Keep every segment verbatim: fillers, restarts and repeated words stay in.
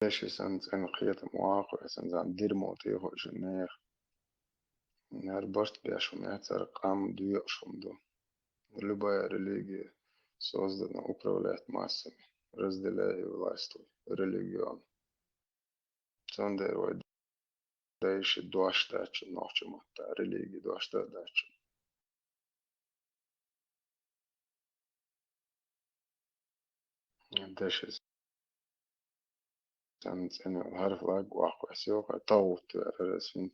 деши санна цӀена кхетам ваху, сан зан дирмо тӀехула шин неха. ХӀара барт беш хӀума яц, хӀара къам доькъуш хӀума ду. Любая религия создана управлять массами, разделяй и властвуй, религион. Цундела вай дайша дош даьчча нохча матта, религи дош даьчча. Деши санна цӀена хӀара флаг ваккха вес йоху, товгӀут вера хӀара син.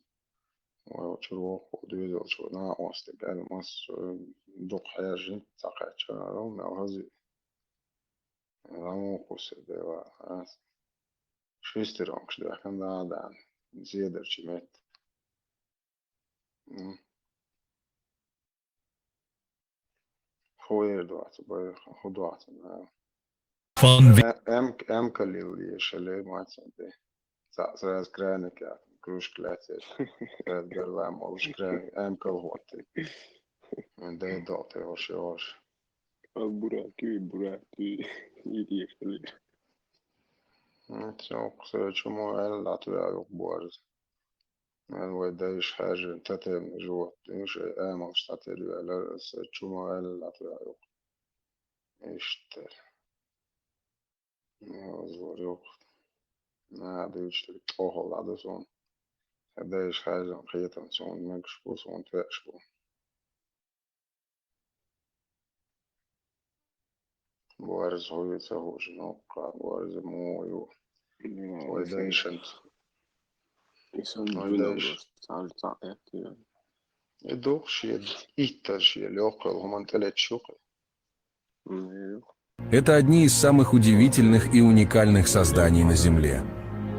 Вай чуьра воккху дуьйзалчо накъостиг аьлла, массо а дукха хьежа жинца цхьакхаьчча, мел хаза. Ламо кхуссур дела, ас шестерёнкаш дехкан да а даьна, зедарчу метта. М. ХӀу эр доацу, бай, хӀу доацу, да. Фан ви- Э, эм, эм калил ешале, мацан де. Ца, сразу краник, я, кружка летит. Сразу горлам, олуш краник, эм кал хӀоттий. Дай дал, ты вообще, вообще. А бурак, и бурак, и, и ешале. Ну, всё, кстати, чему эл латвия юк борз. Мел вай дайша хьаьжжина тотемный животное, шайн амалш схьатервелла, аса чу ма аьлла латвеа юкъа. Иштта. Озор юкъа. Нана дуьйцуш дерг тӀохал дӀаду суна. Сан дайша хьаьжжина кхетам суна мегаш бу, суна тоьаш бу. Борз хӀу ю ца хууш, ноккха борз муха ю? Вай дайшанца. Вай дайш. И духу шен иттар шен лёкхал хӀуман тӀелеташ юкъе. Это одни из самых удивительных и уникальных созданий на Земле.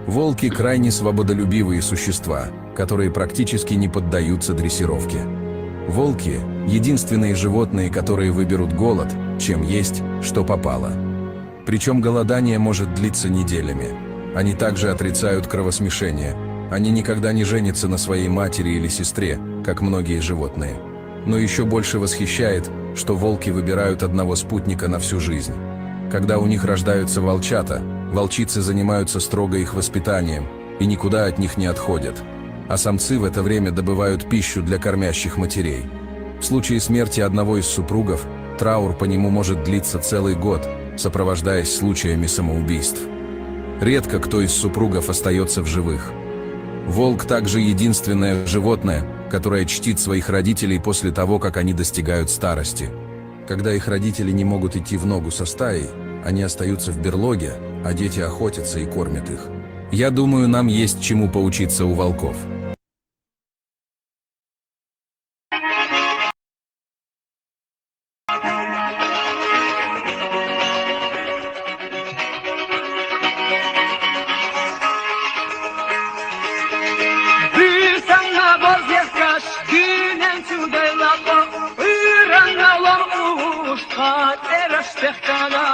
Волки крайне свободолюбивые существа, которые практически не поддаются дрессировке. Волки — единственные животные, которые выберут голод, чем есть, что попало. Причем голодание может длиться неделями. Они также отрицают кровосмешение. Они никогда не женятся на своей матери или сестре, как многие животные. Но еще больше восхищает, что волки выбирают одного спутника на всю жизнь. Когда у них рождаются волчата, волчицы занимаются строго их воспитанием и никуда от них не отходят. А самцы в это время добывают пищу для кормящих матерей. В случае смерти одного из супругов траур по нему может длиться целый год, сопровождаясь случаями самоубийств. Редко кто из супругов остается в живых. Волк также единственное животное, которое чтит своих родителей после того, как они достигают старости. Когда их родители не могут идти в ногу со стаей, они остаются в берлоге, а дети охотятся и кормят их. Я думаю, нам есть чему поучиться у волков. Дуьйсанна бозьяхкаш, дуьнен чу дайлакъо, уьйранна лом уш тха тӀераш тӀехкана.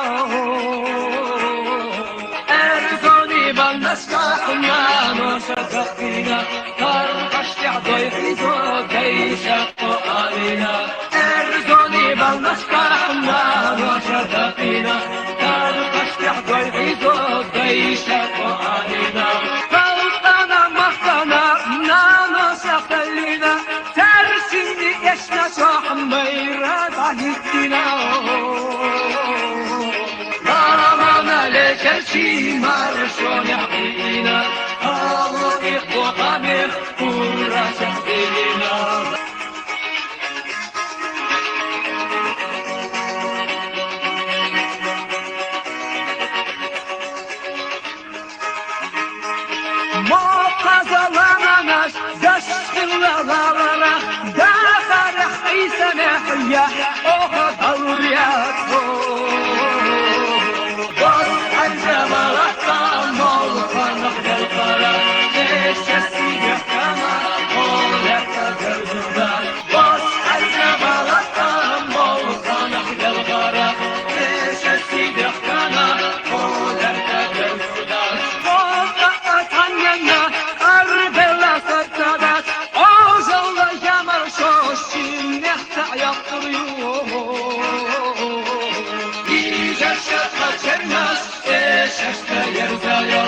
Эрзони баннашкахь наноша даккхийна, таркъаштехь дой хьийзо дайша кхо алина. Эрзони баннашкахь наноша даккхийна, таркъаштехь дой хьийзо дайша кхо алина. Халкъана махкана наноша хьаллина, цаьршинни эшна чохь майра дӀахӀиттина. Ламана лечарчий маршонехь хьийна, хьалу и кхо къамех пуррачех дийна. Моккха золаманаш даш хилла лаларах, дахарах Ӏийсамехь яхь оха далур яц. Бос хьаьжа балатта молханах делхара, тешаси яхкана, олехь дерзурда. Бос хьаьжа балатта молханах делхара, тешаси яхкана, олехь дерзурда. Бокъа а цхьанненна арбелла сацадац, Ӏожалла ямар шош шиннех цхьаъ яккхур ю. Иза шаьтта чернаш, э, шаьшта ерзайо,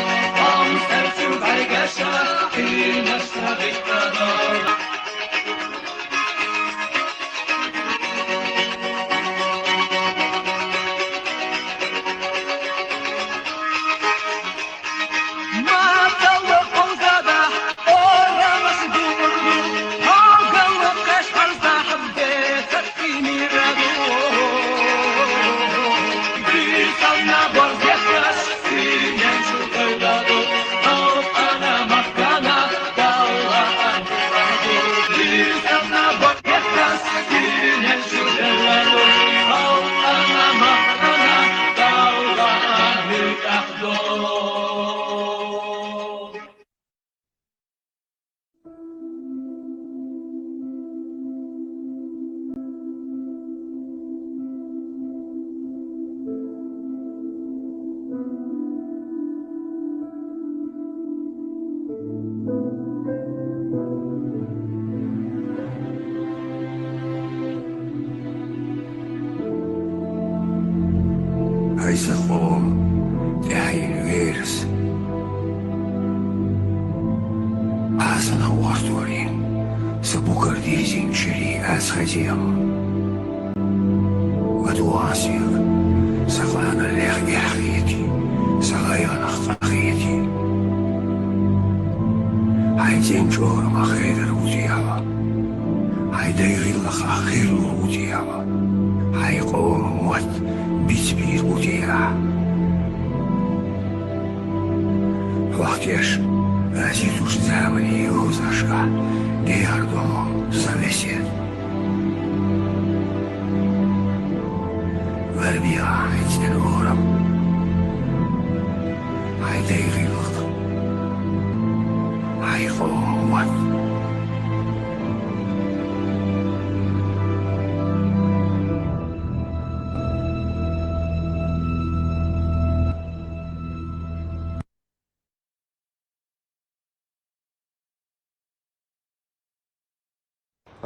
Ай са къом, тӀехьийна верас, Ӏа сана гӀортор йина, са букар дийзина чуьре аз хазехьа. Ва дугӀан соьга, са къаналех эхь хетий, са гӀайгӀанах цӀа хетий. Хьайн цӀен чӀорамах хедар ву техьа, хьайн дай гӀиллакхах хир лур ву техьа, хьайн къоман мотт бицбийр ву техьа. Хьох теш, аз йитачу заманан йовзаршкахь гехьар ду хьуна сан весет. Ларбехьа хьайн цӀен орам, хьайн дай гӀиллакх, хьайн къоман мотт.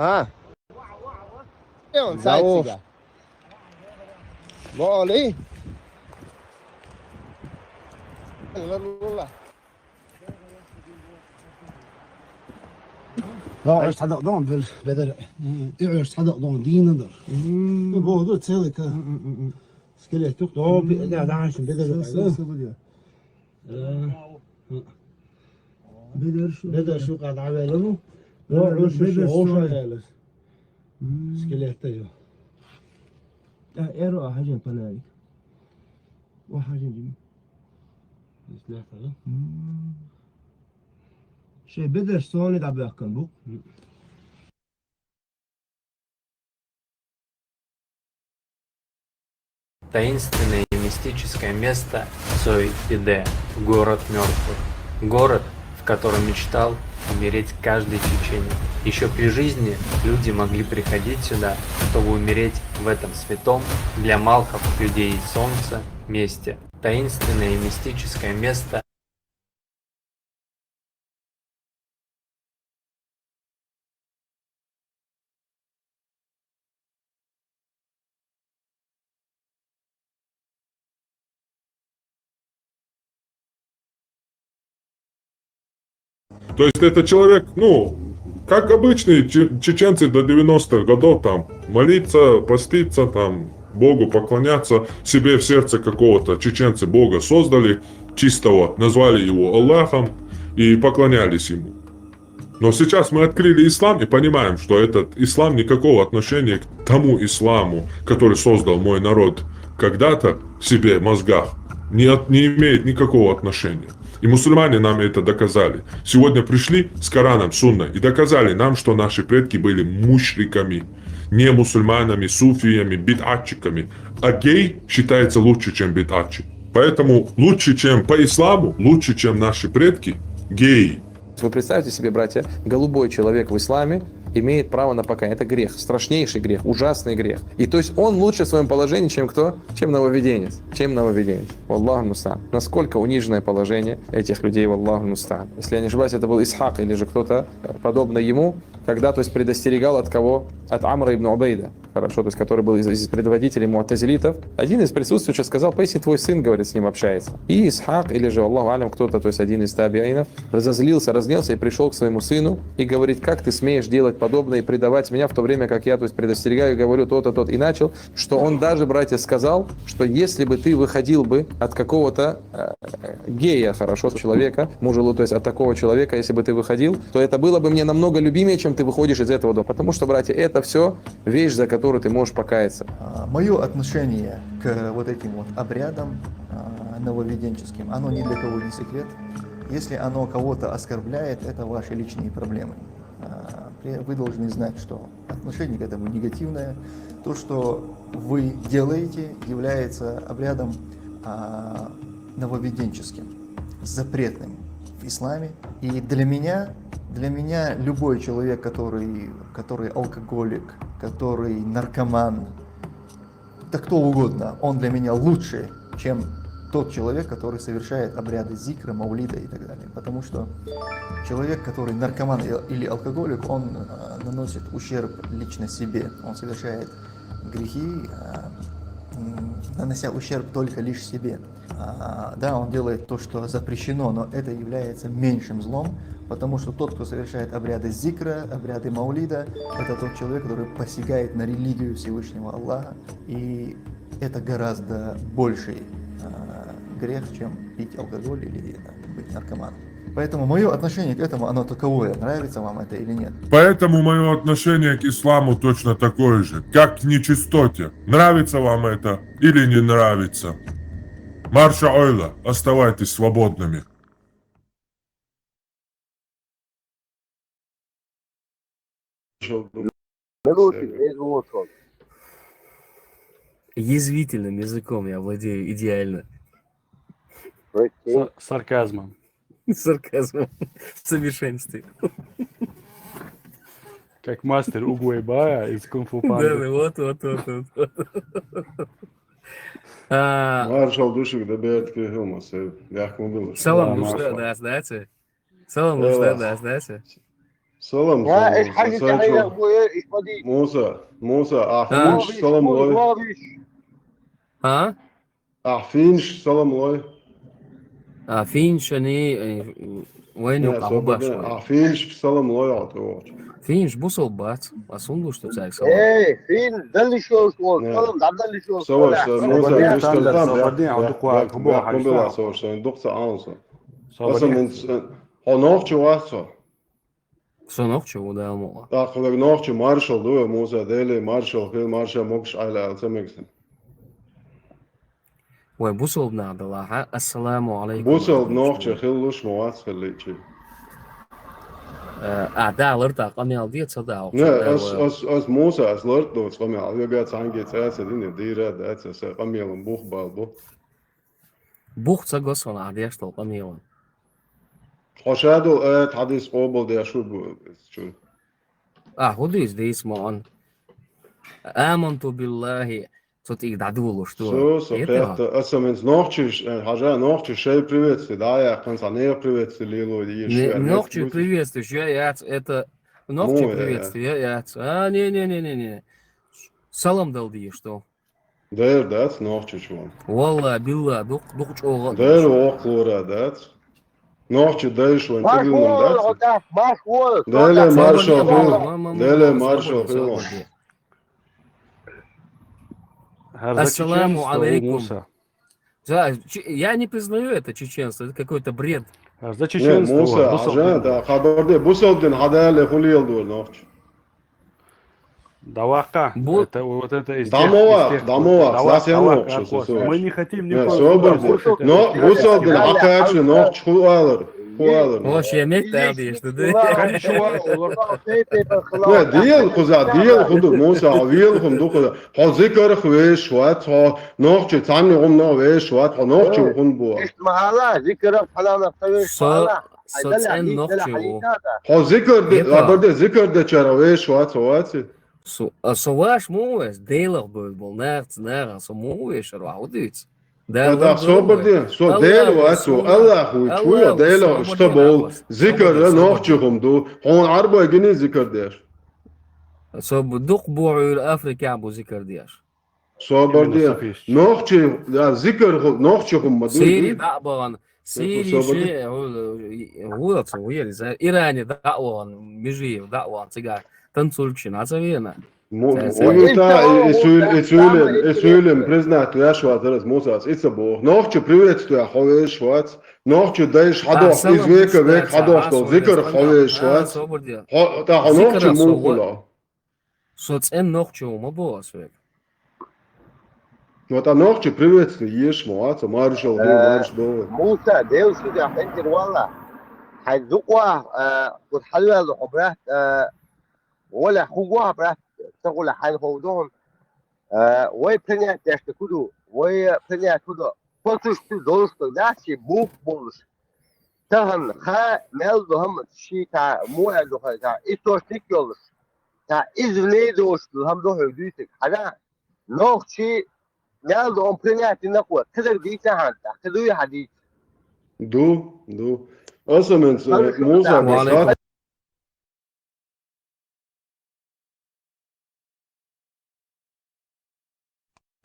А? Э, он цайцига. Боли. Ла, уьш цхьа дакъа дон, бел-, бедар. И уьш цхьа дакъа дон, дийна дар. Богу, целый ка. Скелет тух, дон, да, да, шин бедар. Бедар шу. Бедар шу къа дӀавелла ву. Бедар шу, бедар шу. Оша ялас. Скелет ю. А, эро а хьажен панарик. Ва хьажен жим. Ислахтара. Шей бедар сони дӀабаьхкан бу. Таинственное и мистическое место Цой-Пиде, город мертвых. Город, в котором мечтал умереть каждый чеченец. Еще при жизни люди могли приходить сюда, чтобы умереть в этом святом для малхов, людей солнца, месте. Таинственное и мистическое место. То есть это человек, ну, как обычные че-, чеченцы до девяностых годов, там, молиться, поститься, там, Богу поклоняться, себе в сердце какого-то чеченцы Бога создали, чистого, назвали его Аллахом и поклонялись ему. Но сейчас мы открыли ислам и понимаем, что этот ислам никакого отношения к тому исламу, который создал мой народ когда-то в себе, в мозгах, не, от- не имеет никакого отношения. И мусульмане нам это доказали. Сегодня пришли с Кораном, Сунной и доказали нам, что наши предки были мушриками, не мусульманами, суфиями, бидатчиками. А гей считается лучше, чем бидатчик. Поэтому лучше, чем по исламу, лучше, чем наши предки, гей. Вы представьте себе, братья, голубой человек в исламе имеет право на покаяние. Это грех, страшнейший грех, ужасный грех. И то есть он лучше в своем положении, чем кто? Чем нововведенец. Чем нововведенец. Валлаху мустаан. Насколько униженное положение этих людей, валлаху мустаан. Если я не ошибаюсь, это был Исхак или же кто-то, э, подобный ему, когда, то есть, предостерегал от кого? От Амра ибн Убейда. Хорошо, то есть, который был из, из предводителей муатазилитов. Один из присутствующих сказал: «Поистине твой сын, говорит, с ним общается». И Исхак, или же, Аллаху алям, кто-то, то есть один из табиинов, разозлился, разгневался и пришел к своему сыну и говорит: «Как ты смеешь делать подобное и предавать меня, в то время как я, то есть, предостерегаю и говорю то-то, тот». И начал, что он даже, братья, сказал, что если бы ты выходил бы от какого-то, э, гея, хорошо, человека, мужа, то есть от такого человека, если бы ты выходил, то это было бы мне намного любимее, чем ты выходишь из этого дома. Потому что, братья, это все вещь, за которую ты можешь покаяться. Мое отношение к вот этим вот обрядам, а, нововведенческим, оно ни для кого не секрет. Если оно кого-то оскорбляет, это ваши личные проблемы. А, при- вы должны знать, что отношение к этому негативное. То, что вы делаете, является обрядом, а, нововведенческим, запретным в исламе. И для меня, для меня любой человек, который, который алкоголик, который наркоман, да кто угодно, он для меня лучше, чем тот человек, который совершает обряды зикра, маулида и так далее. Потому что человек, который наркоман или алкоголик, он э, наносит ущерб лично себе. Он совершает грехи, э, нанося ущерб только лишь себе. А, да, он делает то, что запрещено, но это является меньшим злом, потому что тот, кто совершает обряды зикра, обряды маулида, это тот человек, который посягает на религию Всевышнего Аллаха, и это гораздо больший э, грех, чем пить алкоголь или э, быть наркоманом. Поэтому мое отношение к этому, оно таковое, нравится вам это или нет. Поэтому мое отношение к исламу точно такое же, как к нечистоте. Нравится вам это или не нравится. Марша ойла, оставайтесь свободными. Язвительным языком я владею идеально. С сарказмом. С сарказмом. В совершенстве. Как мастер Угуэйбая из Кунг-фу Панды. Да, вот, вот, вот, вот. Маршал душик да бертке хилмас. Яхун дулуш. Салам, ну что, да, знаете? Салам, ну что, да, знаете? Салам. Ва, эш хажи тахия буе, иш боди. Муса, Муса, ахунш салам лой. А? Ахфинш салам лой. Ахфинш ани вайну кабаш. Ахфинш салам лой ото. Финш бусол бац. Асун душ то цайк салам. Эй, фин далишо салам, далишо. Сова, Муса, Муса, Сабадин, Абдуква, Кубо, Хажи. Сова, Сова, Сова, Сова. Хонох чувасо. Сонох чу да мола. Так, хулаг нох чу маршал дуэ, Муса, Дели маршал, хил маршал, мокш айла алцамексен. Вай бусол надо лаха. Ассаламу алейкум. Бусол нох чу хил луш муас хиличи. А да, ларта камел диет сада. Не, ас ас ас Муса, ас ларт до камел. Яга цанге цаца дин дира да цаца камелун бух бал бух. Бух цагосон адеш тол камелун. Хошадул э тадис обол де шубу чу. А, худис дис мон. Аманту биллахи. Сот их дадулу, что? Со, со, это асамен нохчиш, хажа нохчиш шей приветствие, да, я конца не приветствие лило и Нохчиш приветствие, я, я, это нохчиш приветствие, я, я. А, не, не, не, не, не. Салам дал ди, что? Дэр, да, нохчиш вон. Валла, билла, дух, дух чого. Дэр охлора, да. Нохчи дайш вон тигилным, да. Маш вол. Дэле маршал хил. Дэле маршал хил. Ассаламу алейкум. Да, я не признаю это чеченство, это какой-то бред. За чеченство. Муса, ажа, да, хабарде, бусолдин хадале хулиел дур нохч. Давака. Это вот это из Дамова, дамова, сласяно. Мы не хотим никого слушать. Но бусолдин хакачи нохч хулалар. Вообще мет да дишти, да. Диел хуза, диел худу, Муса, виел хум ду хуза. Хо зикр хвеш ват, хо нохчи цамни гум но веш ват, хо нохчи хун бу. Махала, зикр хала на хвеш. Со цен нохчи. Хо зикр де, абарде зикр де чара веш ват, хо ват. Со ваш му веш, делах бу бу, нах, нах, со му веш ра удиц. Да, да, собор дин, со дел ва со Аллах у чуя дел, что бол зикр нохчи хум ду. Хон арба гини зикр деш. Со дук бур Африка бу зикр деш. Собор дин. Нохчи, да, зикр нохчи хум ма ду. Сири да баган. Сири ши гулат со уер за Иране да ван, Межиев да ван, цига танцульчина цавена. Уюта и сюйлем признать яшва дерес Мусас ица бо. Нохчи приветствуя ховеш вац. Нохчи дайш хадох из века век хадох дол зикр ховеш вац. Та хо нохчи мукула. Соц эн нохчи ума бо асвек. Но та нохчи приветствуя еш мо аца маршал до марш до. Муса девши да хендер вала. Хайдуква кут халвел хобрат. Вала хугва брат. Тагула хал ховдон. Вай принять яшта куду. Вай принять куду. Оцу шу долуш ду, да, ши бух болуш. Тахана ха мел ду хӀама ши та, му аьлла ду хай та, источник йолуш. Та иза вне долуш ду хӀама ду хьуьга дуьйцург. Хьада, нохчи мел ду он принять дина кхо, кхидерг дийца хьан та, кхидуй хьан дийца? Ду, ду. Аса менца, Муса, Ва алейкум.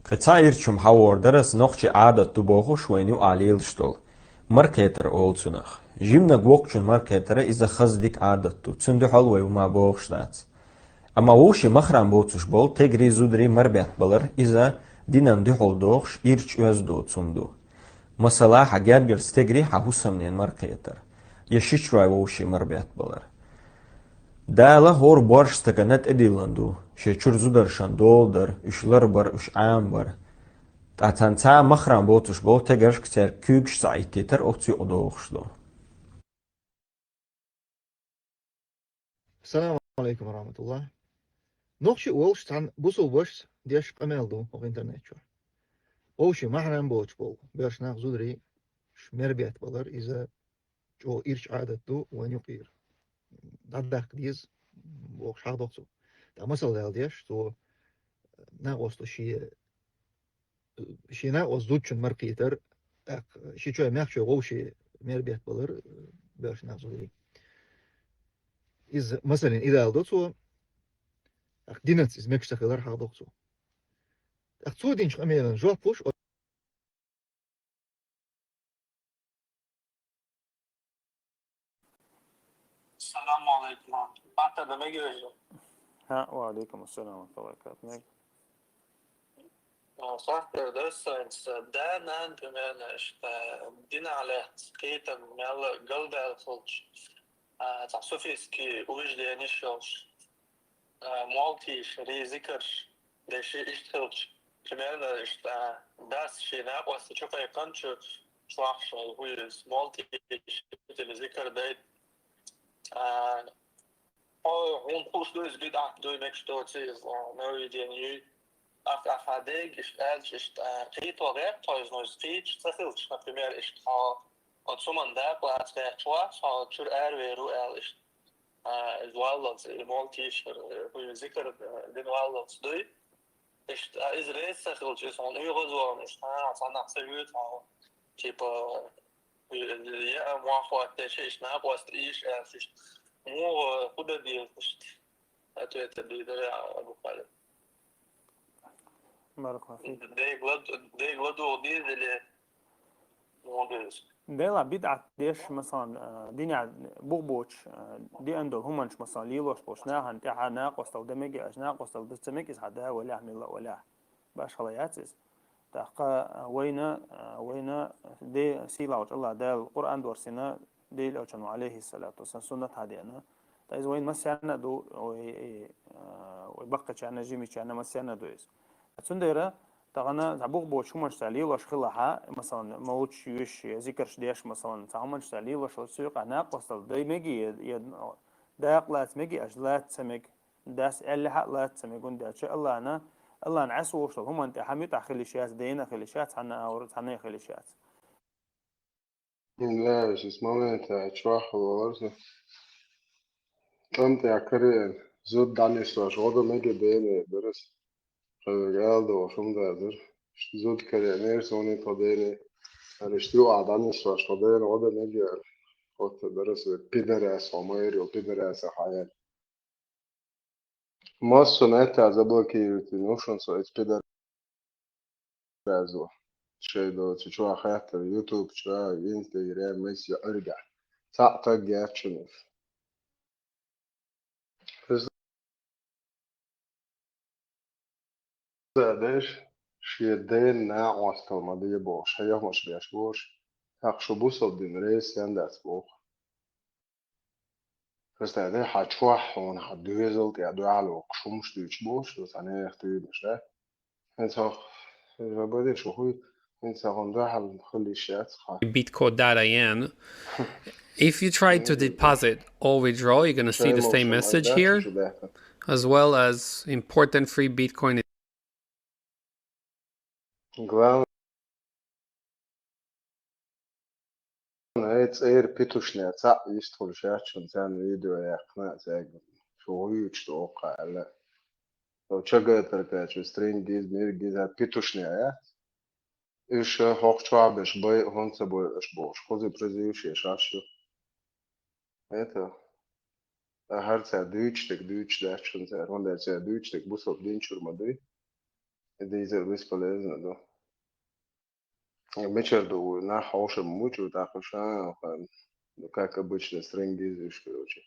Кхин цхьа ирча хӀума хьан вор дара ас, нохчи Ӏадат ду бохуш вайна юкъахь лелаш долу. Маркхетар олу цунах. Жиманиг воккхачун маркхетара иза хаза дика Ӏадат ду. Цуьнан дуьхьал вай хӀума бохуш дац. Амма вовшийн махрам боцуш болу тегарий, зударий марбет балар, иза динан дуьхьал дохуш, ирча оьзда доцу хӀума ду. Масала, хьан гергарчу стегарий хьан хӀусамнен маркхетар. Я шичой вовшийн марбет балар. Дала хӀора боьрша стагана тӀедиллина ду, шен чуьра зударшна дола дар, уьш ларбар, уьш Ӏамабар. Ткъа царна цхьа махрам боцуш болу тегаршка церан куьйгаш ца Ӏиттийтар оцу юкъа дохуш ду. Ассаламу алейкум ва рахматуллах. Нохчи олуш цхьана бусулбашца деш къамел ду хӀокху интернет чохь. Вовшийн махрам боцуш болу боьрша нах, зударий, ш-, мербет балар, иза чӀогӀа ирча Ӏадат ду вайн юкъера. ДӀадаккха деза, бохуш хьахдо цо. ТӀаккха масал дала деш, цо накъост шен, шен накъост зудчун маркхийтар, тӀаккха ши чой, мехчой вовшийн мербет балар, боьрша нах, зударий. Иза, масалан, идеал до цо, тӀаккха динаца иза мегаш ца хилар хьахдо цо. ТӀаккха цо динчу къамелан жоп луш, Салам алейкум. Пата да мегиожо. Ха, ва алейкум ассалам ва рахматуллахи ва баракатух. Мег. А, сахтер досанс, да, нан, примерно, что дина алехт, китам, мяла, галбел хулч. А, та суфийский убеждение шелш. А, молтиш, ри зикарш, деши иштхилч. Примерно, ишта, дас ши накъост чу кхайкханчу чохь шел, уьйрис, молтиш, или зикар дайт. А, хьо, хьуна хууш ду иза бидӀат дуй, мегаш доций иза, а, нововведение юй. Ах, ах, а дег, ишта, аьлча, ишта, а, кхийто гӀерта хьо иза, но иза кхийча ца хилча, например, ишта, хьо, оцу хӀуманна дакъа лаца гӀерташ вац, хьо чуьра аравер ву аьлла, ишта. А, иза валлалц, и молтиш, э, хӀуй зикар, э, дина валлалц дуй. Иштта, а, иза реза ца хилча, иза хьуна оьгӀазвахана, иштта, а, цхьа нах ца вуьйцу хьуна. Типа, э, я, а, мохь хӀоттеш, иштта накъост ийш, аьлла, иштта. Муха, хӀун дан деза, иштта? Ответ а дийр дара, а, буквально. Баракаллаху фик. Дегла, дегла дугӀу деза или муха деза? Дела бидӀат деш, масалан, а, динехь бух боцуш, а, деана долу хӀуманаш, масалан, лелош болчу нахана тӀаьхьа накъосталла дан мега аьлча, накъосталла дан ца мега иза хьан да валехь, милла а валехь. Башхала яц иза. ТӀаккха, а, вайна, а, вайна де сийлахьчу Аллах Дала Къуръан дорсина, Дела Элчано, алейхиссалату вассалам, суннат хьадеана. Ткъа иза вайн массарна а ду, вай, э, вай баккхачарна, жимачарна массарна а ду иза. Цундела тахана цхьа бух боцуш хӀуманаш цхьа лелош хилахьа, масалан, молча йоьш я зикарш деш, масалан, цхьа хӀуманаш цхьа лелош хилча, цу юкъахь накъосталла дай мега, я, я дакъа лаца мега, аша лаца ца мега, дас аьллехьа а лаца ца мега, хӀунда аьлча Аллана, Аллана Ӏеса волуш долу хӀуманна тӀехь муьтӀахь хила йиш яц, дена хила йиш яц, цхьанна а, цхьанна а хила йиш яц. Да, ишс момента чохь валарца. ТӀам тӀехь кариъна, зуда дӀанисдеш гӀо дан мега дене, дарас. Хьоьга ала догӀуш хӀума дацара. Зуда кариънера суна тхо дене. Аьлла, иштта юкъахь дӀанисдеш тхо дене гӀо дан мега аьлла. Хотта дарас, пидорас, хьо майра йолу пидораса хьаяьлла. Массо а нетта заблокируйте, ну, шун со эца пидорас ву. Шайн доцу чохь хаттар, YouTube чохь, Instagram, месси Ӏуьргахь. Цхьаъ таг яц шуна. Хеза деш, шен дена накъосталла ма де бохуш, шайн яхмаш беш бохуш, тӀаккха шу бусалба дин реза сен дац боху. Представь, хьан чохь хьуна, хьан доьзал тӀехь дуьхьал воккхуш хӀумаш дуьйцуш болуш, цхьа нехан туьйранаш, да? ХӀинца хьо, хьо бадеш ву хуй, хӀинца хьуна дуьхьал хила йиш яц хьан. Bitcoin dot I N. If you try to deposit or withdraw, you're gonna see the same message here, as well as important free Bitcoin. Главное, цӀера петушня цхьаъ йистхуьлуш яц шуна, царна видео яьккхина а цаьрга, шу гӀуьйчу доху аьлла. Со чагатаркачу стринг гиз, мир гиз, хӀара петушня яц. Уьш хӀокху чохь беш байа хӀунда ца бойу аша бохуш, кхуза призываш еш Ӏаш ю. Это, ткъа хӀара цара дуьйцуш дерг дуьйцуш дац шуна цара, хӀунда аьлча цара дуьйцуш дерг бусалба динчуьра ма дуй. И дийзар бесполезно ду. Мичара ду вуй, нах хьошам мучу тӀаккха ша, как обычно, стрингиз уьш, короче.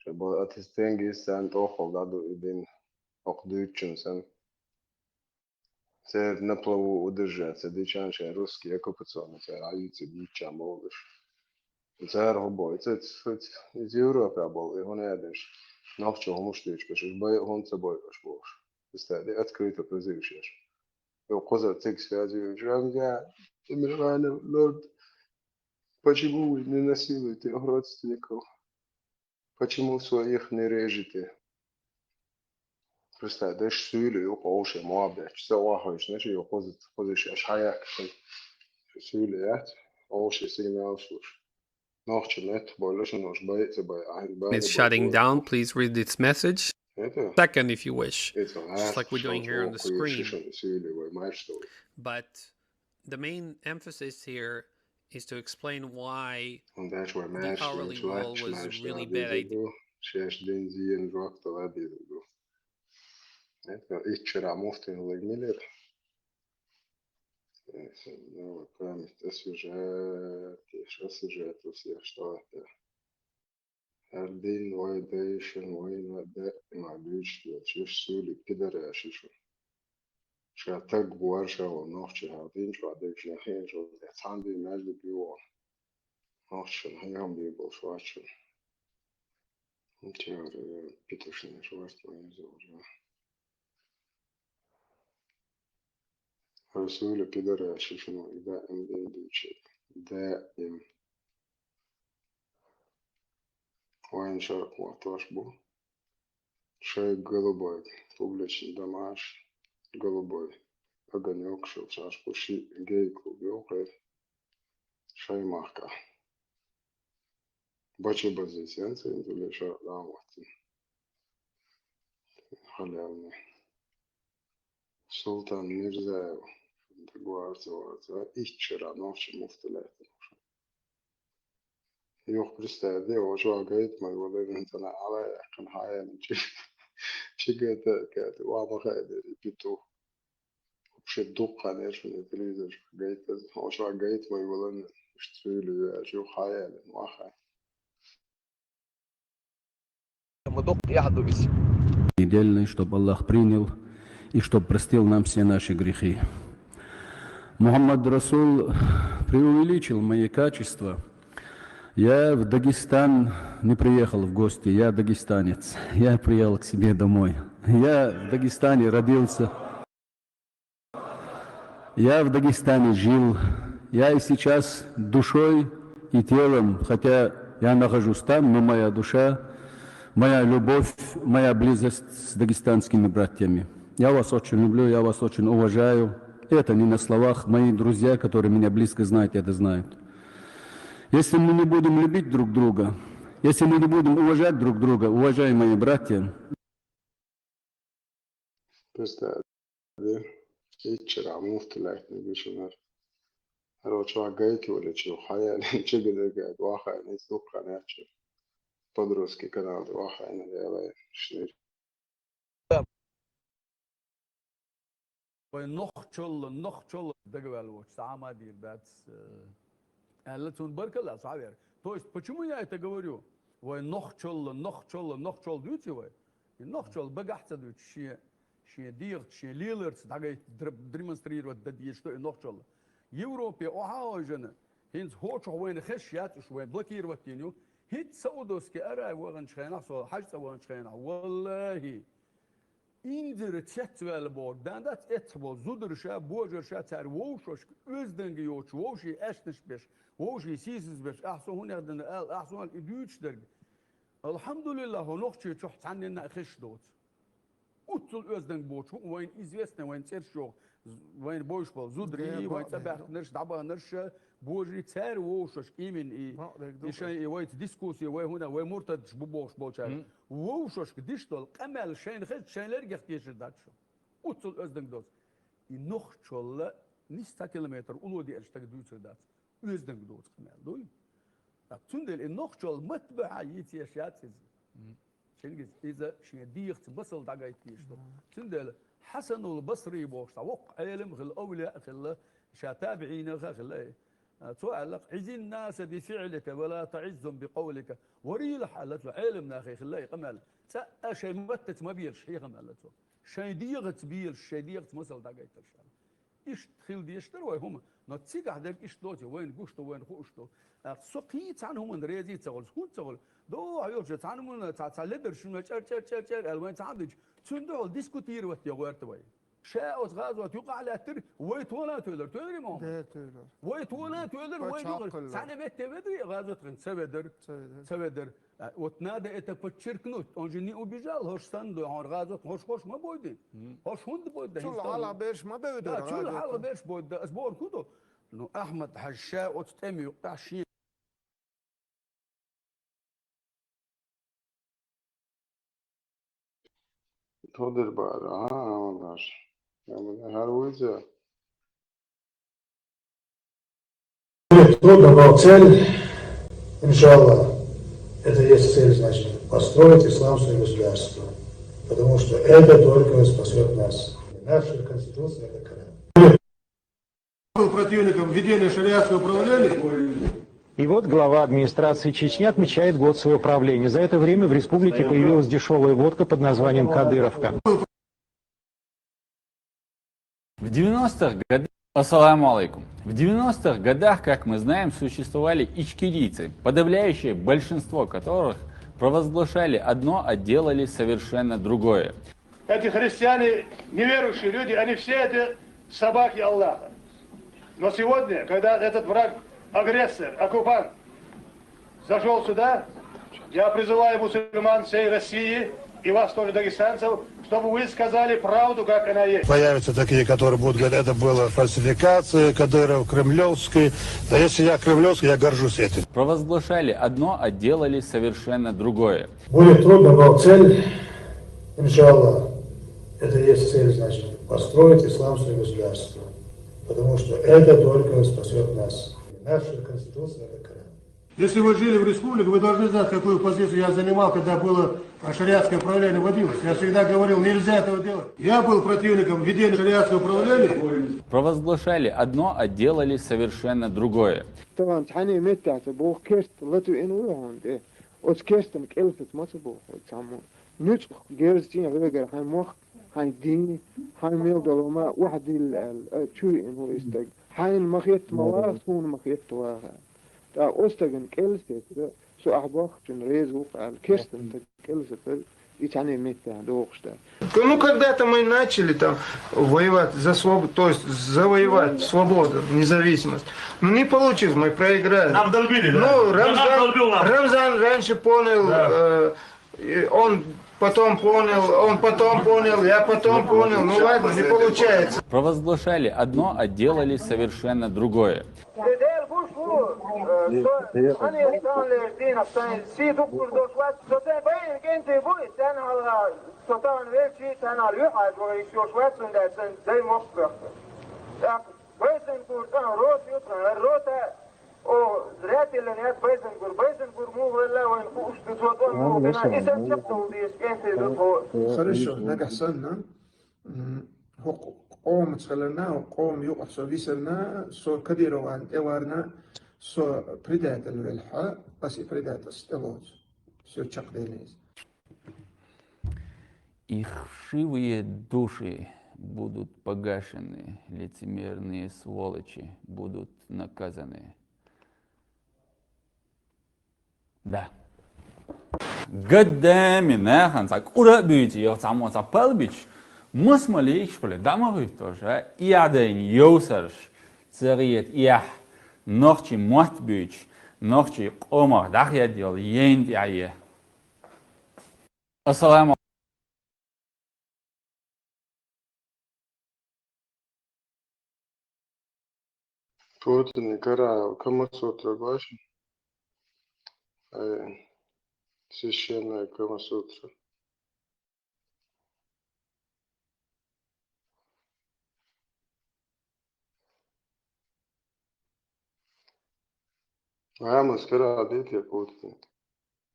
Ша бо-, ати стрингиз царна тӀохула дӀаду и дин, хӀокху дуьйцучун санна. Церан на плаву удержаться дичан шайн русский оккупационный цара Ӏайюьци дийча молуш. Цара хӀун бой? Ца, ца, ца, иза Европа болу, и хӀун а деш, нохчо хӀумаш дуьйцуш, уьш бай, хӀунда ца бойуш бохуш. Стади открыто призываш еш. Йо, кхузара цига связь ю, Рамзан Темирханов, Лорд, почему вы не насилуете родственников? Почему своих не режете? Представь, даш суьйле ю къовше муаббетчу, ца охьахуьйсина ши ю кхуза, кхуза ши аша хьаяьккхина. Суьйле яц, къовше сигнал шлуш. Нохча меттах бойла шуна уьш бай а ца бай, ахьа бай а It's бай shutting бой. Down. Please read this message. Это? Second, if you wish. Это Just like we're doing here on the screen. Шишан суьйле вай майшто. But the main emphasis here is to explain why the hourly wall was really bad idea. Шеш дин зиен жокта ладилу. Это иччара муфтин лагмилер. Память освежает, освежает у всех, что это. ХӀара дин вай дайшин, вайна даима дуьйцуш доцуш, уьш суьйлиг пидараш ю шуна. Ша таг бу варшалла нохчи хьал дин чохь дайшин хьенаш ву, цхьана дин маьждиг ю вон. Нохчашна хьехам бийр болуш вац шуна. Ничего, питушнеш варц вайн иза уже. Расуля пидораш шуна и даим дин дуьйцуш. Даим. Вайн шаркъ ватош бу. Шай голубой, публичный домаш, голубой огонёк шел, шаш бу ши гей-клуб йохур. Шай махка. Бачи базисенца инзуле шаркъ дам ватсин. Халялни. Султан Мирзаев, гварца, варца, иччара нохчи муфтилаьтта. Юха представь, де, о, чохь гайта ма йолу, вайн цӀана Ӏала яьккхина хьаяьлла, чи-, чигата, ката, ва ма хаьа дери, питу. Вообще дуккха нешвина телевизор чохь гайта, о, чохь гайта ма йолу, иштта суьйле веача, юха хьаяьлла, ма хаьа. Недельный, чтоб Аллах принял и чтоб простил нам все наши грехи. Мухаммад Расул преувеличил мои качества. Я в Дагестан не приехал в гости, я дагестанец. Я приехал к себе домой. Я в Дагестане родился. Я в Дагестане жил. Я и сейчас душой и телом, хотя я нахожусь там, но моя душа, моя любовь, моя близость с дагестанскими братьями. Я вас очень люблю, я вас очень уважаю. Это не на словах. Мои друзья, которые меня близко знают, это знают. Если мы не будем любить друг друга, если мы не будем уважать друг друга, уважаемые братья, Представь, иччара муфтилаьтта бишинар. ХӀара чохь гайта йолчу хьаяьлла, чигадерг вахана, иза дуккха яьчча. Подростки канал тӀе вахана, яла, шнир. Вай нохчалла, нохчалла дагаваьлла воцу, цхьа а ма дийр дац, э, аьлла, цунна баркалла, цхьа а вер. То есть, почему я это говорю? Вай нохчалла, нохчалла, нохчалла дуьйцу вай? И нохчалла багахь ца дуьйцу, шен, шен дегӀаца, шен леларца дӀагайта, др-, демонстрировать дан дезаш ду и нохчалла. Европе охьа а хьожана, хӀинца хӀокху чохь вайна хезаш яц уьш, вайн блокировать йина ю. ХӀинца Саудовский Аравия ваханчу хенахь, со хьаьж цӀа ваханчу хенахь, валлахӀи, инзаре цецваьлла бохург дан дац, эцхьа болу зударша, божарша, цара вовшашка оьзданга йоцуш, вовшийн аьшнаш беш, вовшийн сийсаз беш, ахьа со хӀунех дина аьлла, ахьа со и дуьйцуш дерг. Алхьамдулиллах, хӀо нохчий чохь цхьанненна а хезаш доцу. Уццул оьзданга боцуш хӀун вайна известно, вайн цӀераш йоху. вайна бовш болу зударий, вайн цӀа баьхкинарш, дӀабаханарш, божарий, цара вовшашка именно и, и шайн, и вайца дискуссия, вай хӀуна, вай муртадаш бу бохуш болчара. Вовшашка диш долу къамел шайна хезча, шайн лергех тешар дац шу. Уццул оьзданг доцу. И нохчалла нисса километр улло деара стага дуьйцур дац. Оьзданг доцу къамел дуй. ТӀаккха цундела и нохчалла матбахьа йийца еш яц иза. Шингиз иза шен дегӀаца масал дӀагайта дезаш ду. Цундела Хьасанул Басри бохуш цхьа воккха Ӏелам а хилла, овлияъ а хилла, ша табиӀинах а хилла. Цо аьлла: «Ӏиззин наса би фиӀлика ва ла таӀиззухум би къавлика». Варийла хьала цо Ӏелам нахе хилла и къамел. ЦӀа а шайн маттаца ма белаш хьехам аьлла цо. Шайн дегӀаца белаш, шайн дегӀаца масал дӀагайталаш аьлла. Иштта хила дезаш дара вай хӀума, но цигахь дерг иштта доций, вайна гуш ду, вайна хууш ду. ТӀаккха со кхин а цхьана хӀуманна реза ца хуьлу, хӀунда ца хуьлу? Дохьа йолчу цхьана хӀуманна цхьа, цхьа ледар шуна чӀар-чӀар-чӀар-чӀар аьлла, вайна цхьаьна дича, цуьнан дуьхьал дискутировать ян гӀерта вай. Ша оцу гӀазот юкъахь лаьттира, вай тхуна а тоьлар, тоьларий ма хӀума? Де, тоьлар. Вай тхуна а тоьлар, вай юкъахь. Цхьана метте ведарий гӀазот хин? Ца ведар. Ца ведар. Ца ведар. А, вот надо это подчеркнуть, он же не убежал, хӀорш санна ду, хьуна гӀазот, хӀорш, хӀорш ма бойдина. ХӀорш хӀунда бойда? Цул хьалха берш ма бевдара. Да, цул хьалха берш бойда, ас бохург хӀун ду? Ну, Ахьмад-Хьаьжа ша оцу тӀеман юкъахь шен. Тодер бара, а, Амагаш. ХӀара вуйза. Будет трудно, но цель, иншаллах, это есть цель, значит, построить исламское государство. Потому что это только спасет нас. Наша Конституция — это Коран. Был противником введения шариатского правления. И вот глава администрации Чечни отмечает год своего правления. За это время в республике появилась дешевая водка под названием «Кадыровка». В девяностых годах... Ассаламу алейкум. В девяностых годах, как мы знаем, существовали ичкерийцы, подавляющее большинство которых провозглашали одно, а делали совершенно другое. Эти христиане, неверующие люди, они все это собаки Аллаха. Но сегодня, когда этот враг, агрессор, оккупант зашёл сюда, я призываю мусульман всей России и вас тоже, дагестанцев, чтобы вы сказали правду, как она есть. Появятся такие, которые будут говорить: «Это была фальсификация, Кадыров кремлевский». Да если я кремлевский, я горжусь этим. Провозглашали одно, а делали совершенно другое. Будет трудно, но цель, иншаллах, это есть цель, значит, построить исламское государство. Потому что это только спасет нас. Наша Конституция — это Коран. Если вы жили в республике, вы должны знать, какую позицию я занимал, когда было, а, шариатское правление вводилось. Я всегда говорил: «Нельзя этого делать». Я был противником введения шариатского правления. Провозглашали одно, а делали совершенно другое. Тахана цхьана меттехь ца боху, керста латвиъна ву хьуна тӀе. Оцу керстан кӀелсаца ма ца боху цхьаммо. Нуьцкъах герзачийн хьоьгара хьайн мох, хьайн дин, хьайн мел долу ма охьадилла аьлла, а, чу виъна ву и стаг. Хьайна ма хетта ма ваха, суна ма хетта ваха. ТӀаккха оцу стагана кӀелсаца, со ахь бохучунна реза ву-кх аьлла, керстан стаг кӀелсаца, и цхьана меттехь дохуш дац. Ну, когда-то мы начали там воевать за свободу, то есть завоевать свободу, независимость. Ну, не получилось, мы проиграли. Нам долбили, да? Ну, Рамзан, Рамзан раньше понял, э, и он потом понял, он потом понял, я потом понял. Ну ладно, не получается. Провозглашали одно, а делали совершенно другое. Цу Делан гуш ву, э, со хьанехь таханлерчу дийнахь сайн сий дуккхур долуш вац, со сайн байина кӀентий бу, и царна хьалха со тахана велчий, царна хьалха юьхьӀаьржо йиш йолуш вац, цундела сайн дай мохк боьхку. ТӀаккха Байзангур тӀехь рота ю тхан, хӀара рота, о, зря тиллина яц Байзангур. Байзангур муха велла вайна хууш ду, цо тӀом муха бина, и сайн чекхдовла дезаш кӀентий ду тхо. Хорошо, нагахь санна. М, хӀокху къомаца хиларна, хӀокху къоман юкъахь со висарна, со Кадыровна тӀеварна, со предатель велахь, ас и предательство тӀелоцу. Всё, чекхдели иза. Их вшивые души будут погашены, лицемерные сволочи будут наказаны. Да. Гаддами нахана цхьа кӀура а буьйцу, йо, цхьаммо цхьа пал бича, мас ма лийча хьула, дӀа ма хӀуьттуш, а? И Ӏадайн йовсарш, ца гӀета эхь, нохчий мотт буьйцу, нохчий къомах дӀахедда йолу яйна тӀехь е. Ассаламу Путин и Кара Камасутра гуаш? Э, священная Камасутра. Амаз кара дитя Путин.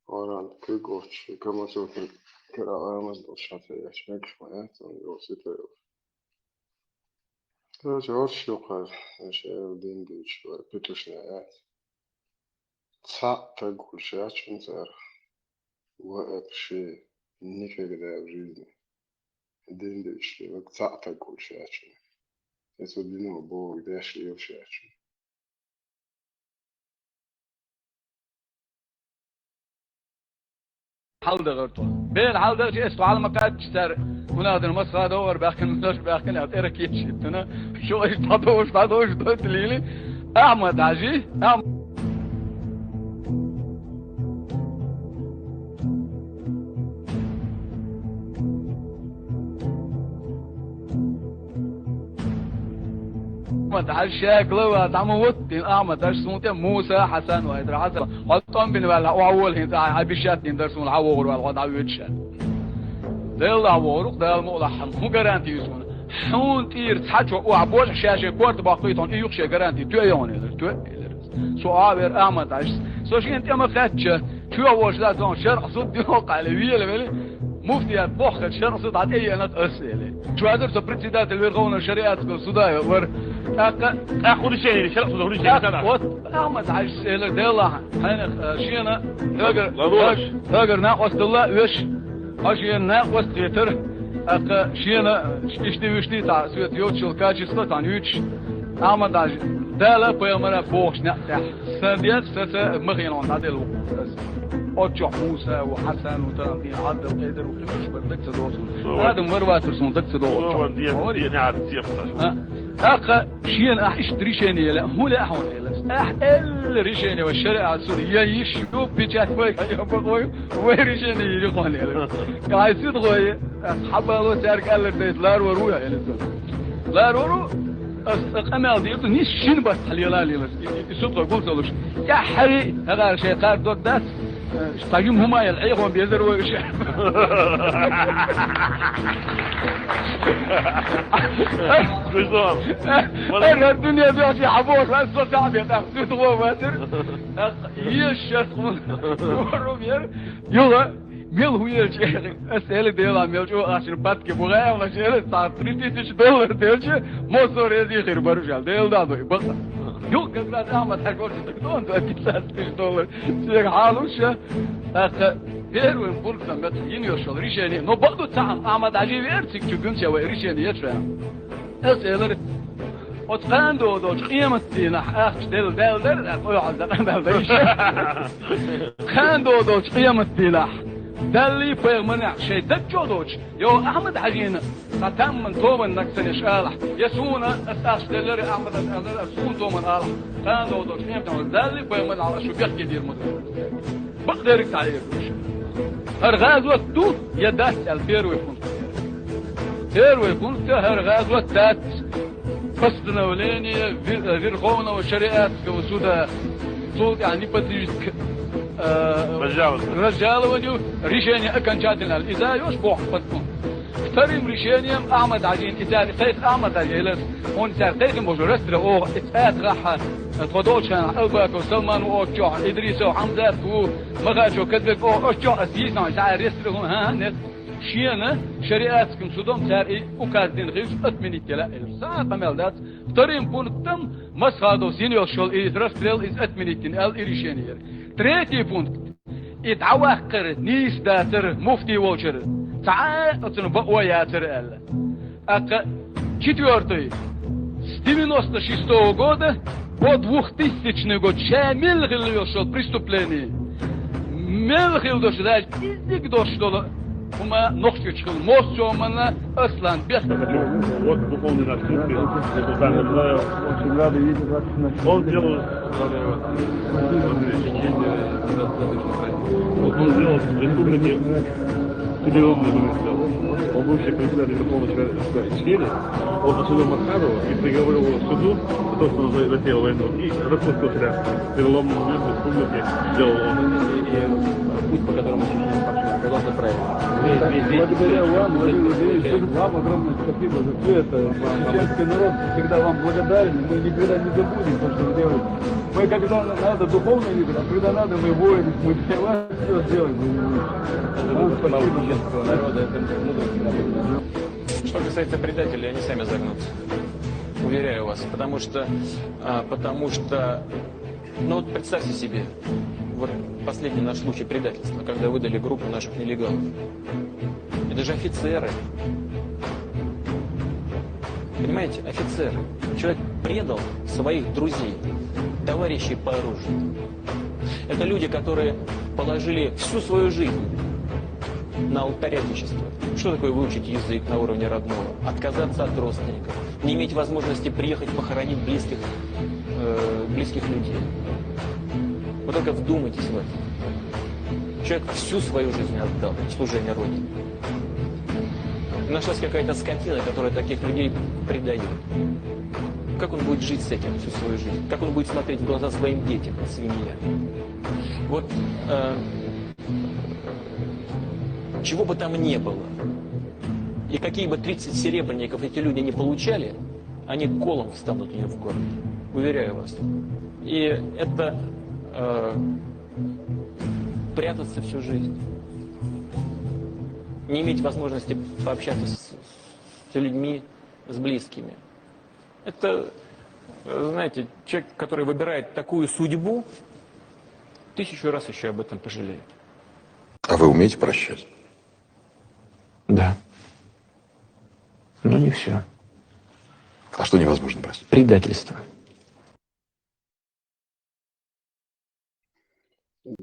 Оран кыгоч, Камасутра кара амаз дошата яш мекш маят, он йосит. Короче, орш юкъар, эш эл дин дыч, петушная. Цаъ таг гулшачун цар. Вообще никогда в жизни. Дин дыч, вот цаъ таг гулшачун. Эс вот дин Бог деш лилшачун. Хьалдагар тхо. Бер хьалдагча эс тхо хьалмакхаьчча цар, хӀунах дина масха догӀар баьхкина, масаш баьхкина, а тӀера кечиттана. Шо иштта дӀадовш, дӀадовш, дойта лийли. Ахьмад Хьажи, Ахьм-, Ахьмад Хьажа шаьгла ва дӀа ма ваттийна, Ахьмад Хьажа сунтӀе Муса Хьасан вай, дра Хьасан. Хьо тӀом бина ваьлла, охьа вола хӀинца, хьай бишат дина дар суна, хьа вогӀур ваьлла, хьо дӀавоьдуш аьлла. Делла вогӀур ву-кх, Дала мукъ лахь хьан. ХӀун гаранти ю суна? Хьуна тӀера цхьа чо охьа божа шаьшен корта баккхуй тхуна, и юха шен гаранти тоьа йогӀун, элира, тоьа, элира. Со Ӏа а вера Ахьмад Хьажас. Со шена тӀе ма хаьттача, чоьхьа волуш дац, он шарӀа суд дохкъале, вела вели, муфтият боххача шарӀа суд хьан тӀе еанат ас, эле. Чувазар со председатель Верховного шариатского суда вара. ТӀаккха, тӀаккха хӀун решение, шарӀа суда хӀун решение, тӀаккха, вот, Ахьмад Хьажас элира, Деллахь, хьайна, э, шена, хьоьгар, хьоьгар накъосталла а веш, хьо шена накъост хетар, тӀаккха шена, э, ишти-вишти цхьа, свет йоццул качество цхьана юьтуш, Ахьмад Хьажа, Дала а пайхамара а бохучу некъ тӀехь. Сан деза, сан ца ма хиъна хьуна дӀаделла ву аса. Оццу чохь Муса ву, Хьасан ву, тахана дийна Ӏабдал-Къайдар ву, кхин уьш бара дага ца догӀу суна. Ой. Адам вара вацара суна дага ца догӀу. Ой, чохь. Вара деза, деза, деза, деза. А? ТӀаккха шена ахь иштта решение лаьа, хӀун лаьа хьуна элира? Ахь элла решение вай шариӀат суда, я йиш ю, печать вай, я бакъой, вай решение йири хьуна элира. Кхин хьайн сиха гӀой, ас хьабало цаьрга аьллар дайта ларвар ву я элира. Ларвар ву, ас цкъа къамел дийр ду, нийса шина баттахь лела а лелаш. И, и, и сутхой гул ца луш. ТӀаьххьарий, хӀагӀара шайн кхара дог дац, э, цхьа жима хӀума а елла, Ӏехо безар вай уьш. Гуьзон. Ай, хӀара дуьне доьхча хьан боху, ас со цхьаъ бен, тӀаккха сутхо вацара. Еза шарт хӀума. Хурум яра. Юха. Мел хӀун елча, ас элира, Дела, мел чӀогӀа ахча баттахь бу гӀайгӀанаш, элира, цхьа три тысячи доллар делча, массо а реза хир бара уьш аьлла, Дела дӀа а дой, бакъ. Юха как раз Ахьмад Хьажа волчу стага дон, дой, пятнадцать тысяч доллар, церан хьалуш, тӀаккха первым пунктом меттах йина йолуш йолу решение, но бакъду цхьаъ Ахьмад Хьажи веара цига чу гуьнча вай решение ечу ваьлла. Ас элира, оцу кхана догӀу долчу къематдийнахь ахча делла даьлла дара, тӀаккха ойхьаза дакъа мел дан йиш. Кхана догӀу долчу къематдийнахь, Даллий пайхамарнехь шайн даг чу а доцуш, йо, Ахьмад Хьажина, цхьа тамман томан наг ца еш алахь, я суна, ас ахча деллара, Ахьмад Хьажа алара, ас суна томан алахь, кхана догӀу долчу къематдийнахь Даллий пайхамарнехь ас шу бехке дийр ма ду. Бакъдерг дӀаэр ду уьш. ХӀара гӀазот ду я дац аьлла первый пункт. Первый пункт, хӀара гӀазот дац. Постановление Вер-, Верховного шариатского суда, цул тӀаьхьа неподвижник, э, разжалование. Разжалованию, решение окончательное. Иза йош боху под пункт. Вторым решением Ахьмад Хьажин, и цара кхайкха Ахьмад Хьажи элира, хьуна цара кхайкхина боху расстрел оха, и цӀа тӀехь, тхо долчу хенахь Албаков Салман ву оцу чохь, Идрисов Хьамзат ву, Махачев Казбек оха, оцу чохь ас йийсина, цара расстрел хӀун, хӀан, хӀан, нет. Шена шариатским судом цара и указ дина хилча, отменить дела элира. Цхьа а къамел дац. Вторым пунктом, масхадос йина йолуш йолу и расстрел, иза отменить дина аьлла, и решение яра. Третий пункт. И дӀаваккхар нийса дацара муфти волчара, цхьа а оцунах бакъо яцара аьлла. ТӀаккха четвёртый, с девяносто шестого года по двухтысячный год ша мел хилла йолуш йолу преступление, мел хилла долуш, даже иззиг долуш долу хӀума Нохчийчу хилла, Мосчоманна Аслан бех. Вот духовный наш муфти, это самое, да, он делал, вот он делал в республике. Переломный момент сделал. Он бывший председатель Верховного Совета Чили, он осудил Махарова и приговорил его к суду за то, что он за- затеял войну, и распустил себя. Переломный момент в республике сделал он. И путь, по которому Чечня пошла, оказался правильным. Благодаря вам, Владимир Владимирович, вам огромное спасибо за все это. Чеченский народ всегда вам благодарен. Мы никогда не забудем то, что вы делаете. Мы когда надо духовный лидер, а когда надо мы воины, мы для вас все сделаем. Владимир Владимирович. Вам спасибо. Чеченского народа, это мудрость народа. Что касается предателей, они сами загнутся. Уверяю вас. Потому что, а, потому что, ну вот представьте себе, вот последний наш случай предательства, когда выдали группу наших нелегалов. Это же офицеры. Понимаете, офицеры. Человек предал своих друзей, товарищей по оружию. Это люди, которые положили всю свою жизнь на алтарь Отечества. Что такое выучить язык на уровне родного? Отказаться от родственников, не иметь возможности приехать похоронить близких, э, близких людей. Вы только вдумайтесь в это. Человек всю свою жизнь отдал в служение Родине. Нашлась какая-то скотина, которая таких людей предает. Как он будет жить с этим всю свою жизнь? Как он будет смотреть в глаза своим детям, свинья? Вот э, чего бы там не было, и какие бы тридцать серебряников эти люди не получали, они колом встанут у нее в горле. Уверяю вас. И это э, прятаться всю жизнь, не иметь возможности пообщаться с, с людьми, с близкими. Это, э, знаете, человек, который выбирает такую судьбу, тысячу раз еще об этом пожалеет. А вы умеете прощать? Да. Но не все. А что невозможно простить? Предательство.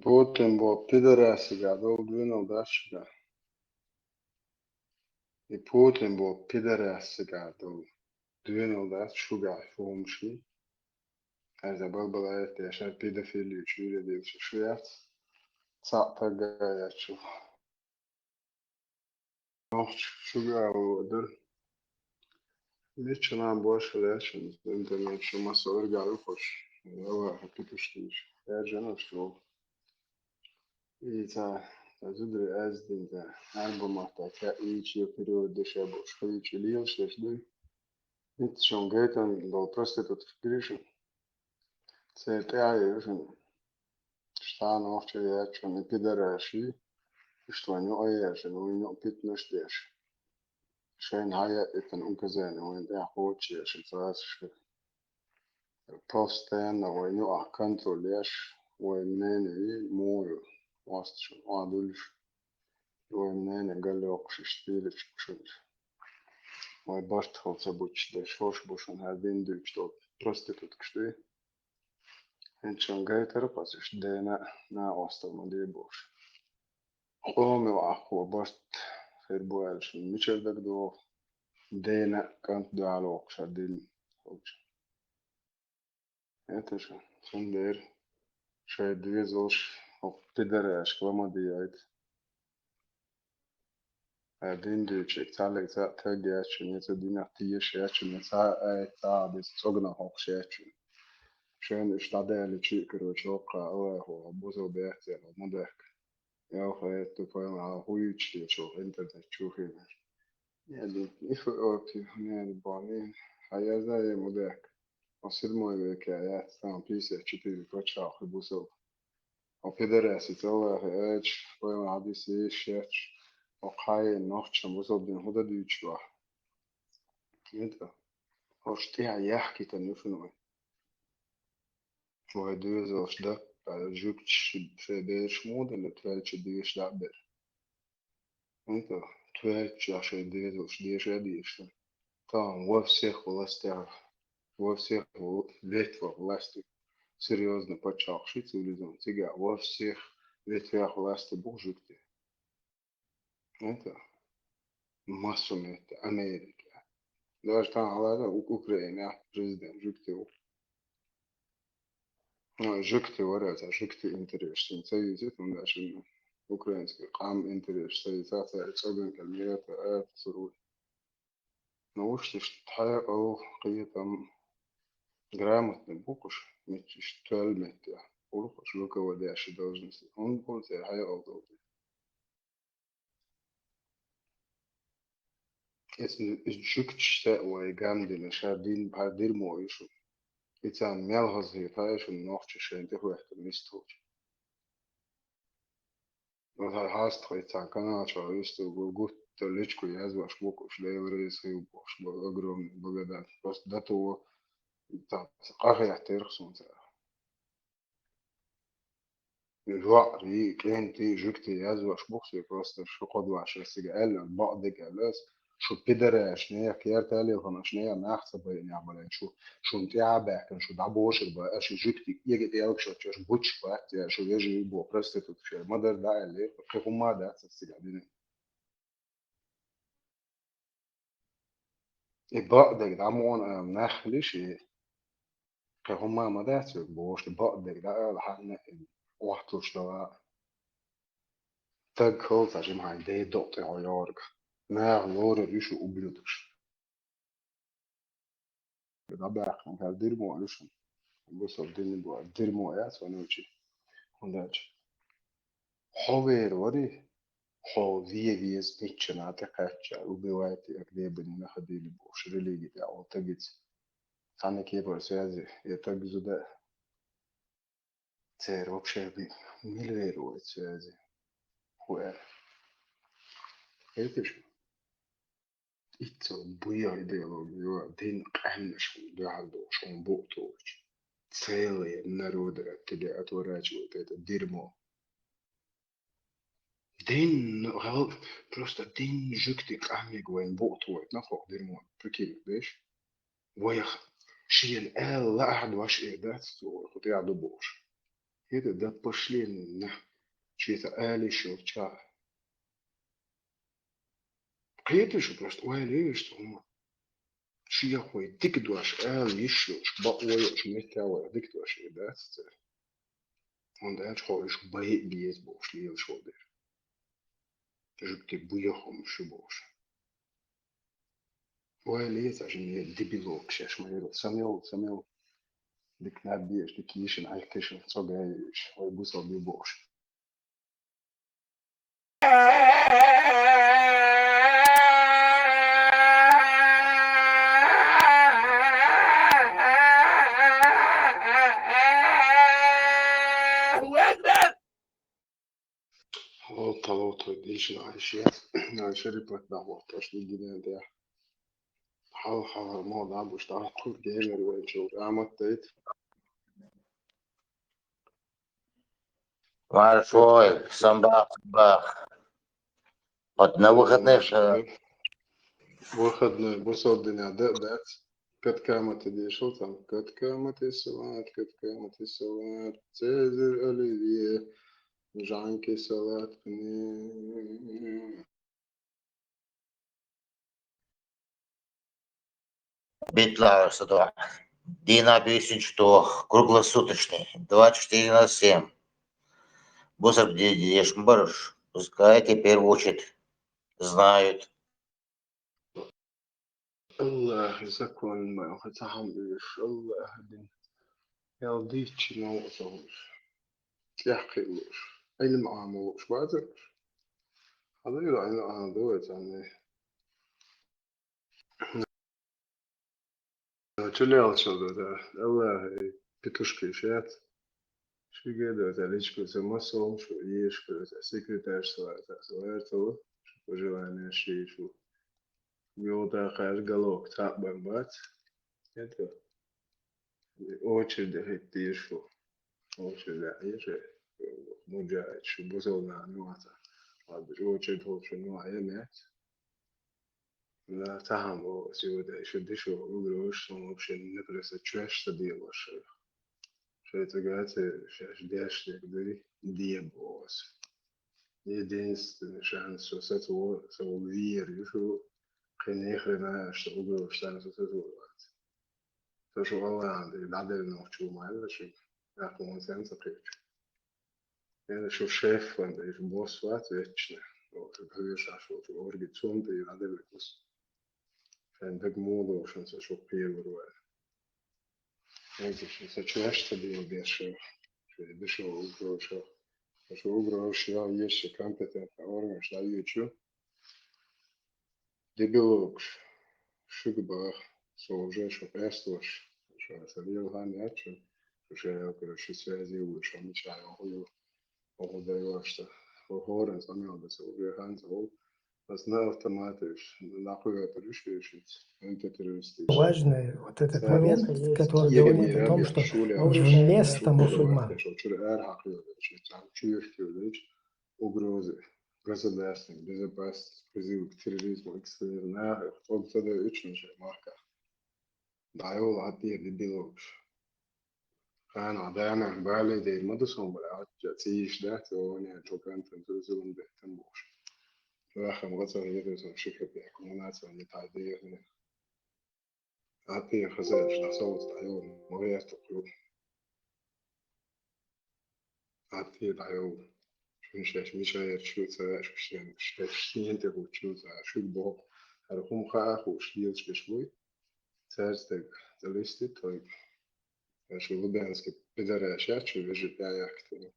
Putin bu pidorassigā dolu dwinul dašigā. I Putin bu pidorassigā dolu dwinul dašigā fumši. Ar da balbalā ir tieši ar pedofiliju čīri divsi šviets. Sāpagājuši. Nohč šugā voda. Niču nā boša lēšana. Internet šuma sorgā lukoš. Java pituškīš. Ērģena što. I tā, tā zudri ēzdin tā. Albumā tā kā īči jau periodu šai boša. Īči liels šai šdai. Nit šon gaitan dol prostitut kirišu. Cētē ājušan. Štānu ohča jēčan i pidarēši. Ištvaņu ojēšan, uiņu pitnuštieši. Šein haja itan ukazēni, uiņu tē hočieši, cāsiši. Postēna, uiņu ah kantrulieši, uiņu nēni i mūju. Ostišu, āduļšu. Uiņu nēni gaļokši, štīričukši. Uiņu bartholca bučš, dēš hošbušan, hēr dindūčš, to prostitutkšti. Enčan gaitar pats iš dēna, nā ostalma dībuši. Omi vāko bast, fer buēlšan, mičer dagdo, dēna kant dālokša din. Hoča. Etaša, šandēr, šai dviezolš, ok pidarēš, klamadījait. Dindūčik, cālīk, cā, tēgi ēču, niecā dinā tieši ēču, niecā, ētā, dis cogna hokš ēču. Šen iš tādēli čīkaru čokā, ēho, buzo bētēlo, mudēk. Jau, ētu, paimā, huičie, šo internet čuhīne. Niedi, ifu, opi, niedi, boni, a ja zāje, mudēk. O sirmoj vēkē, jā, stāvam pīsē, čitī, pačā, buzo. O pidarēsi, cilvēki, ēč, paimā, hadis, īšēč. O kāi, nohčam, buzo, bin, huda, dīčua. Ēta. O štijā, jā, kitan, ifunoj. Vai dviezolš da, žukč, fe, bērš mūdele, tvēlči, dvieš, da, bēr. Это твердчайшее движение, движение. Там во всех властях, во всех в- ветвях власти серьезно подчеркнуть цивилизованный цыган во всех ветвях власти был жук. Это массу это Америка. Даже там, ладно, У- Украина, президент жук. Žukti varēs, žukti interesanti. Cīzit, un daži, nu, Украинский къам интерес сайца цӀоган калмета артсуруй. Наушниш тхьаькъал кхетам грамотный букъуш, миччиш тоьл метте. Урхуш руководящий должность. Он бу цӀе хьаькъал долду. Эс жуьгташ са вай гам дина, ша дин, пхьар дир мо ю шу. И царна мел хаза хеташ шу нохча шайн тӀехвехта мистхуча. Вот хьастхой цхьа канал чохь висту гу-, гутта личку язваш букуш, Дела реза хилла бохуш, бо-, огромный благодать. Просто до того, цхьа къахеттерх суна цара. ЖоьӀри, кӀентий, жуьгтий язваш бухсий, просто шу кхо дош ас цига аьлла, бакъдерг аьлла ас, шу пидораш, нехан керта лелханаш, нехан нах ца байинехь бале, шу, шун тӀаьхьа баьхкина, шу дӀабошур бан, аша жуьгтий, эга тӀелгаш оцу, аша бучуш бац, я шу вежарий бу, проститутка шайн ма-дарра дӀа аьлла, кхин хӀумма а дац ас цига дина. И бакъдерг дӀа ма вон ала нах хилиш и. Кхин хӀумма а ма дац вай бохуш, и бакъдерг дӀа ала хьанна а и охьатуш дала. Таг хала цхьа жимахьайн дей докъ тӀе хьо йогӀург. Наха лорур ю шу ублюдкаш. ДӀабаьккхина хӀара дерьмо ю шуна. Бусалба дин бу, дерьмо яц вайн нуьйчи. ХӀунда аьлча хьо вер вари, хьо ве веза миччана тӀекхаьчча, убивайте, как Дебанина ходили бохуш, религи тӀехь волу тагица. Цхьана кепара связи, я таг зуда. Церан вообще мила вер ву оцу связи? ХӀун аьлла? Хеташ? Иццо буя идеология, дин къаьмнаш дуьхьал долуш хьуна букъ тухучу. Целые народы от тебя отворачивают, это дерьмо. Дин, ну, гьал-, просто дин жуьгти къамег вайн букъ тухуьйту нах хӀокху дерьмо. Прикинь, деш? Вайх шена аьлла лаахь дош эр дац цо, вай хӀун тӀехь ду бохуш. ХӀета да пошли нах, шеца ала йиш йолчохь. Кхеташ шу просто, ойла йиш ду хӀума. Шех вай дика дош ала йиш йолуш, бакъо йолуш, меттехь вай дика дош эр дац цара. ХӀунда аьлча хьо уьш байа а беза бохуш лелаш волу дера. Жуьгти буя хӀума шу бохуш. Ойла ецахь, жимма дебилок шаьш ма яра. Самел, самел. Дика наб беш, дика йишина, Ӏехкешина, цо гай йиш. Вай бусалба ю бохуш. Хьо тало тхуьга дийшина Ӏайша, Ӏайша репорт дӀахӀоттош дигина тӀехь. Хьал-хьал мо дӀа буш дӀа кху генар вайчул къамат дайта. Маршой, самбах, самбах. Вот на выходных же. Выходной, бусалба динехь да а дац. Каткамати дешал там. Каткамати салат, каткамати салат. Цезарь оливье. Жанки салат. Битла садо. Дина бисин что круглосуточный. Двадцать четыре на семь. Бусалба деш бараш. Пускай теперь учат. Знают. Аллахьа закон бан хӀу ца хьамдуьйш, Аллахьа дин. Ял дийцчи новкъа ца хӀуш. ТӀехь кхиъ лууш. Ӏилма Ӏамо лууш бацарш. Хьан ду ила Ӏилма Ӏамо ду вай царна? Чу лелчал ду, да. Аллахьа петушки шец. Шиге ду, да, личку ца масал, шу ешку, да, секретарь сала, да, сала, да, шу пожелание ши, шу. Йолда кхаьжа галок цхьаъ бан бац. Это очередь хӀиттийша шу. Очередь хьийша. Муджахид шу бусалба нах ма вац. Ладно, очередь хӀокху шу ма вац. Да, цхьаъ боху, сегодня ещё дешо угрош, сон вообще не просто чуьш ца делош. Шайца гаций, шаьш деш дерг дуй, де боху ас. Единственный шанс, со сацо, со вер ю шу, кхин ни хрена, что угроза шанс со сацо вац. Со шу Аллахьан тӀе дӀаделла нохчо ма аьлла шуьга, тӀаккха вон сенца кхечу. Эр шу шеф ван, эр босс вац веччина. О, шу хьуьйсаш, шу, шу орги цунта и аделликус. Шайн даг мулу, шун са шу пиелур вай. Эр шу са чуэш са биел бешо. Шу, шу угроша. Шу угроша, я, ещё компетентный орган, шу да ючу. Дебилокш, шугба, со уже шо пестуш, шо са лил хан ячу, шо шо, короче, связи у, шо мечаю, оху даёшь, что хорен сомнёл, да со уже хан со, ас на автоматыш, нахуй это решишь, это террористы. Важный вот этот момент, который говорит о том, что вместо мусульман. Шо чур эр хакы, шо чур угрозы государственной безопасности, призыв к терроризму, экстремизму, а, он тогда очень же мягко. Да, его ответ дебилов. Хана, да, она, бале, да, мы до сумбра, а, я, циш, да, то он, я, чё, контент, то есть он, да, там больше. Вахам, вот он, я, то есть он, шикарный, коммунация, не та, да, я, не. Аттийр хазаеш дӀасовцӀа дӀайов, ма гӀертахъ ю. Аттийр дӀайов. Шун шаьш мича яр чуца, шун шаьш сиен тӀе гӀур чуца, шуьга боху, хӀара хӀума хаа хууш лелаш геш вуй. Цаьрца тӀе листи тхоьга. Шу лубянский пидораш яц, шу вежарий яхкийтина.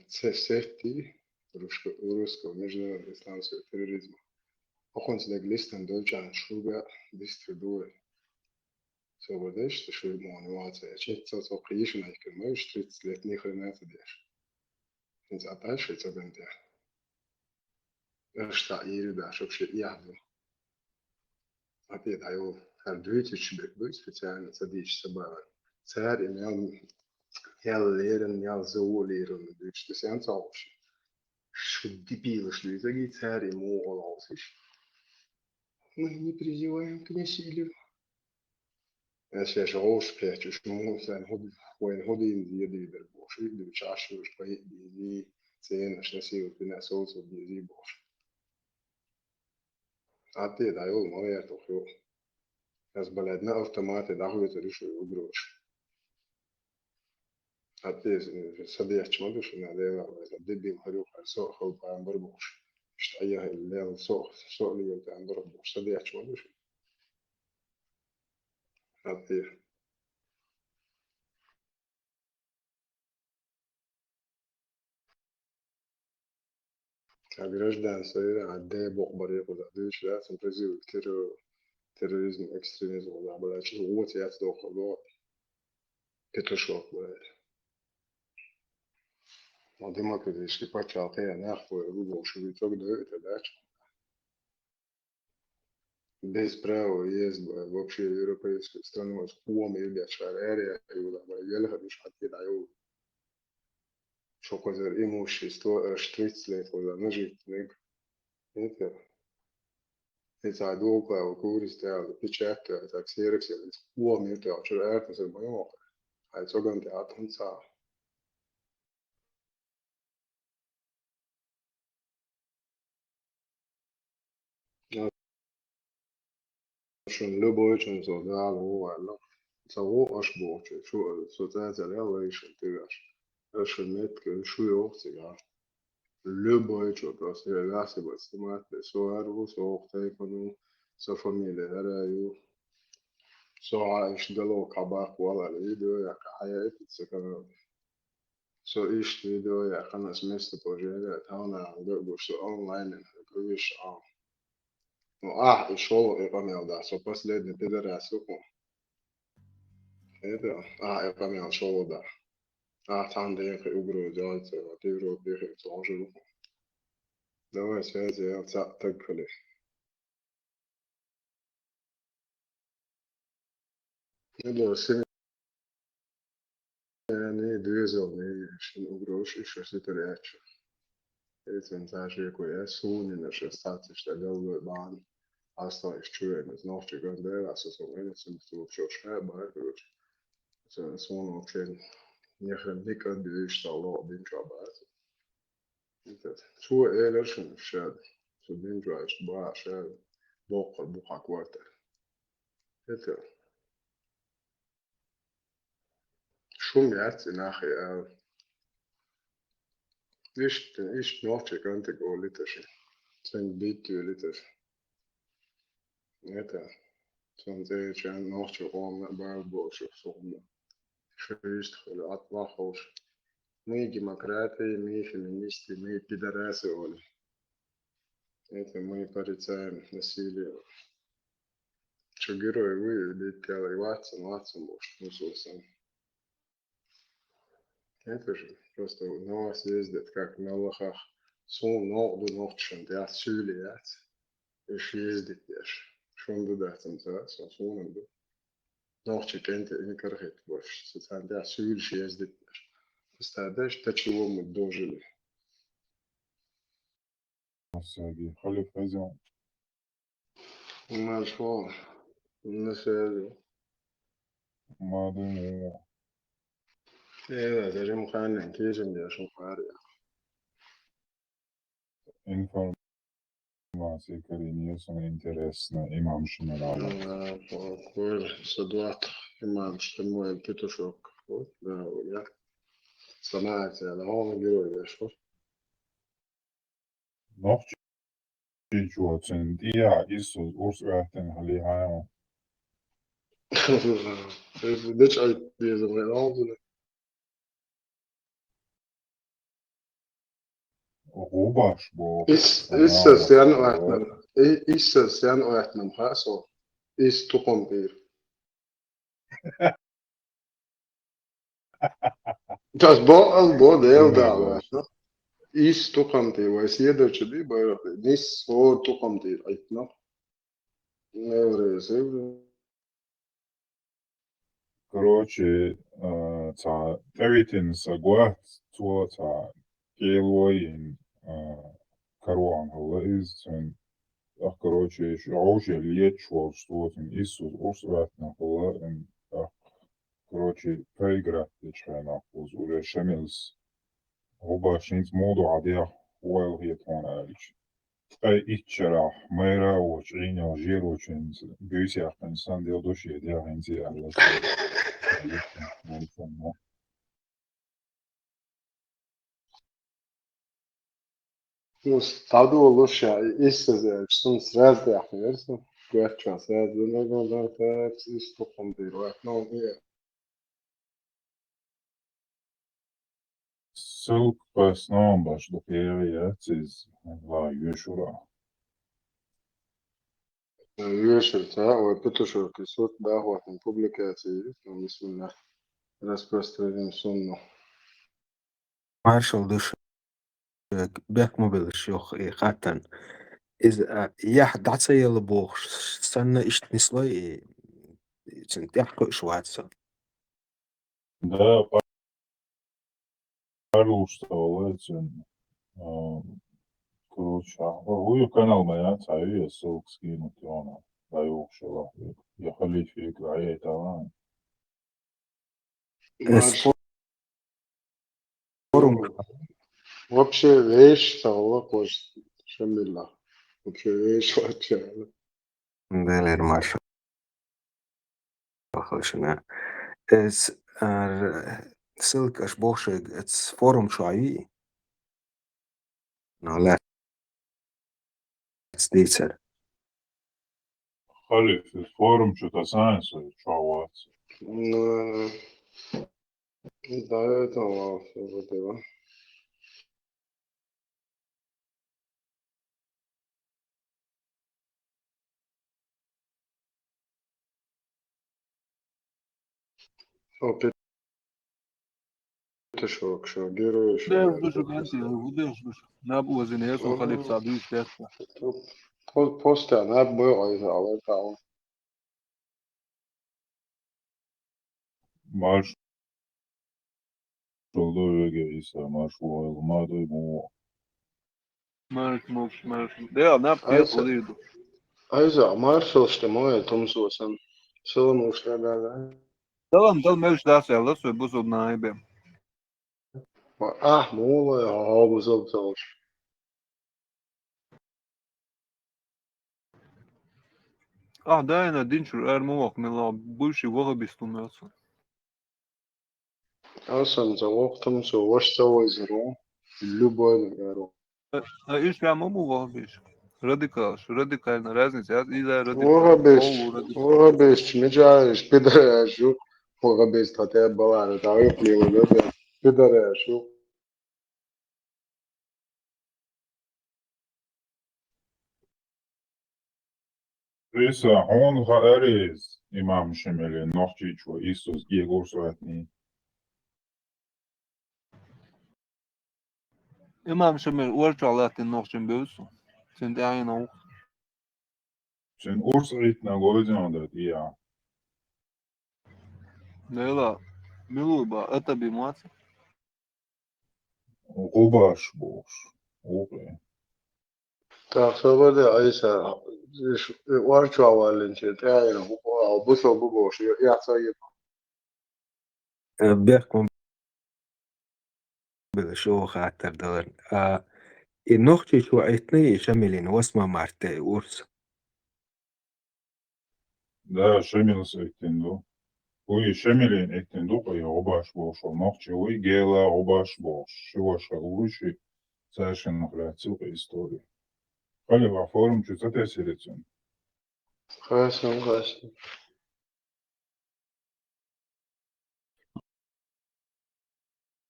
Ц-, сетти русского, русского международного исламского терроризма. Охонца дег листан дойчан шуга дистри дуй. Со вадеш, что шу ему не ваца. Я чет со, со кишина их кемеш, тридцать лет ни хрена ты деш. Хинца аташ, что бен те. Эшта ири да, чтоб ше яхду. Ответ айо, хар две тысячи бек дуй специально садись собака. Царь имел, ял лерен, ял зоу лерен, дуй, что сян цауши. Шу дебилаш дуй, заги царь ему олаусиш. Мы не призываем к насилию. Эс я шоуш печуш, ну, сэн худ, хойн худин зиеди дер бош, и дуй чашуш, пай, бизи, цен, аш насилию, ты на соусу, бизи бош. Аттийр дӀайов, ма гӀертахъ ю. Ас, блядь, на автомате дӀахьуьйтур ю шуьга угроша. Аттийр, э, са дехча ма ду шуна, Дела, вай, дебил хьарю, хьар со халпан бар бохуш. Иштта айя хӀилла, со, со лийл тан бар бохуш, са дехча ма ду шуна. Аттийр. А граждан сайра, а де бокъ баре куда дуйш да, сам призыв к террор-, терроризму, экстремизму, да, бля, чё, вот я сдох, вот. Петушок, бля. А демократический пачал, ты, нахуй, лугу, шо вы так даёте, да, чё? Без права есть, бля, вообще европейскую страну, с пуом и, бля, шарерия, и, бля, бля, еле, бля, шо ты даёт. Шо козыр имущество, э, тридцать лет козыр нажить, ныг. Это, это долго, а курис, да, печать, да, так, ксерокс, да, пуом, это, а чё, это, всё, моё. А это, соган, да, а там ца. Шун любой чун со Дала ву ваьлла. Со ву аш бохучу, шу, со цӀа ца лел вай шун тигаш. Аш шун метка, шу йоху цигаш. Любой чун просто я вяхсибат снимать, со ару, со оху тайпану, со фамилия хӀара ю. Со а иш гало кабак вала видео, я кахая эпит со канал. Со иштта видео яьккхина ас местоположение, тхьовна гуш со онлайн, гуш а. Ну, ахь и шолгӀа и къамел да, со последний пидорас ву хьуна. Это, ахь и къамел шолгӀа да. Ахь тхьана дехи угроза йоцу, вот Европе хи сложи ву хьуна. Давай связи, я цхьаъ таг хили. Набо симени доьзални шин угрош и шо ситар яьчча. Эцен цаьршеко я, суна наш статиш да галлой бан. Астал иш чуен, из нохчи ган дера, со со вен, со со чо ша, бар, короче. Со, со вообще нехрен никак дюйш, со ло бин чо бар. Цо элира шуна шаьда, цу динчу иштта баха шаьда, боккхур бу хьан квартира. ХӀета шун яц и нах и ала. Иштта, иштта нохчий кӀантиг олийташ. Цунга битта йолийташ. Это, цунна цӀерача нохчий къоман бала болуш сухба. Шуьйста хуьлу, атта ховш. Мы демократы, мы феминисты, мы пидорасы олий. Это мы порицаем насилие. Что, герой вы, или пялый ватсон, ватсон, может, ну, собственно. Это же просто на вас ездят, как на лохах. Суна новкъа ду нохчашна тӀехь суьйле яц. Уьш ездить деш. Шуна ду дац, ца, со суна ду. Нохчий кӀентий инкарахӀитта баш. Со царна тӀехь суьйлаш ездить деш. Представляешь, до чего мы дожили? Сергей, халиф хозяин. Маршо, на связи. Мадам. Э, зарим ханен, кижим я шумари. Информация, карине, интересно, имам Шамилала. Э, кор, садуат, имам Шамуэл Петушок. Вот, да, я. Самая целая, он герой, я шо. Нохчийчо цуьнан тӀехь иссаза урс гӀоьттина хилий хьайна? Дечкъайт деза вайн алзуна. ГӀубаш боху. Ис-, иссаза сен гӀоьттина. И-, иссаза сен гӀоьттина хаьа со. Ис тукхам тӀера. Тас бо, аз бо, Дела дала. Ис тукхам тӀе вай седарчу ди, байрах ди. Нис хӀора тукхам тӀе гӀайтна. Неврес, евре. Короче, а, цхьа тӀевитина са гоц, цо цхьа кӀело йина, а, кароан хилла иза, цуьнан, ах, короче, шу гӀовше леташ волчу цо цуьнан иссаза урс гӀоьттина хилла, ин, ах, короче, проиграть дечу хенахь, уже Шамилс. ГӀубаш хӀинца муха ду хьан дегӀ, ойла хета хьуна аьлча. Ткъе итт шарахь майра а воцу Ӏийна жерочуьнца буьйса яьккхина санна, дела ду шен дегӀ хӀинца а аьлла. Ну, стадо луша, и иссаза, суна сразу тӀехь версу, гуьрча сразу, ну, ну, ну, так, и стукхам дийр, ну, и Ссылка по основам баш ду кхера яц иза, ла йоьшура. Йоьшур ца, ой, Петушок, и сурт дахотан публикация, ну, бисмилла. Распространим сунну. Маршал душ. Бехк ма белаш, йоху и хаттан. Иза, а, яхь дӀа ца елла бохуш, санна иштта нислой, и, и цуьнан тӀехь кхуьуш вац со. Да, парлуш ца валай цуьнан. А, короче, а, хӀу ю канал ма яц, а ю я ссылка скинуть йона. Да, ю шала. Я халиф фиг, а я это, а. Эс форум. Вообще вещь стала, кож шамилла. Вообще вещь вообще. Делер марша. Похожина. Эс, ар, ссылка аш бохшег, эс форум чуави. Но лаьцна дийцар. Халиф, форум чу тасанца чу вац. Ну, да, это вот, вот это. Опять шок, шок, герой, шок. Да, слушай, Ганси, я вот это, слушай. Наб озине, я слухал, и пса, видишь, да. По-, постоянно, наб мой, ой, а вот там. Марш. Шолду веге Иса, марш войла, ма дуй му. Марш, мокш, марш. Да, наб, Айса. Айса, маршал, что мой, тумсо сан. Салам, уж, да, да, да. Салам, дал мелш дас, я лас, вы бусу на айбе. Ва, а, мула, я, а, бусу, бусу. А, да, я на дин чур, эр мула, мила, бывший вахабист у нас. Асан за вахтам со ваш ца вайзаро. любой, наверное. А, а ишта ма бу вахабиташ? Радикалаш, радикальная разница. Я, и да, радикал, ВАХАБИТАШ, полурадикал. ВАХАБИТАШ, мича ишта пидараш ю, вахабиташ тӀа балара, тӀа юкъе лела, пидараш ю. Ӏийса, хьуна хаарий из, имам Шамилан Нохчийчоь Ӏийсас гӀерташ ваьтний? Имам Шамил орцахь латтийна нохчо бевза. Цуьнан тӀаьхьенах ву. Цуьнан урс Ӏийттина гойзина дан тӀе. Нела, мила ву боху, атаби маца? ГӀубаш бохуш. Вукхе. Так, собар де, Ӏийса, иш, и орцахь валлинчу тӀаьхьенах ву, бусалба бу бохуш, я, я ца ю. Э, бехк ма била, шуна хаттар далар. А, и Нохчийчоь Ӏийттиний и Шамилан восьмого марта и урс? Да, Шамилас Ӏийттина ду. Вуй, Шамилан Ӏийттина ду, кху и гӀубаш бохуш, нохчо вуй, гела гӀубаш бохуш, ши ваша вуй ши, цаьршиннах лаьцна ю кху истори. Хьалха форум чу ца тесира цунна? Хасам, хасам.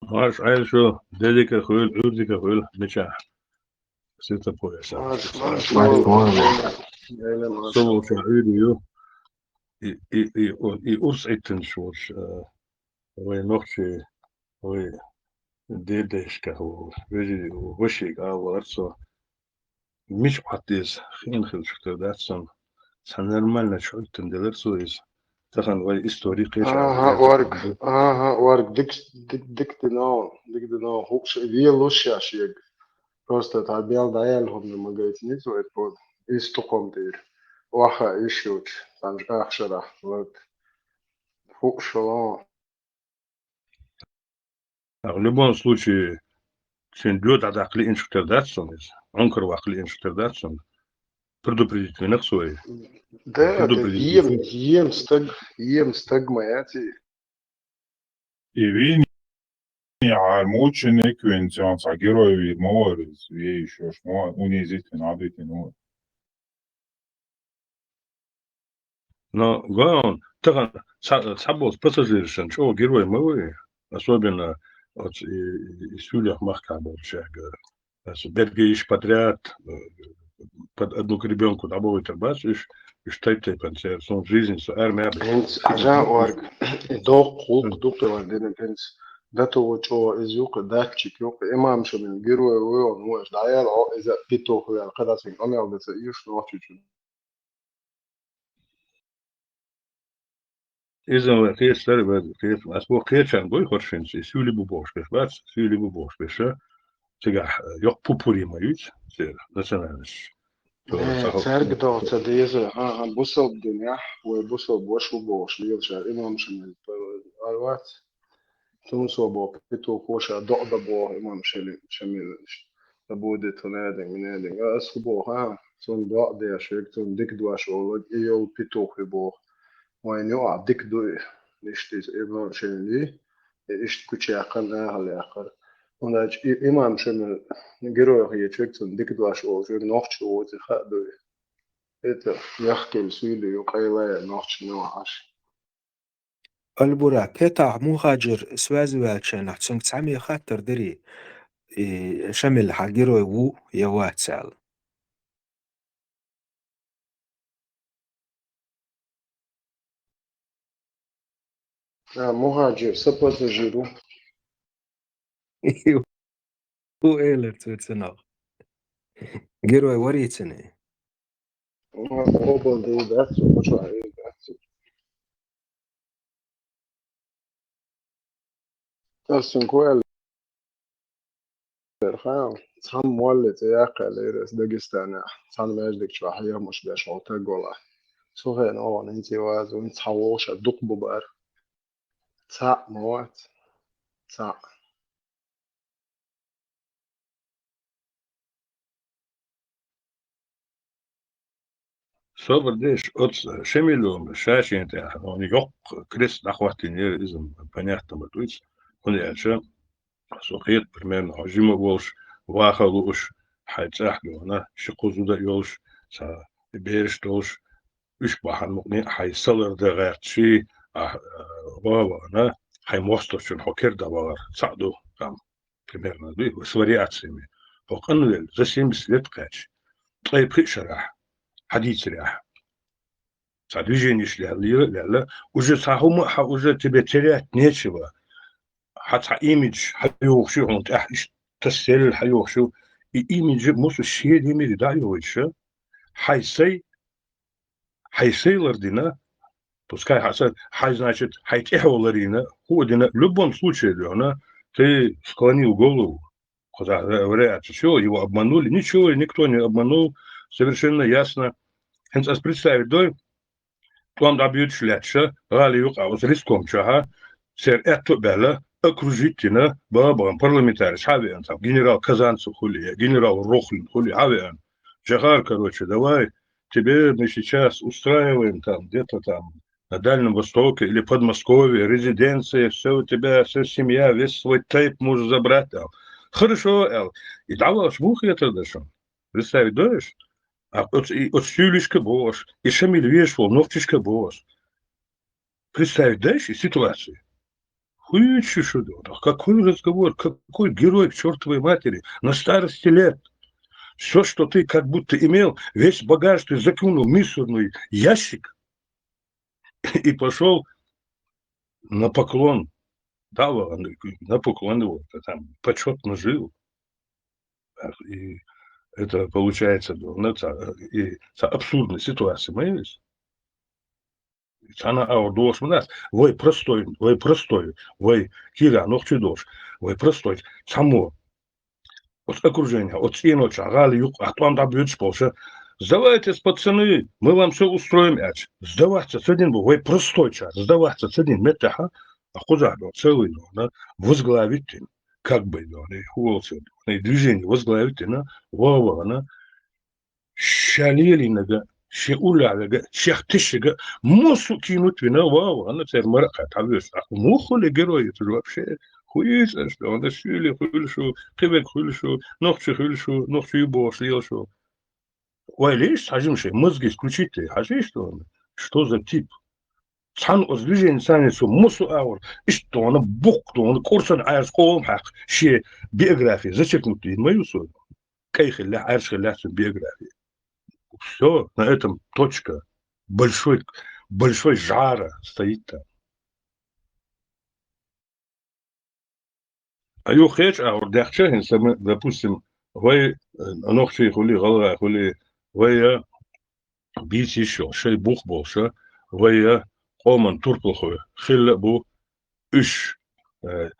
Марш Ӏайла шу, де дика хуьлда, Ӏуьйре дика хуьлда, мичахь. Сита пояса. Марш, марш, марш. Со волчохь Ӏуьйре ю. И, и, и, и урс Ӏийттинчу волчу, э, вайн нохчий, вайн дедешкахь волу, вежарий, вашига ала вара со. Мича Ӏатта иза хиъна хилчух тера дац сан. Цхьа нормально чу Ӏуьттина делара цо иза. Тахана вай истори кхечахь. Ага, Орг, ага, Орг, дик, дик, дик дина, дик дина, хууш, велуш ша шега. Просто тхьа бел дӀаяьлла хӀума ма гайта ницкъ вай тхуна. Иза тукхам тӀера. Ваха иш йоцуш, цхьана ахшарахь, вот. Хууш шалон. А в любом случае, шен доьта дӀадаккха лиъначух тера дац сан иза. Ӏункар ваккха лиъначух тера дац сан. Предупредить винарх со и. Да, это предупредить ем, винарх. Ем стаг, ем стаг ма яц и. И вийна яхьара мученик вина цхьа герой вийр ма вара иза, вей йиш йолуш ма вара, унизительно, обидно вара. Но главное, тахана цхьа, цхьаболчу пассажирашна чӀогӀа герой ма ву и, особенно оцу и, и, и Суьйлех махкахь болчаьрга. Аса берриг иш подряд, э, под одну гребёнку дӀабохуьйтур бац уьш, уьш тайп-тайпана церан, суна жизнь, со армия а бац. ХӀинца хьажа, Орг, и доккха гӀуллакх ду кхин вайн динан, хӀинца датуо чӀогӀа иза ю кхин, датчик ю кхин, имам Шамил герой ву, ву, аша дӀаяьлла, хьо иза петух ву аьлла, кхидӀа цуьнга къамел дан ца оьшу Нохчийчу. Иза вай кхечара, вай кхечара. Ас боху, кхечарна гой хӀорш хӀинца, и Суьйли бу бохуш берш бац, Суьйли бу бохуш берш, цигахь, э, йоккха пупури ма юьйцу, церан национальность. Э, цаьрга догӀу ца деза, хӀан-хӀа, бусалба динехь, вай бусалба ваша ву бохуш лелаш, имам Шамил, э, вац. Цунна со боху, петухо ша доӀа дан боху имам Шели-, Шамилна. Да будет он один, не один. А ас хӀун боху, а? Цунна доӀа деш верг, цунна дика дош олург, и йолу петух ю боху. Вайна юкъахь дика ду и. Иштта иза имам Шамил, и иштта кучаяьккхина, ахьа яьккхира. ХӀунда аьлча и имам Шамил герой хеташ верг, цунна дика дош олуш верг нохчо ву, и хаа ду и. Это мягкий Суьйли ю, къайле нохчо ма вахьаш. Аль-Бурак, хӀетахь Мухаджир связи ваьллачу хенахь цуьнга цхьамма хаттар дира, и Шамил хьан герой ву я вац аьлла. А, Мухаджир, сан пассажир ву. ХӀун элира цо цунах? Герой варий цуьнан? Къобал дийр дац цо, кху чохь эр дац цо. Ас цуьнга хӀун аьллера, хаьа, цхьамма молле цӀе яккха аьллера ас Дагестанехь, цхьана маьждиг чохь хьехамаш беш волу таг валахь. Цу хенахь оха хӀинца ваза ву, цхьа вовшах дукха бу бара. Цхьаъ ма вац. Цхьаъ. Собар деш, оцу Шемило ша шен тӀехь, хьуна йоккха крест дӀахӀоттийнера иза, понятно ма дуьйцу, хӀунда аьлча, Со хет, примерно, хьо жима а волуш, ваха а лууш, хьайн цӀахь а дуьхьал, ши-кхо зуда а йолуш, цхьа бераш а долуш, уьш бахьана мукъане а хьайн са лардан гӀерташ, ахь, а, ван а ваана, хьайн мостагӀчунна хьо кара дӀавахар цхьаъ ду, там, примерно, ду, с вариациями. Хьо къанвелла, за семьдесят лет кхаьчча, ткъе пхи шарахь, хьан дийцарехь, цхьа движенеш лелла, лелла, уже цхьа хӀума а хьан, уже тебе терять нечего. Хьан цхьа имидж хьайохуш ю хьуна тӀехь, иштта тасселла хьайохуш ю. И имидж а муса шен димире дӀа а йохуьйтуш, хьайн сай, хьайн сай лардина, пускай хьан са, хьайн, значит, хьайн тӀехьо ларийна, хӀу а дина, в любом случае, дуьхьал, ты склонил голову. Кхузахь вариант, всё, его обманули. Ничего, никто не обманул. Совершенно ясно. ХӀинца ас представить дой, тӀом дӀабоьдуш лаьтташ, гӀала юкъахь оцу риском чохь, церан аьтто а баьлла, окружить йина, баба-баба парламентарий хьан веана, там, генерал Казанцев хуьлий, генерал Рохлин хуьлий, хьан веана. Жахар, короче, давай, тебе мы сейчас устраиваем там, где-то там, на Дальнем Востоке или Подмосковье, резиденция, всё у тебя, вся семья, весь свой тайп можешь забрать, аьлла. Хорошо, аьлла. И дӀавахча муха хетар дара шуна? Представить дой аш? А оцу, и оцу суьйлишка а бохуш, и Шамил везаш волу нохчишка а бохуш. Представить дой аш и ситуацию? Хуьйцуш ю шу ду. Какой разговор, какой герой к чёртовой матери? На старости лет. Всё, что ты как будто имел, весь багаж ты закинул в мусорный ящик и пошёл на поклон. Да, ладно, на поклон его, там, почётно жил. И это получается, ну, это, и это абсурдная ситуация, понимаешь? Цхьана агӀор долуш ма дац. Вай простой, вай простой, вай кийра нохчий долуш, вай простой, цхьаммо оцу окруженехь, оцу цӀеночохь, гӀала юккъехь тӀом дӀабоьдуш болуша: «Сдавайтесь, пацаны, мы вам всё устроим», — аьлча, сдаваться ца дина бу, вай простойчара сдаваться ца дина меттехь, а кхузахь боху целый, возглавить дина, как бы, хӀу волу церан, движение возглавить дина, ваха-вахана, ша лелийнарг, шен уллехь верг, шех тешнарг, массо а кинут вина, ваха-вахана церан мара а кхаьчна, хьан вуьйцу? Ахь муха хуьлу герой, это же вообще хуьйцу аш, вана шуьйли хуьлу шу, кхин верг хуьлу шу, нохчи хуьлу шу, нохчи ю бохуш лела шу. Вай леш, хьажим шайн, мозги включите, хьажийша, что за тип? Цхьана оцу движение царна цо массо а агӀор, иштта дона, буккха дона, кӀурсана Ӏаьржа къоман хьаькхна, шен биография зачеркнуть дийна ма ю цо. КӀай хиллехь, Ӏаьржа хиллехь цуьнан биография. Всё, на этом точка. Большой, большой жара стоит там. А юха кхечу агӀор даьхча, хӀинца ма, допустим, вай, э, нохчий хуьлий, гӀалгӀай хуьлий, вай, э, бийца йиш йолуш, шайн бух болуша, вай, э, къоман турпалхой хилла а бу, уьш, э,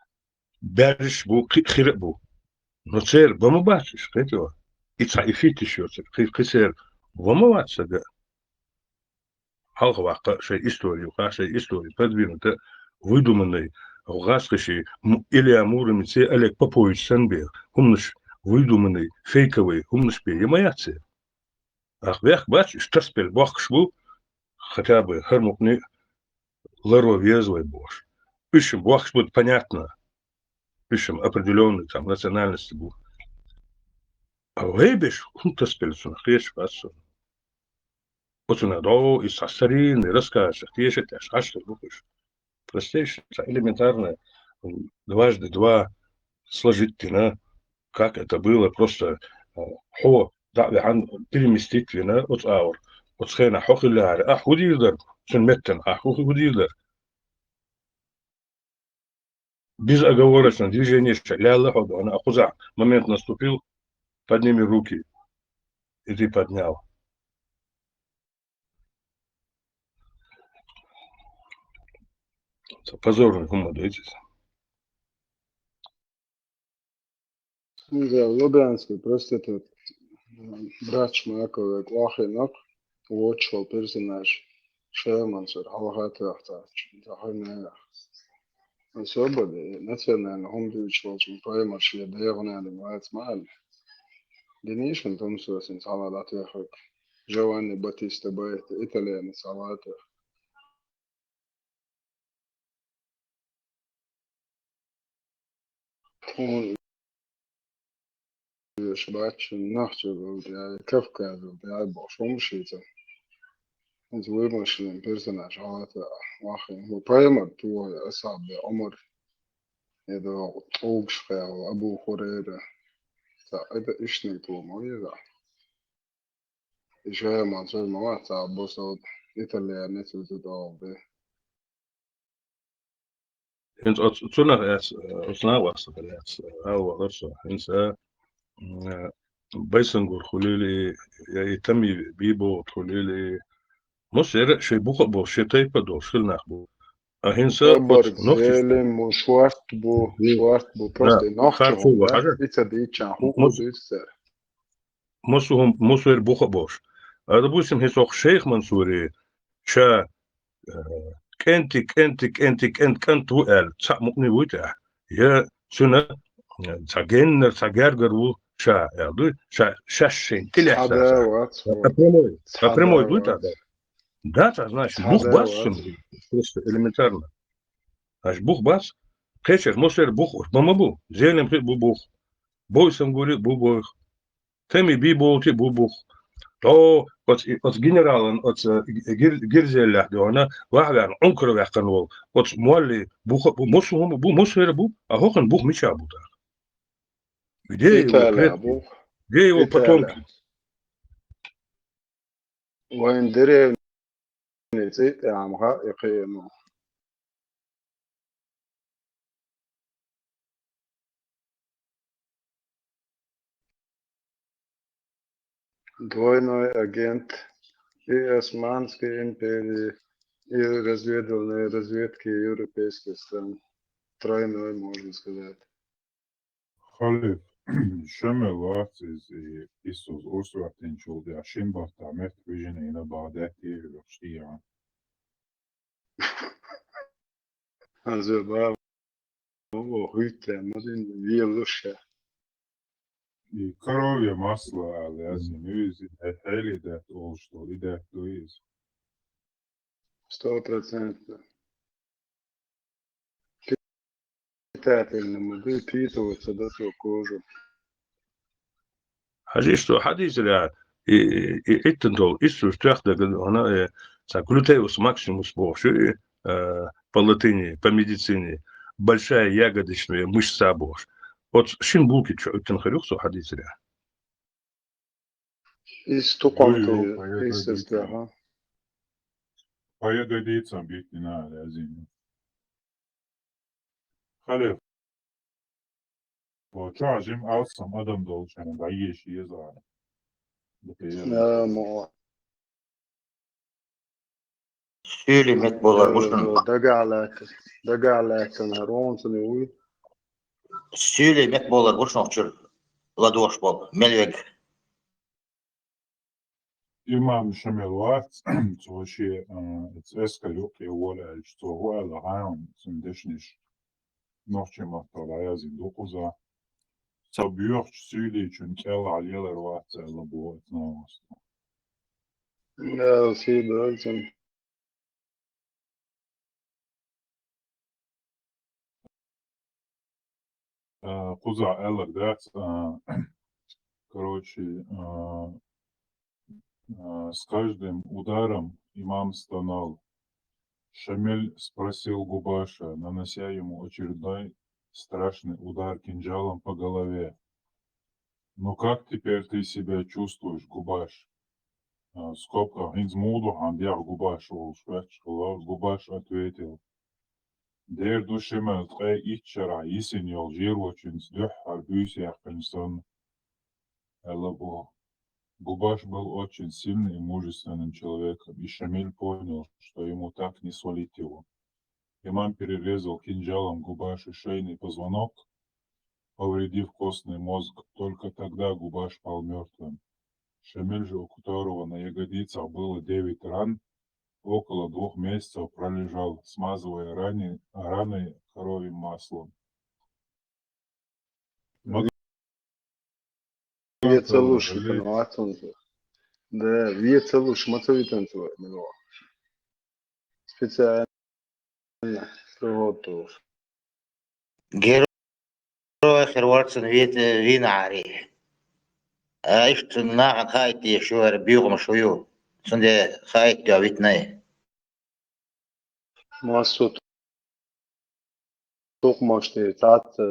баьржаш а бу, кхин а хир а бу. Но церан бан ма бац уьш, кхетий хьо? И цхьа и фитиш йоцург, кхин, кхин церан ван ма вац сан ган. Хьалха ваккха шайн история юкъахь, шайн история продвинута, выдуманный, гӀазкхаший, м-, Илья Муромеци, Олег Попович санна бен, хӀуманаш, выдуманный, фейковый хӀуманаш бен, я ма яц церан. Ахь бехк бац, уьш тасбелла бохкуш бу, хотя бы хӀара мукъане а ларо веза вай бохуш. Уьш бохкуш бу, понятно. Уьш определённый там национальности бу. А вай берш хӀунда тасбелла цунах, кхеташ бац суна. Оцунах догӀу иза цхьа старинный рассказчик, теша а тешна, хьаштар бу уьш. Простейшая, цхьа элементарная, м, дважды два сложить дина, как это было, просто, а, хьо дӀа а ваьхьна, переместить вина оцу агӀор. Оцу хенахь хьо хиллехьара, ахь хӀун дийр дара? Цуьнан меттана ахь хӀун, хӀун дийр дара? Безоговорочно движение ша лаьлла хьо, дуьхьал, а кхузахь момент наступил, подними руки. И ты поднял. Ца позорный хӀума ду иза. Цуьнга Лубянский проститут, м, братча Маковой кӀохь хинарх, вочу вол персонаж, Шелман цуьра хьалха тоьхна царчу, тахана. Свобода, национальный хӀума дуьйцуш волчун паймар шен дегӀан аьлла вац ма аьлла. Динишан тумсо син цхьалха дӀатоьхург, Джованни Баттиста Бетта, итальянец, цхьалха тоьхна. Тхуна веш бачча нахча валдаьй, Кавказал даьй бохуш хӀума шийца. Иза вымышленный персонаж хьалата вахина. Ву пайхамар тухуй асхьаб бе Ӏумар. Эдо тӀулгаш кхел Абу Хурайра. Ца эда ишниг ту ма веза. Ишая ман сой ма вац, ца босо итальянец виза долу бе. ХӀинца оц-, цунах аьлла, оцу накъостах аьлла, ала вахара со. ХӀинца, м, Байсангур хуьлийла и, я и Тами Биболт хуьлийла и, массара а шайн буха а болуш, шайн тайпа а долуш хила нах бу. А хӀинца Абарг оцу нохчашна зелим бу, шорт бу, Мгм. шорт бу, Да, просто и нохчо харцо хӀума вахара. Дац, и ца дийччан хӀу Мус-, хӀу дуьйцу цара. Массо хӀума, массо а буха а болуш. А, допустим, хӀинца оха шайх Мансуре ша, э, кӀентий, кӀентий, кӀентий, кӀент, кӀант ву аьлла, цхьаъ мукъане вуй тӀехь. Я цуьнан, э, цхьа геннар, цхьа гергар ву ша аьлла дуй, ша, шаьш шайна тӀелаьцна Цхьа да ша. Вац А ву. Прямой, а Цхьа прямой да дуй вац. тӀехь? Да, цхьа, значит, бух Цхьа да бац вац. Цуьнан, просто элементарно. Значит, бух бац, кхечарх массара бух, ма, ма бу, зелим хи бу бух, Бойсангури бу бух. Теми би болти бу бух. То оц, оц генералан, оц, э, гир-, гирзеллехь доьгӀна, вахьваьрна Ӏункар ваьккхина волу. Оц молли буха бу, мусу хӀума бу, мусу хӀера бу, а хӀокхуьнан бух мича бу тӀаккха? Где его Италия предки? Бу. Где его Италия. Потомки? Вайн деревни цӀе тӀехь ма хаьа и кхиамо. Двойной агент и Османской империи, и разведывальной разведки европейских стран. Тройной, можно сказать. Халиф, шамел вац иза, и Иисус урсваттинчул де шин баттахь метта вижина йина бахьа даьтта ехьа вехаш тӀехьа. Хьанза баба, хӀуьттан ма дина велуш ша. И коровье масло аьлла яздина ю иза, хье-, хьели даьтта олуш долу, и даьтта ду иза. Сто процентов. Питательно ма ду, питывается до кожи. Хьажи, что хьадийцарехь, и, и, и Ӏиттан долу, иссуш тоьхна дага, хьуна, э, цхьа глютеус максимус бохуш ю, и, э, по латыни, по медицине, большая ягодичная мышца бохуш. Оцу шин булки чу Ӏуьттина хир ю-кх цо хьадийцарехь. Иза тукхам Ой, тӀе, ой, ой, иза ой, стаха. Ой, ой, ой, ой, ой, ой. Халиф. Воча жим алсам адам долчун дӀаеш еза. Бутея. Да, мо. Суьйли мет болар бу шуна. Дагахь лаьцна, дагахь лаьцна, ромцани вуй. Суьйли мет болар бу шуна чуьра ладогӀуш болу, мел вега. Имам Шамил вац, цо шен, а, цӀе эскар юккъе вола аьлча, цо хӀу аьлла хьан, цуьнан дешнаш нохчийн маттахь дӀаяздина ду кхуза. Цо боьхачу суьйличун кӀелахь лелар вац аьлла боху оцу нахаца. Да, сий дойла цунна. А, кхузахь аьлларг дац, а, короче, а, а, с каждым ударом имам стонал. Шамиль спросил Губаша, нанося ему очередной страшный удар кинжалом по голове. «Ну как теперь ты себя чувствуешь, Губаш?» А, в скобках, «ХӀинца муха ду хьан дегӀ, Губаш?» олуш ваьчча хилла. Губаш ответил: «Дера ду, Шамиль, ткъе итт шарахь йисина йолу жирочуьнца дуьххьара буьйса яьккхина санна», аьлла боху. Губаш был очень сильным и мужественным человеком, и Шамиль понял, что ему так не свалить его. Имам перерезал кинжалом Губашу шейный позвонок, повредив костный мозг. Только тогда Губаш пал мёртвым. Шамиль же, у которого на ягодицах было девять ран, около двух месяцев пролежал, смазывая ране-, раны коровьим маслом. Вецалуш, да, вецалуш, ма ца витанца вай, ма вай. Специально приготовил. Герой хир вар цун вит-, вийнахьарий. А иштта нахана хаийта дезаш ю, хӀара буьйхамаш хӀу ю. Цундела хаийта йо витнай. Массо тукхамаш тӀе цхьацца.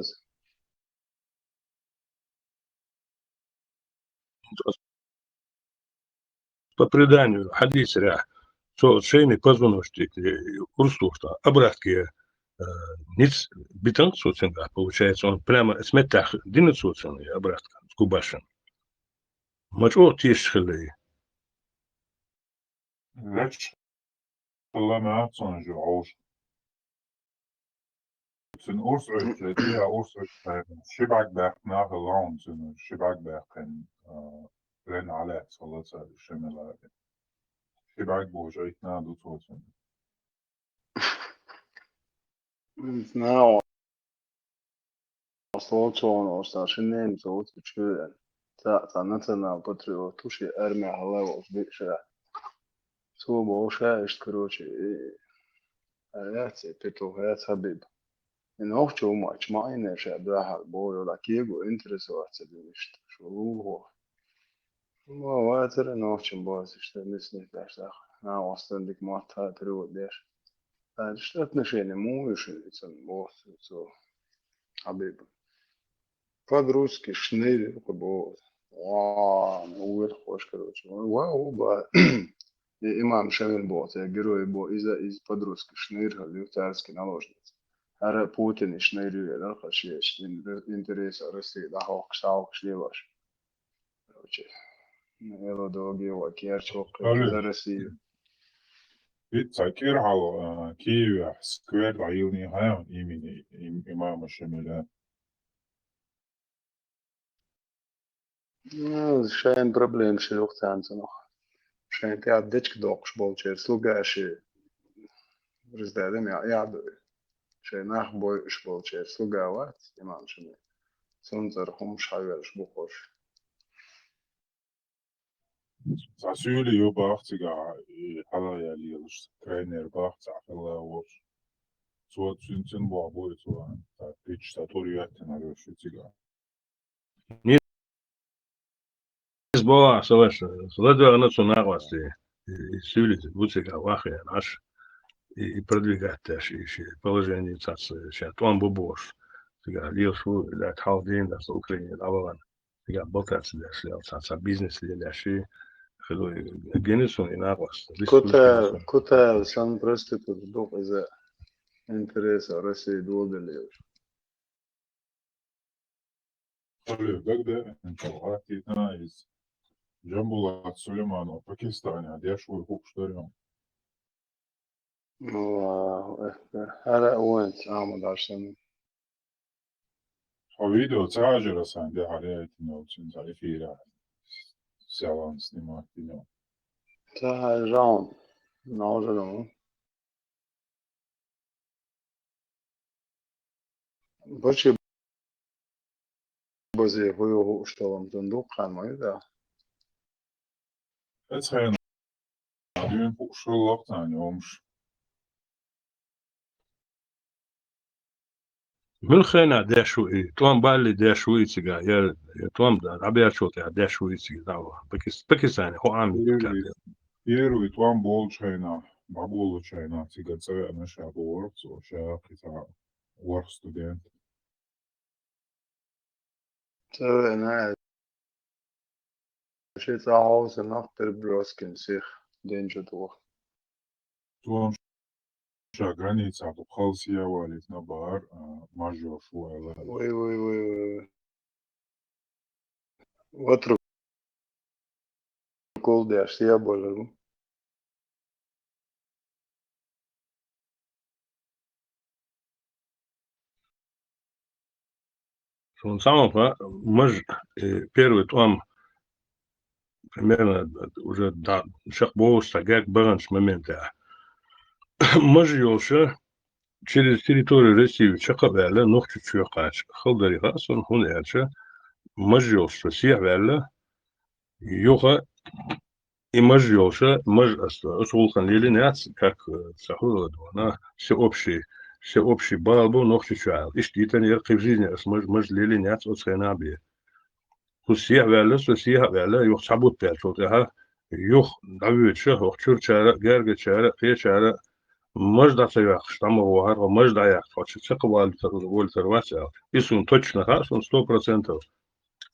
По преданию, хьадисарехь, цо шайна позвоночник, э, урс луш тӀа, обратке, э, низ битанг цо цуьнгахь, получается, он прямо с меттахь дина цо цунна обратка, с губашин. Ма чӀогӀа тешаш хилла и. Вач хилла нах цунна жо хьовш. Цуьнан урс Ӏуьттуш, я урс Ӏуьттуш, ши бӀаьрг баьккхина нах хилла хьуна цуьнан, ши бӀаьрг баьккхина, а, лен Ӏалаьцна хилла цара ши мела. Ши бӀаьрг бохуш Ӏиттина ду цо цуьнан. Нагахь Солчоно ош цхьа ши немец ву цу чуьра. Цхьа, цхьа национал-патриот ву, шен армехь хилла волуш биъ шарахь. Цо боху ша иштта, короче, и, а яц и петух, яц Хьабиб. И нохчо ву маьча, ма Ӏийна ша дуьхьал боху, йо, дӀа кего интересоваться дина иштта, шу лулахо. Ма вацара нохчам боху, иштта мисни тӀаьш даха. Нагахь ош цунна дика мотт хатар ву деш. Цара иштта отношение муха ю шуна и цунна боху цо, Хьабиб. По-русски шныр ю кху боху. Ва, ну, вуьйр хьош, короче. Ва, ва, ва. И имам Шамил боху, церан герой боху, иза, иза по-русски шныр хилла ю, царский наложница. ХӀара Путин шныр ю, элира, хӀара шен ин-, интересах Россия дӀахьокхуш, схьахьокхуш лелош. Короче, ну, эло доги ва керчо Алло. За Россию. Виц цхьа кӀира хьалха, а, Киевехь сквер дӀайиллина хьан имени им-, имама Шамиля. Ну, шайн проблемаш ю царна цунах. Шайн тӀехь дечка доккхуш болчеран слугаш, раздадем я, я ду. Шайн нах бойуш болчеран слуга вац, имам Шамиль. Цунна цӀарах хӀумаш хьавелаш бу хӀорш. Цхьа суьйли ю бах цигахь, и хьала ял елаш, тренер бах цхьа хилла волуш. Цо цуьнан цуьнан боху бу и цо, цхьа пичча цхьа тур йоьттина хьароьшу цигахь. Низ боху, аса ваша, ладоьгӀна цу накъостий, и, и суьйли бу цигахь вахъян Ӏаш, и, и продвигать деш, и ши положение цаца, ша тӀом бу бохуш, цигахь лелаш ву, лаьтта хьалха дийна дац Украине дӀавахана. Цигахь балтаца деш лел, цхьа, цхьа бизнес лелаеш и хилла, гина суна и накъост. Кута-, Кутаев санна проститут ду иза интересах России доладелла йолуш. Хале дагде, иншалла, гӀаттийтина иза. Джамбулат Сулейманов Пакистанехь деш вуй хууш дара. Аллаху акбар. ХӀара а вайна цӀа ма даш санна. Хьо видео ца хьажира сан де хьалеайтина цуьнан цхьа эфира. Селан снимать дина. Ца хьажа хьуна. Ножа ду. Бачи базе хӀу ю хууш талам дан дуккха ма ю да. Эцхьайна дуьйна хууш хилла царна йомаш. Муьлххачу хенахь деш ву и, тӀом баллий деш ву и цигахь, я, я тӀом дӀаберчул тӀехь деш ву и цигахь, дӀа ву. Пакис-, Пакистане, хӀу Ӏам ю Первый, первый тӀом болчу хенахь, дӀаболучу хенахь цигахь цӀа веана ша бохург цо, ша кхин цхьа ворхӀ студент. ЦӀа веана, ши цӀа хьовсу нах Переброскин сих ден чу туху. Цо ша границахь ду халсия валит набар, а, мажор шу аьлла. Вай, вай, вай, вай. Ватру кол деш, я болу. Суна самукъа маж, э, первый тӀом, примерно, уже да, шакъ бовуш ца герг баханчу моментехь. Маж йолуша через территорию России чекх а ваьлла, нохча чоь кхача хала дарий хаьа суна, хӀунда аьлча, маж йолуш со сехьа ваьлла, юха и маж йолуша, маж аса, аса гӀуллакхан лелина яц, как, э, ца хуьлу вана, всеобщий всеобщий бала бу Нохчийчоь аьлла. Иштта йитина яра кхы жизни ас маж-, маж лелийна яц оцу хенахь бен. ХӀу сехьа ваьлла со, сехьа а ваьлла, юха цхьа бутт баьлчул тӀаьхьа, юха дӀавоьдуш, хӀокху чуьрачара а, гергарчара а, кхечара а, маж дӀа ца йоккхуш, дӀа ма вахара, хӀо маж дӀаяккха, хӀо чу ца кхавалийтар, волийтар вац аьлла. И суна точно хаьа, суна сто процентов.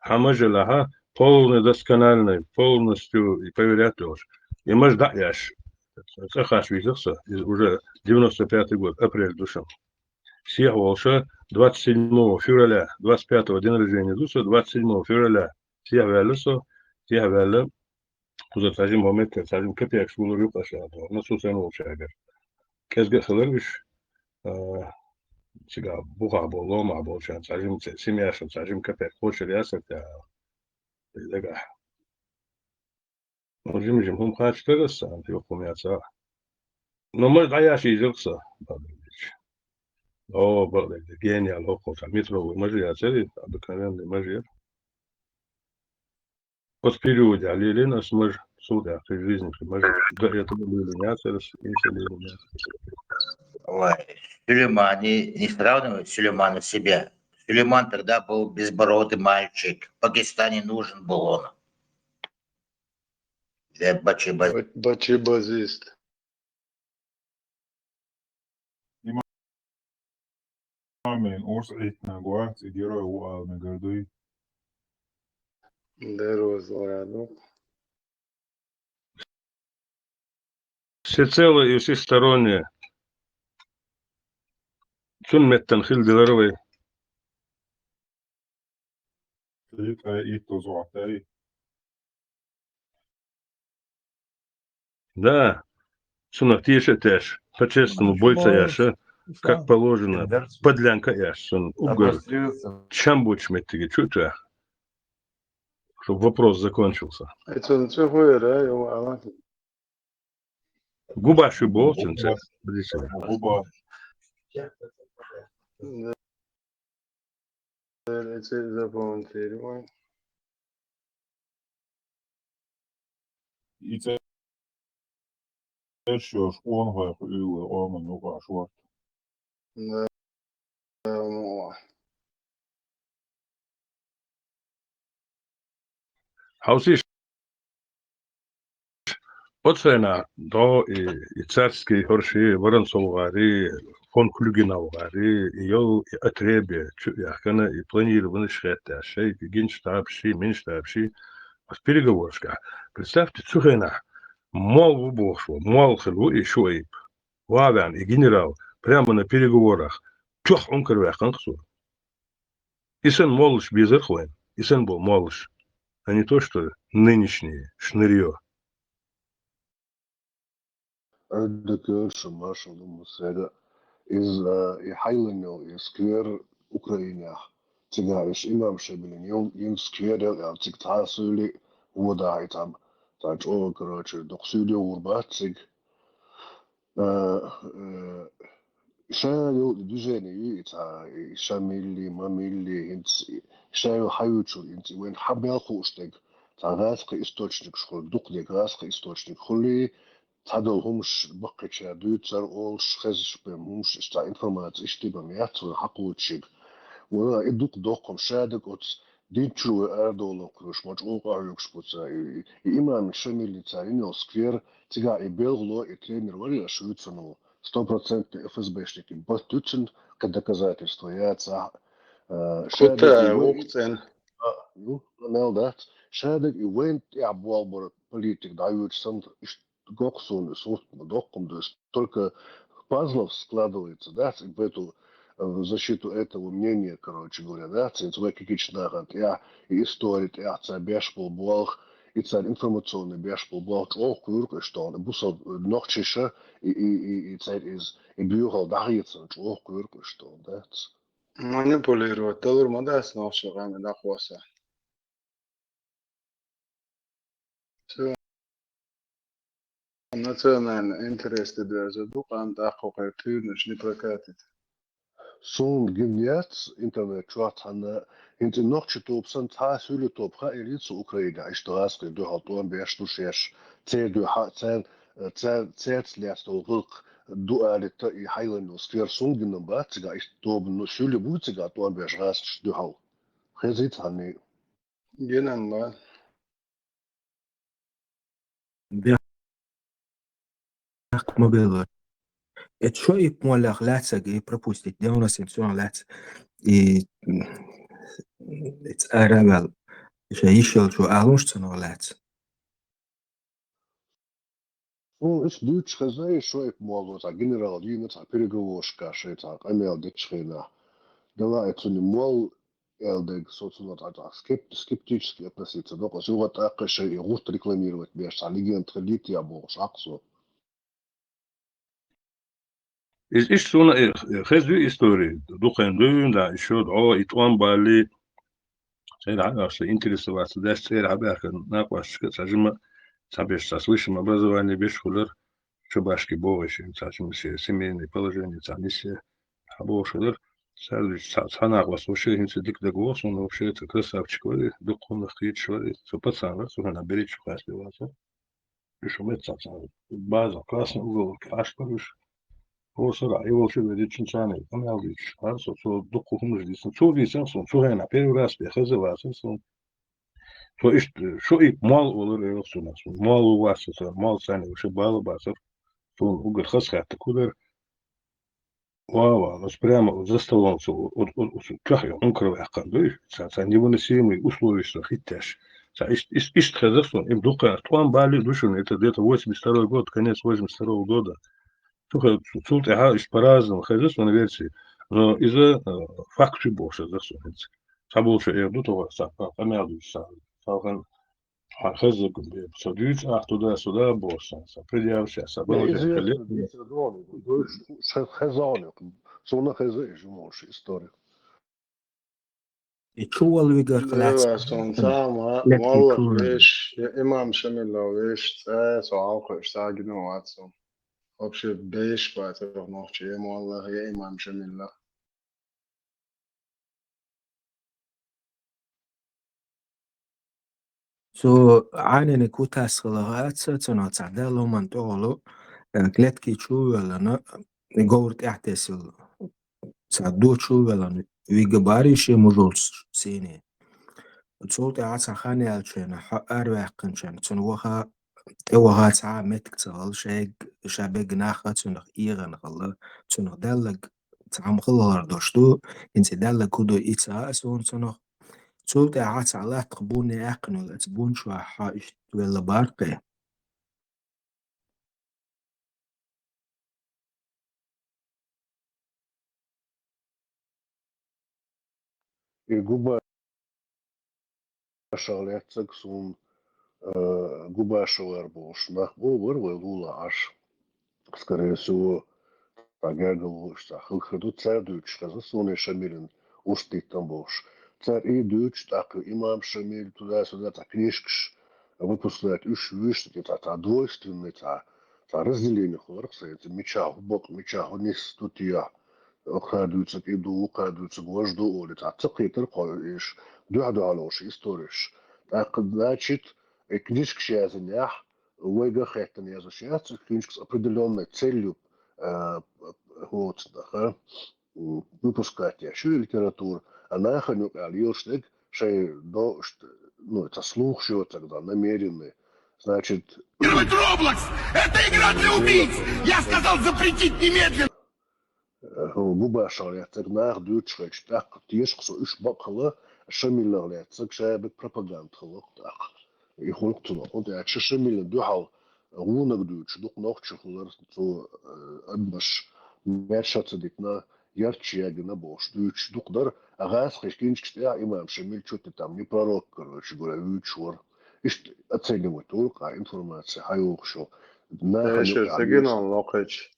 Хьан маж елахь, полный доскональный, полностью и поверять долуш. И маж дӀа а еш, цӀа хаш вийзира со, иза уже девяносто пятый год, апрель ду сан. Сехьа волуш, двадцать седьмого февраля, двадцать пятого день рождения ду со, двадцать седьмого февраля сехьа ваьлла со, сехьа ваьлла, кхузара цхьа жима момент, цхьа жима капекаш гулур ю-кх аша, аьлла, ну, цу сен волчаьргара. КӀезга а хилар уьш, а, цигахь бухахь болу, ломахь болчарна цхьа жима ца-, семьяшна цхьа жима капек кхочур яцара те, аьлла, и дагахь. Ну, жима-жима хӀума кхачийтара аса царна, юха хӀума яцахь. Ну, маж дӀаяшийзира-кх сан, бакъдерг. О, бакъдерг, гениал хӀокхул цхьа метровый маж яцара, обыкновенный маж яра. Оцу периодехь лелийна аса маж, цул тӀаьхьа кхин жизни кхин маж до этого лелийна яцара аса, и аса лелийна яцара. Ой, Сулейман, не, не сравнивай Сулеймана с себя. Сулейман тогда был безбородый мальчик. В Пакистане нужен был он. Для бачиба. Бачибазист. Имамийн урс Ӏиттинарг вац, и герой ву ала мегар дуй? Дероза ваьлла. Всецело и всесторонне. Цунна меттана хила делара вай. Ткъе итт узу тай. Да, цунах теша а теш, по-честному бой ца еш, как положено, подлянка а еш, цунна уггар чам боцучу меттиге чу а тоьхна, чтобы вопрос закончился. Ай, цунна чу хуьйра, ю ала. Губа шу боху цунна ца. Губа. Да. Эци запомнить вай. И цӀерш йолуш къонахой кху уьйлале къоман юкъахь шорта. Да, да, ну. Хьовсийша, оцу хенахь дӀо и, и царский хӀорший, Воронцов гӀари, фон Клюгенов гӀари, и йол, и отребье чу а яхкана, и планированаш хетташ, шайга генштаб ши, минштаб ши, оцу переговорашкахь. Представьте, цу хенахь, мол ву бохуш ву, мол хила ву и Шуайб. Ва ваьхна, и генерал прямо на переговорах тоьхна Ӏункар ваьккхина-кх цо. И санна моллаш безарх вайн, и санна болу моллаш, а не то, что нынешние, шнырьё. Ардакер шу маршалла ду массаьрга. Иза, а, и хьайлан йолу и сквер Украинехь. Цигахь иша имам Шабилин йолу, йина сквер йолу, аьлла, цига цхьа а суьйлий, вон дахьа и цхьа, цхьа чӀогӀа, короче, дукха суьйлий гӀур бац цига. А, э, ша йолу и движение ю и цхьа, и ша милли, ма милли, хӀинца и ша йолу хьан юьйцу, хӀинца и вайн хьан мел хууш дерг, цхьа гӀазкхи источникаш хуьлу, дукха дерг гӀазкхи источник хуьлий, цхьадолу хӀумаш баккхийчара дуьйцура олуш, хезаш бен хӀумаш, иштта информаци иштта бен яц вайн хьан кхочушиг. Вала и дукха доккхам ша дерг оцу динчуьра вай арадовларна кхуьруш, ма чӀогӀа къахьоьгуш бу ца, и, и, и имам Шамилли цара йина йолу сквер, цигахь и белхало, и тренер вара аша вуьйцурна ву, стопроцентный ФСБшникан баттуьцун, кхин доказательство яцахь, а, ша дерг и вай, а, ну, мел дац, ша дерг и вайн тӀехь болх бара политик дӀавоьдуш санна, иштта Доккха суна, суна доккха ма ду, только пазлов складывается, да, в эту, э, в защиту этого мнения, короче говоря, да, цуьнца вай кегийчу нахана тӀехь, и истори тӀехь цара беш болу болх, и цара информационный беш болу болх чӀогӀа кхуьйру-кх уьш тхуна, бусалба нохчаша, и, и, и, и церан иза, и боьхалла дӀахецарна чӀогӀа кхуьйру-кх уьш тхуна, да. Манипулировать далур ма дац нохчийн къоман дӀакхосса. Цо национальный интерес де доьрзур ду, къам тӀаккха кху кхеран туьйранаш не прокатит. Суна гина яц интернет чохь цхьанна, хӀинца и нохчийн тоба санна цхьа а суьйлий тоба хаийла ца Украинехь, иштта гӀазкхийн дуьхьал тӀом беш ду шаьш, церан дуьхьа, церан, церан, цаьрца лаьцна долу гӀуллакх, ду алита и хьайлан йолу сфера сунна гинан бац цигахь, иштта тобанна шуьлий буй цигахь тӀом беш гӀазкхашна дуьхьал. Хезий цхьанний? Гинан бац. Бехк ма белла. Эцу шо и моллех лаьцнарг и пропустить, девяносто семь цунах лаьцна. И, м, эцу ара а ваьлла. Шайн йиш йолчо алуш цунах лаьцна. Суна иштта дуьйцуш хезна, и шо и молло цхьа генерал дийна цхьа переговорщика шайн цхьа къамел дечу хенахь. Дала и цунна молла аьлла дерг со цунах цхьа, цхьа скеп-, скептически относиться до, аса юха тӀаккха шайн и гӀурт рекламировать беш цхьа легенда хилийта а бохуш, хьакха со. Иза иштта суна, э, хезна ю истори, дукха хан дуьйна, да, и шо дӀо, и тӀом балли, цӀера хьан аса интересоваться деш, цӀера хьан баьхкина накъосташка цхьа жима, цхьа беш, цхьа с высшим образованием беш хуьлура, шо башки богӀий шен, цхьа жима шен семейное положение, цхьа нисъе, хьан бохуш хуьлура, цаьрга цхьа, цхьа накъост вообще хӀинца дика дагавогӀу суна, вообще цхьа красавчик вара, дукха хӀуманах кхеташ вара, цо пацан вара, цо хӀинца берриг чу кхаьчна вацара. Уьш хӀума цхьа, цхьа база классный уголовка Ӏаш бара уьш. Хьо сарахь, и волчу а веддина царна къамел дийцуш, хӀара со, цо дуккха хӀуманаш дийцина. Цо дийцина суна, цу хенахь первый раз бен хезна вацара суна. Цо иштта, шо и молла олура, элира суна, суна молла ву вац со, цара молла царна ваша бала бацара. Суна уггар хазахетта кху дара. Ва, ва, оцу прямо за столом цо, о-, о-, оцу чохь йолу Ӏункар ваьккхина дуй, цхьа, цхьа невыносимый условиеш цо хӀиттеш. Цхьа ишт-, ишт-, иштта хезара суна, и дукха тӀом балли а ду шуна, это где-то восемьдесят второй год, конец восемьдесят второго года. Цу хе-, цу-, цул тӀаьхьа иштта по-разному хезара суна версии. Но иза, э, факт ю бохуш хезара суна хӀинца. Цхьаболчо эр ду тохара цхьа къамел дуьйцу цхьа, цхьа хан Хьан хезарг бен, со дуьйцу ахь туда-сюда бохуш сан, сан предъявлять сан, Я, баланчаш известно, кале. Дийца догӀу, ду-, ш-, ш-, хеза ону, суна хеза и жумолуш история. И чу вала вигар Дела хилац. Сон цхьа ма-, Лепкий молла чу вала. Веш, я имам Шамилла веш, цӀа со хьалкхуьуш сагина вац сон. Вообще беш бац, я нохча, я молла, я имам Шамилла. Цу Ӏаниниг хӀу тасхала гӀаца, цунах цхьа даьлла хӀуманна тӀехула, э, клетки чу а ваьллана, говр тӀехь тесила, цхьа до чу а ваьллана, вига барий шен мужалц сийне. Цул тӀаьхьа цхьа хан яьллачу хенахь, хьо араваьккхинчу хенахь, цунна ваха, тӀе ваха цхьа а меттиг ца хилла, шайг-, ша бегга нах а цунах эгӀана хилла, цунах даьллаг цхьамма хала хӀара дош ду, хӀинца и даьллаг хӀу ду и ца хаьа суна цунах. Цул тӀаьхьа цхьа латтах бунне аьккхина йолу, оцу бун чохь хьо иштта велла бара-кх. И губа- Губашах лаьцнарг суна, э, Губашев вара бохуш нах бу, вара вай лулахь Ӏаш. Скорее всего, цхьа гергарло уьш цхьа хилла хир ду, цара дуьйцуш хезна суна и Шамилан урс диттина бохуш. Цара и дуьйцуш, тӀаккха имам Шамил, туда-сюда, цхьа книжкаш выпускать, уьш вуьйш, цхьа, цхьа двойственный, цхьа, цхьа разделение хиларх сайца, мичахь хӀу бакъ, мичахь хӀу нис, тутехь. Кхара дуьйцург и ду, кхара дуьйцург важа ду олий, цхьа ца кхетара кхо иш, дуьхьа-дуьхьал йолуш истореш. ТӀаккха, значит, и книжкаш язйинехь, вайга а хеттана язъеш яц, и книжкаш определённая целью, а, хӀоцу даха, м, выпускать еш ю литература, а нахана юкъахь лелаш дерг шайн до-, ш-, ну, это слух шо ца ган, намеренный. Значит, Играть в Roblox! Это игра для убийц! Я сказал запретить немедленно! Э, хӀу Губашах лаьцнарг нах дуьйцуш хилча, тӀаккха тешах со уьш бакъ хилла, Шамилах лаьцнарг шайбек пропаганда хилла тӀаккха. И хӀуллакх цунах. ХӀунда аьлча Шамилан дуьхьал гӀунаг дуьйцуш дукха нохчо хилар, цо, э, адамаш маьрша ца дитина, ярташ ягина бохуш дуьйцуш дукха дара, а гӀазкхийн книжкаш тӀехь имам Шамил чуть ли там не пророк, короче говоря, вуьйцуш вара. Иштта оценивать вара-кх а информация, хьан йохуш йолу. Нахана Эшер юкъахь ца гина лелаш. Локхич.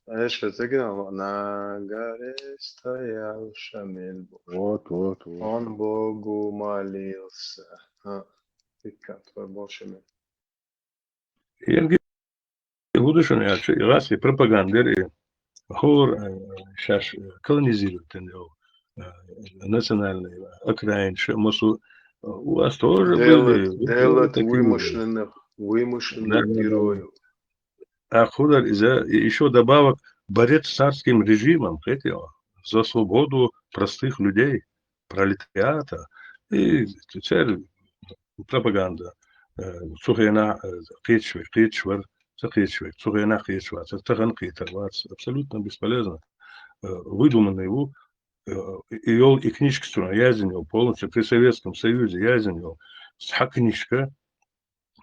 Эшер ца гина ло-, на горе стоял Шамиль Божий. Вот, вот, вот. Он Богу молился. А, тикка, твой Бог Шамиль. Ерги хӀу ду шуна аьлча, и гӀазкхийн пропаганда дара и хӀора, э, шаьш, э, колонизировать йолу, э, национальный окраин, ш-, масу, э, у вас тоже Делать, были, делать вымышленных, вымышленных героев. А кхудар иза, и ещё добавок, борец с царским режимом, кхетий хьо, за свободу простых людей, пролетариата. И цер пропаганда, э, цу хенахь, э, кхеташ вер, кхеташ вар, ца кхеташ вер, цу хенахь кхеташ вацар, тахан кхетар вац. Абсолютно бесполезно. Э, выдуманный ву, э, и йол и книжка цунах яздина йол, полностью при Советском Союзе яздина йол. Цхьа книжка,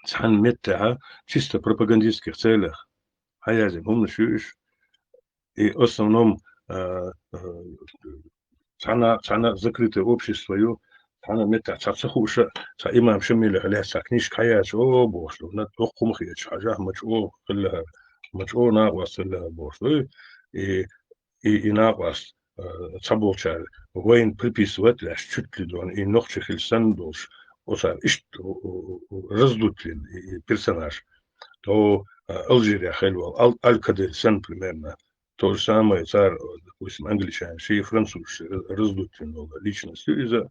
цхьана меттехь, чисто пропагандистских целях хьаяздина хӀуманаш ю уьш. И основном, э, э, цхьана, цхьана закрытое общество ю, цхьана меттехь цхьа ца хууш, цхьа имам Шамилах лаьцна цхьа книжка хьаяьлча, о, бохуш ду, над доккха хӀума хеташ, хьажахь, ма чӀогӀа хилла хӀара, ма чӀогӀа накъост хилла хӀара, бохуш ду. И, и, и накъост, э, цхьаболчара вайна приписывать а веш, чуть ли дона, и нохчий хилла санна долуш, оцара иштта, у, у, у, раздуть вина и, и персонаж. То, э, Алжире хилла волу Ал-, Аль-Кадир санна, примерно. То же самое цара, допустим, англичане, ши француз, ра-, раздуть вина волу личность ю иза,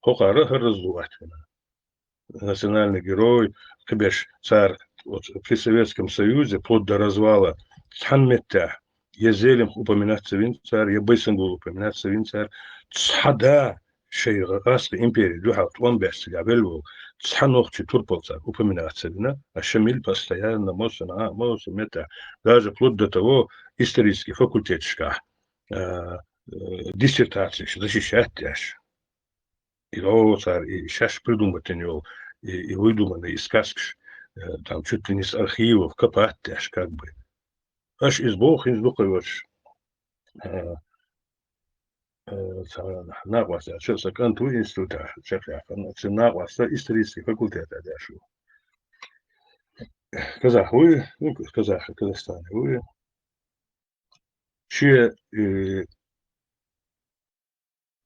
хӀокхара хӀара раздувать вина. Национальный герой, кхиберш цара, вот, при Советском Союзе, вплоть до развала, цхьана меттехь, я Зелимх упоминаться вина цара, я Байсангул упоминаться вина цара, цхьа да шайн гӀа-, гӀазкхийн империн дуьхьал тӀом беш цигахь велла волу, цхьа нохчийн турпал цара упоминаться вина, а Шамиль постоянно, массанхьа, масса меттехь, даже вплоть до того, исторический факультеташкахь, а, э, диссертацеш защищать деш. И ло цара и шаьш придумать дина йолу, и, и выдуманный, и сказкаш, э, там чуть ли не с архивов копать деш, как бы. Аша иза боху хӀинца дукхайош, э, э, цхьа накъост аьлча, сан кӀант ву институтехь чекхъяьккхина, цуьнан накъост исторический факультетехь деш ву. Казах вуй, ну, казах, Казахстане вуй. Шен, э,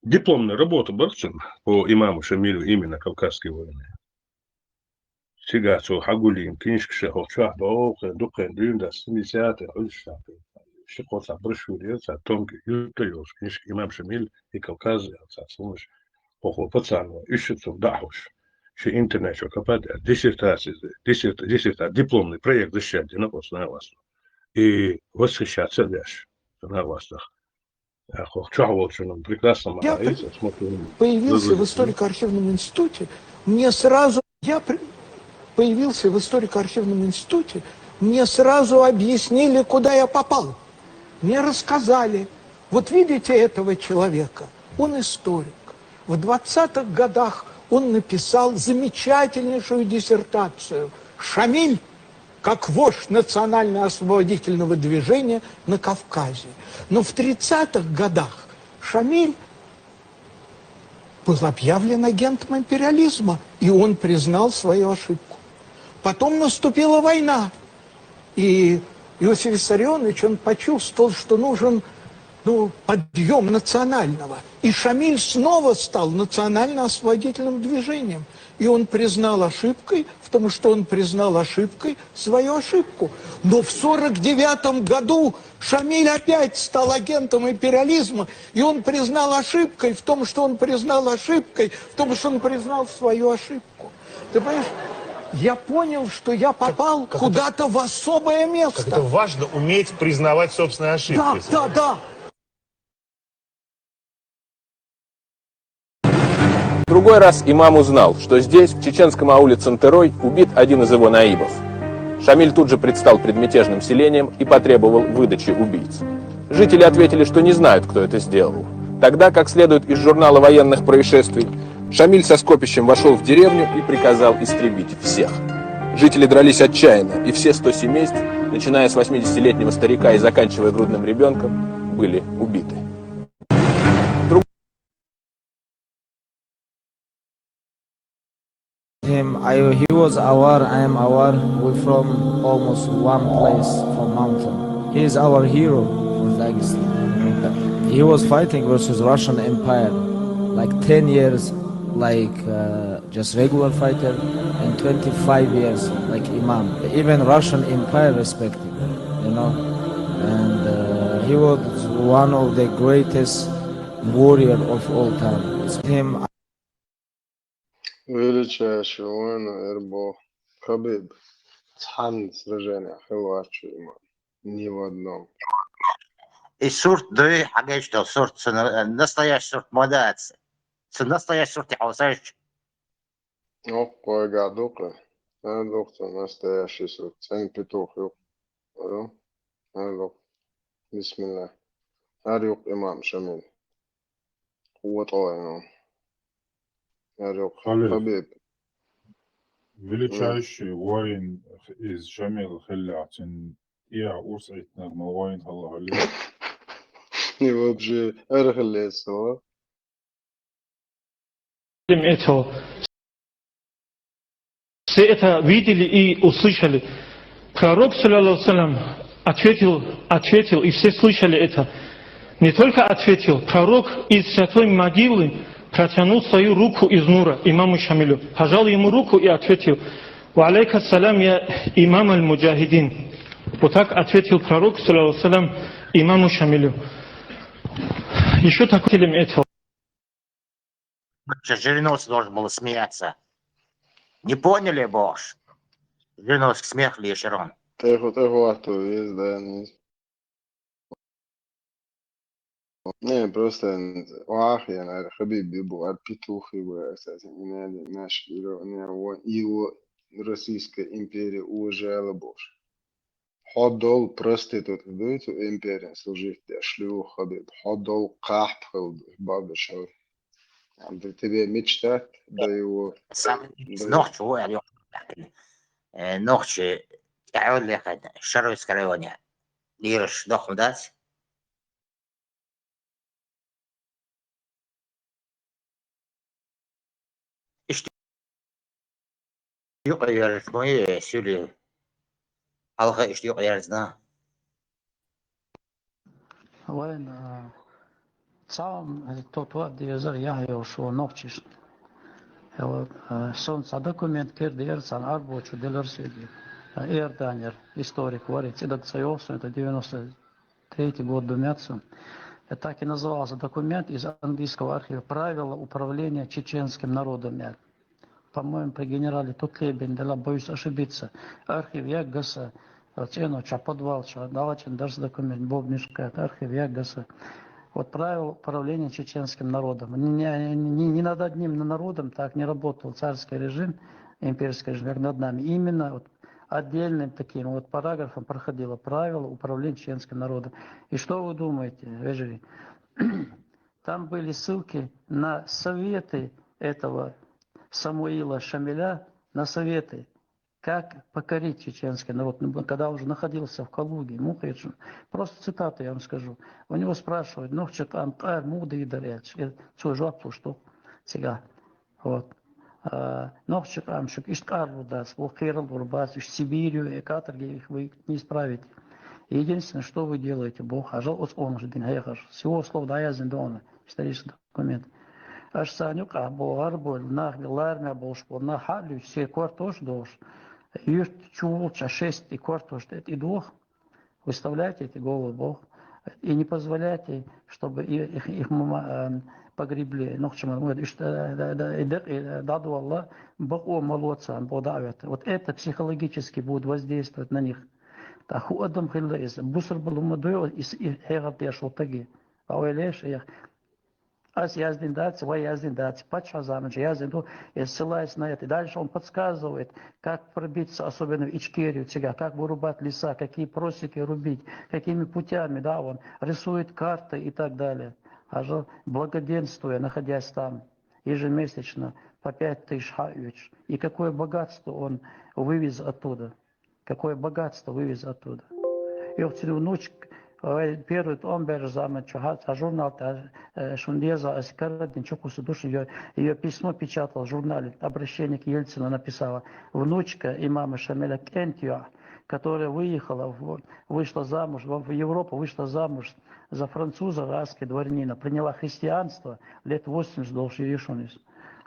дипломная работа бара цуьнан по имаму Шамилю именно «Кавказские войны». Цигахь цо хьагулйина книжкаш, хӀокху чохь доккхий, дуккхий дуьйна дац, семидесятые, хӀуьлуш ши кхо цхьа брошюра, цхьа томки юьрта йолуш книжка «Имам Шамиль и Кавказ» аьлла цхьа хӀуманаш, хӀокху пацано, уьш шу цунна дӀахьош, шен интернет чохь копать а, диссертация, диссерта-, диссерта-, дипломный проект защищать дина оцу накъостах. И восхищаться а деш, накъостах. Ах, ох, чохь волчунна прекрасно Я ма при-, смотрю, появился в историко-архивном институте, мне сразу, я при-, появился в историко-архивном институте, мне сразу объяснили, куда я попал. Мне рассказали: «Вот видите этого человека, он историк. В двадцатых годах он написал замечательнейшую диссертацию. Шамиль как вождь национально-освободительного движения на Кавказе». Но в тридцатых годах Шамиль был объявлен агентом империализма, и он признал свою ошибку. Потом наступила война, и Иосиф Виссарионович, он почувствовал, что нужен, ну, подъём национального. И Шамиль снова стал национально-освободительным движением. И он признал ошибкой, в том, что он признал ошибкой свою ошибку. Но в сорок девятом году Шамиль опять стал агентом империализма, и он признал ошибкой в том, что он признал ошибкой, в том, что он признал свою ошибку. Ты понимаешь, я понял, что я попал куда-то в особое место. Как это важно уметь признавать собственные ошибки. Да, да, да. В другой раз имам узнал, что здесь, в чеченском ауле Цантерой, убит один из его наибов. Шамиль тут же предстал пред мятежным селением и потребовал выдачи убийц. Жители ответили, что не знают, кто это сделал. Тогда, как следует из журнала военных происшествий, Шамиль со скопищем вошёл в деревню и приказал истребить всех. Жители дрались отчаянно, и все сто семейств, начиная с восьмидесятилетнего старика и заканчивая грудным ребёнком, были убиты. Him, I, he was Awar, I am Awar. We're from almost one place, from mountain. He is our hero for Dagestan. He was fighting versus Russian Empire, like ten years, like uh, just regular fighter, and twenty-five years like Imam. Even Russian Empire respected him, you know. And uh, he was one of the greatest warrior of all time. Him Величайший воин, Эрбо, Хабиб. цхьанна сражени хилла вац цу имам. Ни в одном. И сурт дуй, хьагечдо сурт, цу на- настоящий сурт ма дац. Цу настоящий сурт хьо саш. Оккхойга дукха. Ана дукха цу настоящий сурт. Цен петух ю. Ана дукха. Бисмилла. Ар юкъ имам Шамил. Къуват Аллахьу. Ар юкъ Халид. Хабиб. Величайший воин из Шамил хилла цун. Я урс итнаг ма воин хилла хилла. И вообще ар хилла со. Им это. Все это видели и услышали. Пророк, саллаллаху алейхи ва саллям, ответил, ответил, и все слышали это. Не только ответил, пророк из святой могилы протянул свою руку из нура имаму Шамилю, пожал ему руку и ответил: «Ва алейка салям, я имам аль-муджахидин». Вот так ответил пророк, саллаллаху алейхи ва саллям, имаму Шамилю. Еще такой им это. Жириновский должен был смеяться. Не поняли, Бош? Жириновский смех лишь он. Тихо, тихо, а то есть, да, не. Не, просто ах, я, наверное, Хабиб бибу, а петух его, кстати, не надо, наш, его, не, его, его Российская империя уважала больше. Хьо дол проститут дуй цу империн служить деш, шлюха биб. Хьо дол кахп хил дуй, бабдаш хил. Ам ду тебе мечтать, да его. Сам нохчу, ва, али, э, нохчу, тяули хад, Шаройский районе. Лираш дохм дац. Ишти юкъа яраш мой, э, сюли. Алха ишти юкъа ярзна. Вайн, а, цаун, э, тот вад дезер яхьёл шо нохчиш. Э, вот, э, сон ца документ кер дер, сан арбочу делер сюди. Э, Иорданер, историк вари, цидак ца ёхсун, это девяносто третий год думятся. Э, так и назывался документ из английского архива «Правила управления чеченским народом». По-моему, при генерале Тутлебин, да, боюсь ошибиться. Архив Яггаса, цену ча подвал, ча далачин дарс документ, Боб Мишкат, архив Яггаса. Вот правила управления чеченским народом. Не, не, не, не над одним народом так не работал царский режим, имперский режим, как над нами. Именно вот отдельным таким вот параграфом проходило правило управления чеченским народом. И что вы думаете, Вежеви? Там были ссылки на советы этого Самуила Шамиля, на советы, как покорить чеченский народ, ну, когда он уже находился в Калуге, Мухаджин. Просто цитату я вам скажу. У него спрашивают: «Нохчик ам кар муды даряч?» Цу жоп слушал сега. Вот. А, нохчик ам шук ишт кар рудас, во кирал рубас, ишт Сибирью, и каторги их вы не исправите. Единственное, что вы делаете, Бог, а жал оц он же дин хаяхаш. Всего слов да я зиндона, исторический документ. Аш саню ка бо гар бо, нах лар мя бош бо, нах халю се квартош дош. Юрт чул ча шесть и квартош, это и двух. Выставляйте эти головы Бог. И не позволяйте, чтобы и- их, их мама, э, погребли. Ну, к чему? Вот, и что, да, да, и дак- и дак- да, да, Аллах, Бог о молодца, Бог давит. Вот это психологически будет воздействовать на них. Та ху адам хилла из, бусар балума дуй, из, и хегат я шутаги. А ой леш, я. Ас яздин дац, ва яздин дац, пача заманча яздин ду, и ссылаясь на это. И дальше он подсказывает, как пробиться, особенно в Ичкерию, тебя, как вырубать леса, какие просеки рубить, какими путями, да, он рисует карты и так далее. А же благоденствуя, находясь там, ежемесячно по пять тысяч хаевич. И какое богатство он вывез оттуда. Какое богатство вывез оттуда. И вот среди внучек, э, первый том бер заман чуха, а журнал та, э, Шундеза Аскарадин Чукусы душ, ее, ее письмо печатал в журнале, обращение к Ельцину написала. Внучка имама Шамиля Кентио, которая выехала, в- вышла замуж, в в Европу вышла замуж за француза, арабский дворянина, приняла христианство, лет восемьдесят должен Ешунис.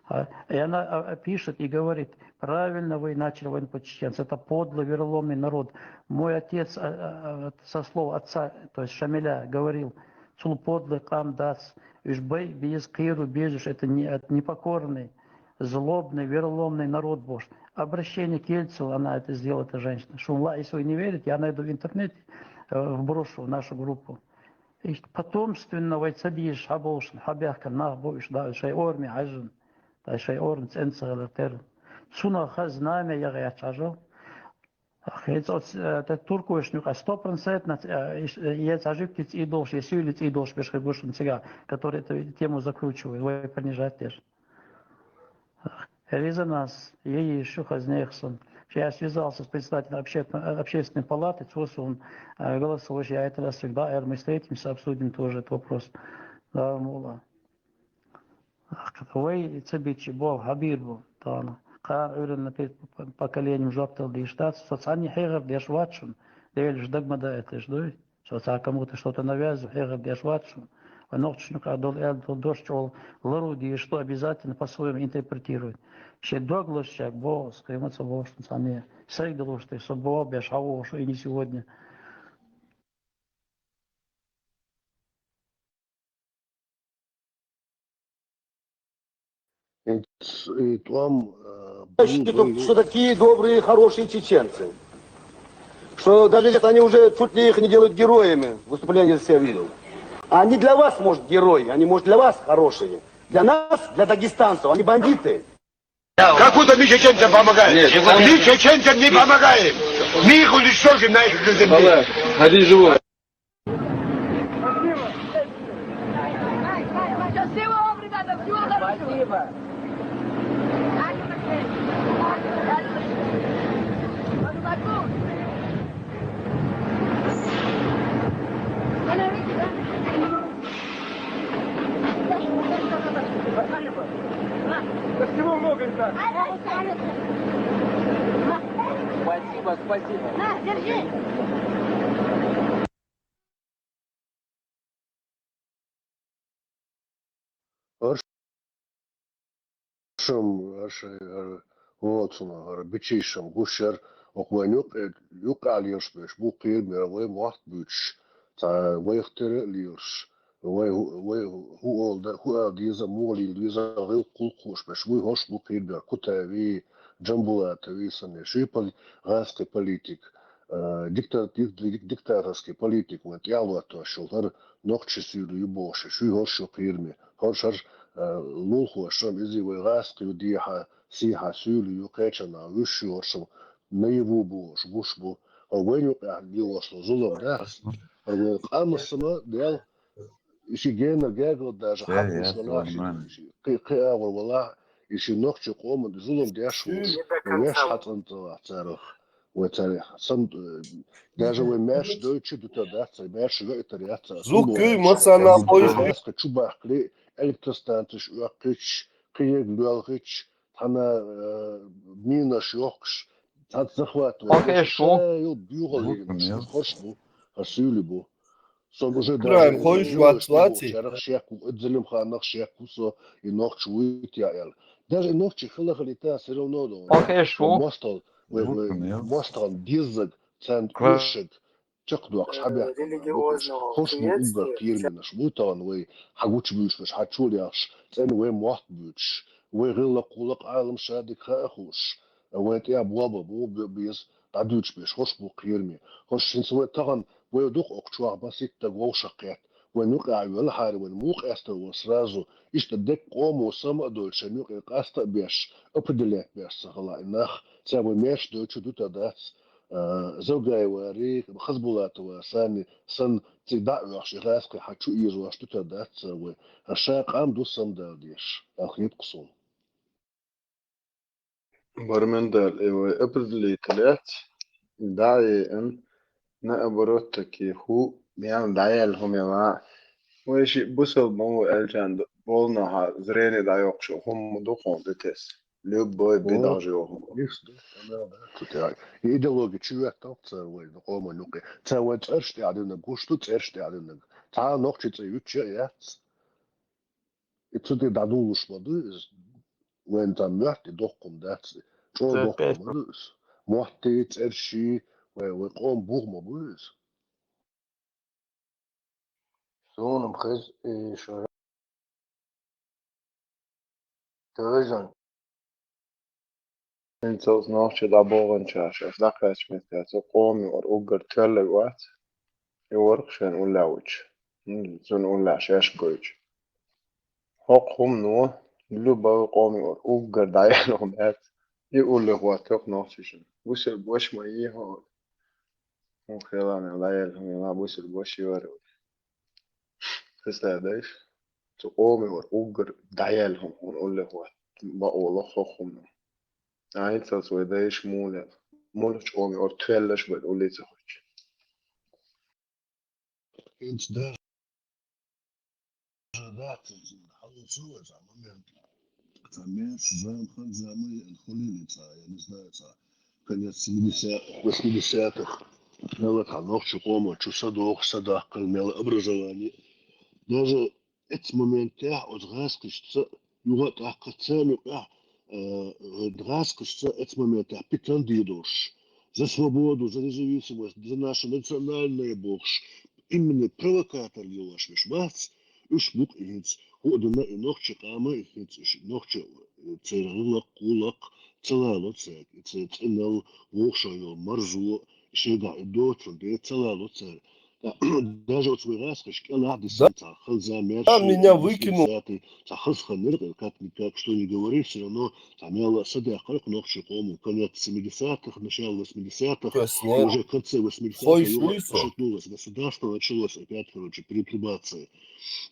А, и она а, а, пишет и говорит: «Правильно вы начали войну по чеченцам. Это подлый, вероломный народ. Мой отец, а, а, а, со слов отца, то есть Шамиля, говорил: цул подлый кам дац, уж бай без киру бежишь, это не, это непокорный». злобный, вероломный народ бошт. Обращение к Ельцину, она это сделала, эта женщина. Шумла, если вы не верите, я найду в интернете, э, вброшу в нашу группу. И потомственного цадиш хабошн, хабяхка нах буш, да, шай орми хажин, да, шай орм ценцелер тер. Цуна хаз знамя ягъяч ажал. Ах, ец оц, э, та туркош нюка сто процентов, э, еш, э, ец ажиб тиц идолш, есюлиц идолш беш хагушн цига, который эту тему закручивает, вы принижать деш. Ах, резонанс, ей ещё хазнехсон. Я связался с председателем обществен-, э, общественной палаты, цосун, э, голосовой, я это раз всегда, э, мы встретимся, обсудим тоже этот вопрос. Да, мула. Вай ца бичи бол, хабир бу, тана. Кар уйрен на перед поколением жоп дал диштац, со цани хегар деш вачун, дел ждагма да это ждуй. Со ца кому-то что-то навязывает, хегар деш вачун. А ногчник адол эл дол дождь ол лару ди, что обязательно по-своему интерпретирует. Ще доглашчак бо, скаймаца бо, что цани. Сай галушты, со бо, беш хаво, что и не сегодня. И, и там, э, Значит, был, был, что такие добрые, хорошие чеченцы, что даже если они уже чуть ли их не делают героями, выступление все видел. Они для вас, может, герои, они, может, для вас хорошие. Для нас, для дагестанцев, они бандиты. Как будто мы чеченцам помогаем. Нет, мы чеченцам не помогаем. Мы их уничтожим на их земле. Ходи живой. Счастливо вам, ребята, всего хорошего. Спасибо. Спасибо, много, ребят. Спасибо, спасибо. На, держи. Аршам, аршай, ар, оцуна, ар, бичишам, гушар, окван юк, э, юк алирш беш, бу кир мер, вай махт буч, та вай хтер лирш, вай, вай ху ол да, ху ал диза, мугли диза, гил кул куш беш, вай хош бу кир мер, Кутаеви, Джамбулатови, сане, ши пол-, ганский политик, э, диктат-, дик-, дик-, диктаторский политик, вай тяло то, шулар, нохчи сюлю боши, ши хош шу кир ми, хош, э, лул хошам, изи вай ганский дихьа, сихьа сюлю кечана, виш шу хошам, наяву бош, гуш бу, а вай нюк, а, лиош, зулам, да? А вай къамасама, дел, иши гена гагал даже, хапуш валаш, иши, кы-, кы-, а, вала, иши нохчи къоман, зулам деш, вуш, веш хатан царах. Вай цари, сам, э, даже вай меш дойчи дута даца, меш вейтар яца. Зук кюй мацана хойш. Чубахкли, электростанциш уаккич, киег луалгич, тана, э, минаш йохкш, тат захватывать. Окей, шо? Ил бюгал, хорш бу, хасюли бу. Со уже Прям даже хойш вац-, ваци. Шарах шеку, Зелимханах шеку со, и нохч уйт я эл. Даже и нохчи хила хилита всё равно да. Окей, шо? Мостал, вай, вай, мостал диззаг, цент кушек, чак дуакш, э, хабя. Религиозного приветствия. Хош бу угар кирменаш, бу таган вай, хагуч буч беш, хачул яхш, цен вай мохт буч, вай гилла кулак алам шадик хаахуш, вай тя буаба бу б-, биз, дадуч беш, хош бу кирме. Хош шин свой таган, вай дух окчуах басит да гол шакет. Вай нук а вел хари, вай мук эстер вай сразу. Ишта дек кому сама дольше нук и каста беш, определять беш сахала инах. Ця вай меш дольше дута дац. Э, Зогаева ри, Хазбулатова сани, сан ци да ваш, и раскы хачу из ваш дута дац, вай. А ша кам ду сам дал деш. Алхит кусун. Бармендал, э, вай определить лет. Да, и эн, наоборот, таки ху, мян да, эл ху мян. Вай ши бусал маму элчан д-, болна ха, зрение да ёкшу, хум духом детес. Любой бедажи оху. Их, да, да, да. Тут я, идеология чего там, ця вай, ну, кома, ну, ке. Ця вай церш тя дина, гушту церш тя дина. Ця нохчи ця юче, я. И цу ти дадулуш ма ду, вен там мёрт и дохкум дац. Чо дохкум ма ду. Мохти, церши, вай, вай ком бух ма буз. Сунум хыз, э, шо. Тозан. ХӀинца оцу нохчий дӀабоханчаша, шаьш дӀакхаьчча метте, цу къоме юкъара уггар тоьлларг вац, и вара-кх шайна уллехь вуьтуш, м, цунна уллехь шаьш гойтуш. ХӀокху хӀумано, любой къоме юкъара уггар дӀаяьлла хӀума яц, и уллехь хӀоттайо-кх нохчашна. Бусалба ваша ма йий хьо. ХӀун хилла, дӀаяьлла хӀума йилла, бусалба ваша йора вай. Представь, дайша, цу къоме юкъара уггар дӀаяьлла хӀума хьуна уллехь хӀотта, бакъо ло хӀокху хӀумано. Ай, цац вай дайша муха, муьлххачу къоме юкъара тоьлларш бен улле ца хуьттуш. ХӀинца даже дац, хьалха цхьа момент. Цхьа маьрша зама, хан зама, я хуьлийла цхьа, я не знаю, цхьа конец семидесятых, восьмидесятых. Мел цхьа нохчийн къомо чу са дохуш, са даккхар, мел образование. Даже оцу моментехь оцу гӀазкхашца юха а тӀаккха царна юкъахь, э, гӀазкхашца оцу моментехь питана дийр долуш, за свободу, за независимость, за наше национальное бохуш, именно провокатор лелош берш бац, уьш бу-кх и хӀинца. ХӀуъа дина и нохчийн къам а, и хӀинца уьш нохчийн, э, церан гӀуллакх, гӀуллакх ца лало цаьрга, и церан цӀеналла, воккхачу йолу марзо, шайгахь и доцург де ца лало цара. Даже оцу вай гӀазкхаша кӀелахь дисина цхьа ханза, маьрша, Да, меня выкинул. Цхьа хаза хан яра, как-никак, что ни говори, всё равно цхьа мел а са даьккхира-кх нохчийн къомо, конец семидесятых, начало восьмидесятых, Костя, уже в конце восьмидесятых хой юха шуйсо. Пошатнулось государство, началось опять, короче, перетрубация.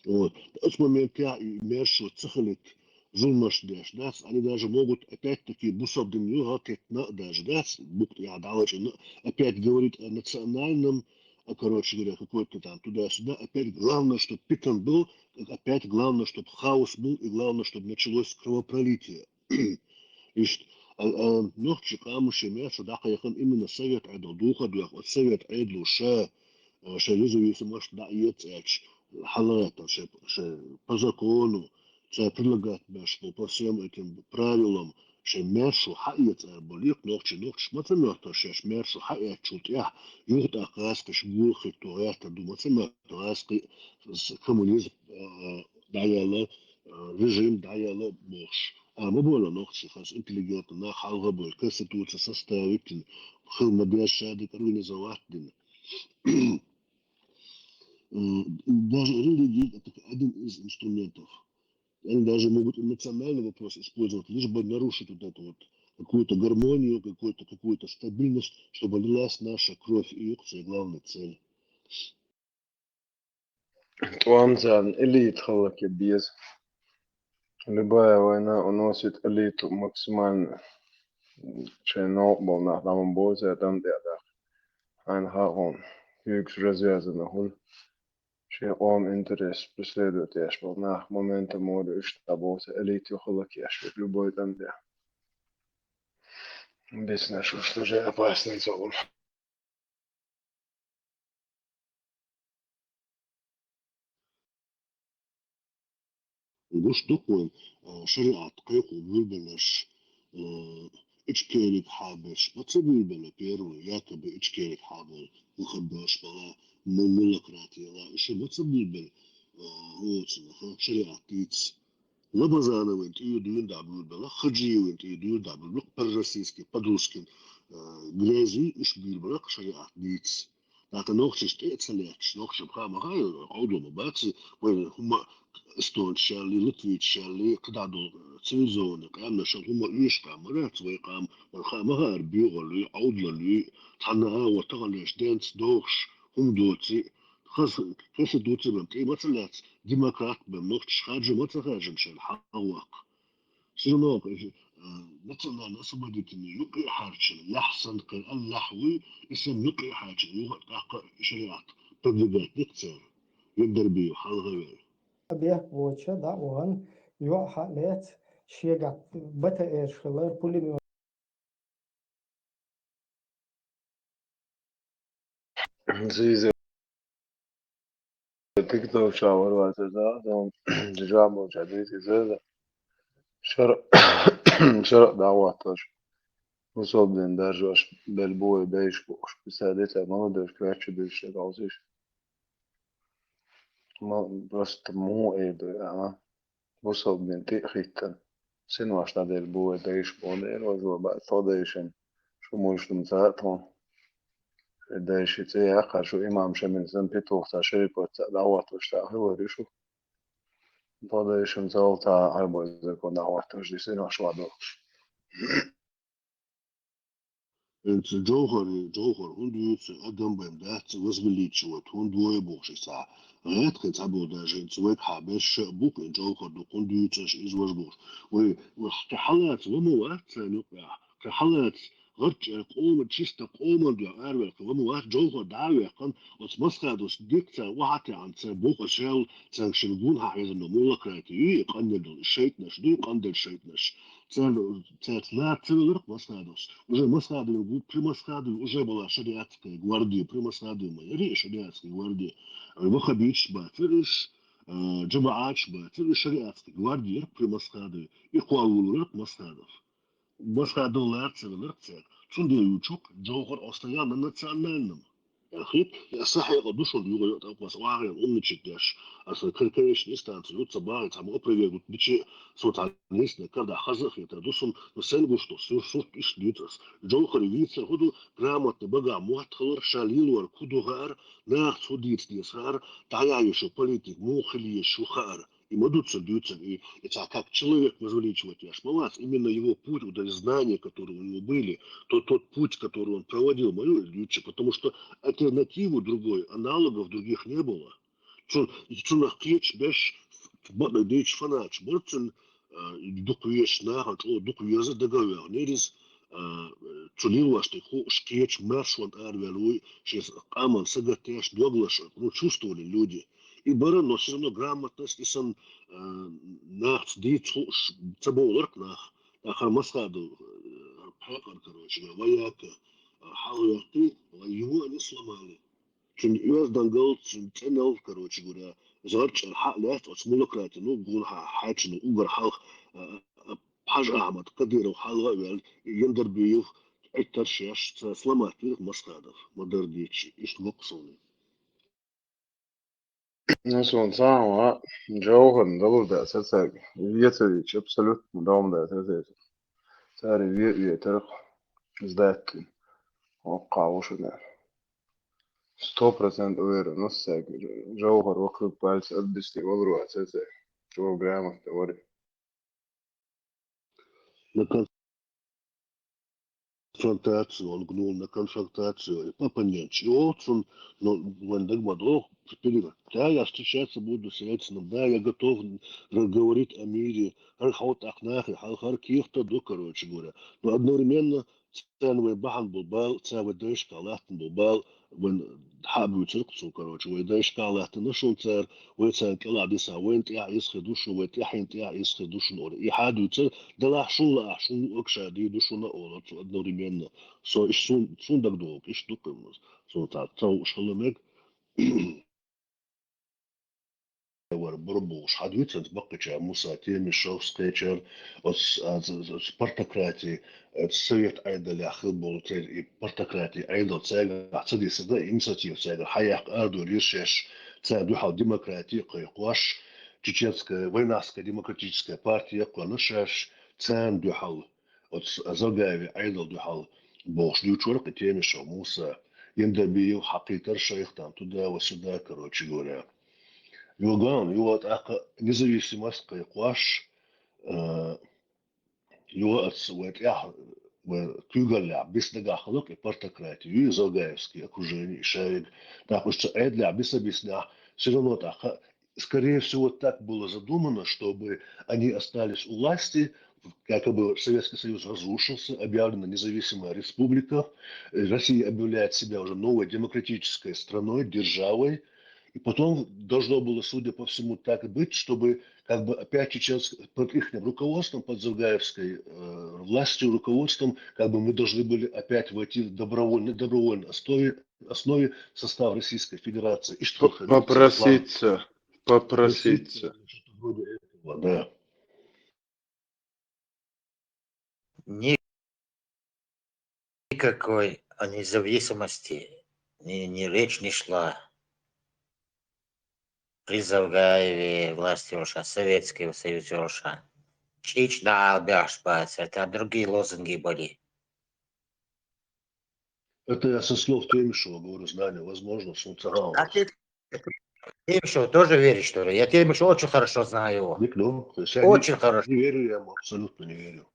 Вот. Оцу моментехь и маьршо ца хилийта зуламаш деш дац, они даже могут опять-таки бусалба дин юхатеттина а даже дац, букъ тӀехь дӀалачкъина, опять говорить о национальном, а, короче говоря, какой-то там туда-сюда, опять главное, чтоб питана был, опять главное, чтоб хаос был, и главное, чтоб началось кровопролитие. Иштта, а, а, нохчийн къамо шен маьршо дӀакхайкхина именно Совет Ӏедал духар а доьхна, оцу Совет Ӏедало ша, а, шайн независимость дӀаэца аьлча, хьалагӀаттар шайн, шайн по закону, цара предлагать беш бу по всем этим правилам, шайн маьршо хьаэца аьлла болу-кх нохчий, нохчаша ма ца моьттура шаьш маьршо хьаэцначул тӀаьхьа, юха тӀаккха гӀазкхаша гӀуллакх хӀитто гӀертар ду ма ца моьттура, гӀазкхий с-, коммунизм, а, дӀаяьлла, а, режим дӀаяьлла бохуш. А, ма бохура нохчий, хаза интеллигентни нах хьалха а бевлла, конституция составить дина, хила ма-деззара шадерг организовать дина. М, даже религия — это один из инструментов. Они даже могут и национальный вопрос использовать, лишь бы нарушить вот эту вот какую-то гармонию, какую-то, какую-то стабильность, чтобы лилась наша кровь. И это главная цель. ТӀом царна элита хӀаллакье беза. Любая война уносит элиту максимально. Шайн новкъа болу нах дӀа ма бовза, тӀам тӀе а даха. Хьайна хаьа хьуна, куьйгаш развязаны хуьлу. Шен къоман интерес преследовать еш болу нах моментум вара уьш дӀабовза, элита юха хӀаллакьеш верг любой тӀам тӀе. Бизнес уж тоже опасный зона. Гуш ду-кх вайн, а, шариӀат кхайкхо буьйлабелларш, а, Ичкерик хьаберш ма ца буьйлабелла, первый, якобы Ичкерик хьабер, ваххаб дош бала, му-, муллакрат яла, уьш ма ца буьйлабелла, а, оцунах, а, шариӀат дийца. Лабазанован тӀе дуьйна дӀабуьйлабелла, Хаджиеван тӀе дуьйна дӀабуьйлабелла, по-российски, по-русски, а, грязи уьш буьйлабелла шариӀат дийца. ТӀаккха нохчашна тӀе а ца лаьтташ, нохчашна хаа ма хаьа, Ӏовдал ма бац, вай хӀума эстонцаш ялале, латвийцаш ялале, кхидӀа долу цивилизованный къаьмнашна хӀума оьшуш къам ма дац вай къам, вайна хаа ма хаьара боьхаллий, Ӏовдалаллий, цхьанна агӀор таханлерчу денца дохуш хӀума доций, хаза конституци бен тӀе ма ца лаьцна, демократ бен нохчаш харжа ма ца харжа шайна хьагӀ ваккха. Всё равно, э, национально-освободительный юкъе хьарчина, лаьхьа санна кхин а лаьхьа вуй, и санна юкъе хьарчина, юха а тӀаккха шариӀат продвигать дика цара, Яндарбиев хьалха а веана. Бехк боцуша дӀа а вахана, йоӀ хьа а лаьцна, шегахь БТР-ш хилар, пулемёт. Зиза, тиктокча вара вацара, да, дон, жамбулча дийца иза, да. Шар-, шаръ дӀахӀоттош. Бусалба дин даржош, бел бу вай дайша бохуш, писали цхьа молодежь коьртачу дуьйцуш дерг хьовсийша. Ма-, просто муха эр ду, а? Бусалба дин тӀе а хӀиттина. синош дӀадер бу вай дайша боху дера, важа баьа тхо дайшина, шу муьйшнум цара тхо. Ши дайши цӀе яьккхар, шу имам Шамил санна, Петух цхьа, Шерикот цхьа дӀахӀоттуш цхьа хилар ю шу. Тхо дайшина цалла цхьа Ӏарбой закон дӀахӀоттуш, ди синош вадохуш. ХӀинца Джовхар, Джовхар хӀунда юьйцу, адам бен дац, возвеличивать хӀунда вой бохуш иза цхьа. ГӀетхин цхьа бу даже, хӀинца вайга хьа беш ша а бу, хӀинца Джовхар ду хӀунда юьйцу аша иза важа бохуш. Вай, вай кхин хьалаца ва ма вац царна юкъахь, кхин хьалаца гӀарчӀ эр къоман, чисто къоман дуьхьа араваьлла кхин ва ма вац, Джовхар дӀа а ваьккхина, оцу Масхадовс дика цара вахьатеӀна цара боху, аса шаьлла царна шина гонахьа хьаьвзина мулакрати ю, и къанделла долу шайтӀанаш ду, и къанделла шайтӀанаш. Царна, цаьрца нах ца веларх Масхадовс. Уже Масхадовна гу-, при Масхадове уже была шариатская гвардия, при Масхадове ма яра и шариатская гвардия. Ваххабиташ бацара уьш, а, джамаӀаташ бацара уьш, шариатская гвардия яра при Масхадове. И кхо вулурх Масхадов. Масхадов лар ца веларх цаьрга. Цундела ю чух Джовхар остаял на национальном. Хит, я сахьихь ду шуна юха йо тӀаккха аса вахийна умничать деш. Аса кхин конечно инстанция ю ца бахий, цхьа ма опровергнуть дичи, со цхьа лесна кардахь хаза а хетар ду сун, но сен гуш ду, сур сурт иштта дуьйцу ас. Джовхари вийцар хӀу ду, грамотный багахь мотт хилар, ша лелор хӀу ду хаар, нахаца хӀу дийца деза хаар, дӀаяхьа йиш йолу политик муха хила езаш ю хаар. И ма ду цуьнан дуьйцург, и, и цхьа как человек возвеличивать еш ма вац, именно его путь, вот эти знания, которые у него были, тот, тот путь, который он проводил, ма ю и дуьйцу, потому что альтернативы другой, аналогов других не было. Цу, цунах кхечу беш, бакъдерг дийцича, фанаташ бара цуьнан, а, дукха везачу нахана чӀогӀа дукха веза дага а ваьхнера иза, а, цу лелош тӀе хууш кхечу маршонна араваьлла вуй, шен къаман сагатдеш, доглаш, ну, чувствовали люди. И бара, но всё равно грамотность, и сан, а, нахаца дийца хууш ца бовларх нах. ТӀаккха Масхадов, а, пхьекъар, короче, ваяка, а, хьалаваьккхи, его они сломали. Цуьнан оьздангалла, цуьнан цӀеналла, короче говоря, иза гӀарчӀ эр хьа а лаьцна, оцу мулакрати, ну, гонахьа хьаьчна уггар хьалха, а, а, Хьажа Ахьмад, Кадыров хьалха а ваьлла, Яндарбиев, Ӏиттар шаьш, ца сломать вирх Масхадов, ма-дарра дийцича, иштта воккха суна. Ну, суна цхьа а ван, Джовхарна далур дац ца цаьрга. Вецавича абсолютно дом дац ца цаьрга. Цара ве-, ветарх сдать. Воккхахь ву шу нах. Сто процентов уверен, ну, цаьрга. Джовхар вокруг пальца обвести валур вац ца цаьрга. Чего грамотно вари. На конфронтацию, он гнул на конфронтацию. И папа не чего, цун, но вон даг ма дох, вперёд. Да, я встречаться буду с Ельциным, да, я готов р-, говорить о мире. Ар хьо тӀаккха нахе, хьалхар кехта ду, короче говоря. Но одновременно царна вай бахьана болу бала, цара вай дайшкахь латтана болу бала, вайн хьа а буьйцург цо, короче, вай дайшкахь латтана шуна цара, вай царна кӀелахь дисахь, вайна тӀехь иза хир ду шуна, вай тӀаьхьенна тӀехь иза хир ду шуна олу. И хьа а дуьйцура, делахь шуна лаахь, шуна луъург ша дийр ду шуна олу цо одновременно. Со иштта сун, сун дагадогӀург иштта ду-кх, суна цхьа ца хууш хила мега. Вара бура бохуш хьадуьйцу, баккхича Муса Темишев, кхечара оцу, а, ц-, ц-, партократи, оцу совет Ӏедалехь хила болу церан и партократи Ӏедал цаьргахь ца дисина, инициатива цаьргахь хьаяккха арадойла йира шаьш, царна дуьхьал демократи а кхайкхош, Чеченская, Вайнахская демократическая партия а кхоьллина шаьш, царна дуьхьал. Оцу Завгаевн Ӏедал дуьхьал бохуш дуьйцура-кх и Темишев Муса, Яндарбиев хьакхийтира шайх там туда-сюда, короче говоря. Юха ган, юха тӀаккха независимость кхайкхош, а, юха оцу вай тӀехь, вай куьйгаллехь биса дагахь хилла-кх и партократи, и Завгаевский окружение, и шайга. ТӀаккха уьш цу Ӏедалехь биса-биснехь, всё равно тӀаккха скорее всего, так было задумано, чтобы они остались у власти, якобы Советский Союз разрушился, объявлена независимая республика, э, Россия объявляет себя уже новой демократической страной, державой. И потом должно было, судя по всему, так и быть, чтобы как бы опять чеченск-, под ихним руководством, под Завгаевской, э, властью, руководством, как бы мы должны были опять войти добровольно, на добровольной основе, основе в состав Российской Федерации. И что П-, попроситься. Попроситься. Что-то вроде этого, да. Ни-, никакой о независимости ни, ни речь не шла. При Завгаеве власть йолуш, Советский Союз йолуш. чӀичӀ дӀаала беш бацар, там другие лозунги были. Это я со слов Темишева говорю, знание, возможно, сунца А ты, Темишева тоже веришь, что ли? Я Темишева очень хорошо знаю его. Ник, ну, то есть я Очень не, хорошо. Не верю я ему, абсолютно не верю.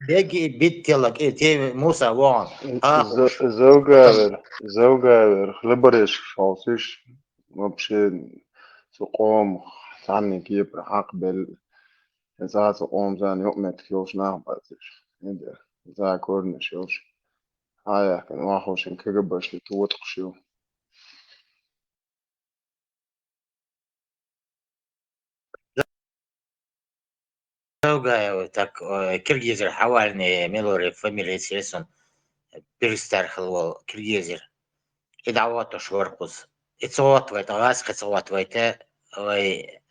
Беги, бит телок, и Теми Муса, вон. А, Завгавер, завгавер, хлебореш шалсиш, вообще, цу къом, цанни кепра хьакъ бел, за цу къом зан йоп мет хилш нах бациш. Иде, за корнеш йош. Ая, кан вахошин кагабашли туот хшил. Завгаева, так, э, киргизер хьавални, милори фамилия сиресон, перестар хилвал киргизер. И дӀаватуш варкуз. И цаватвайта, гъас хи цаватвайта, вай,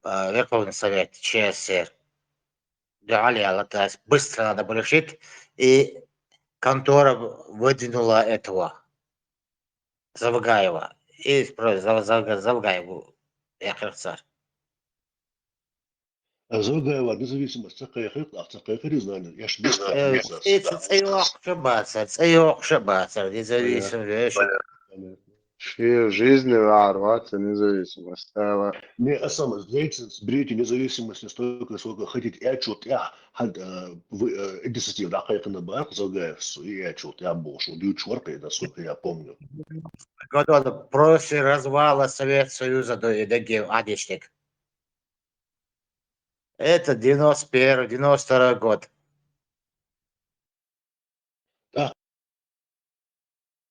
э, Верховный Совет ЧССР. ДугӀали Алла тас, быстро надо было решить, и контора выдвинула этого. Завгаева. И про Зав- Зав- Завгаеву яхар цар. А Завгаева независимость ца кхайхир, а ца кхайхир знание. Я ж без Э, Эца цӀайохша бацар, цӀайохша бацар, независим веш. Ши жизни вар ваца независимость. Ала Не, а сам, знаете, берите независимость настолько, сколько хотите. Я чё-то, я, хад, э, вы, э, инициатива, да, кайхана бар, Завгаев, и я чё-то, я был, что дючь ворка, насколько я помню. Годода после развала Совет Союза до Едеги Адишник. Это девяносто первый, девяносто второй год. Так,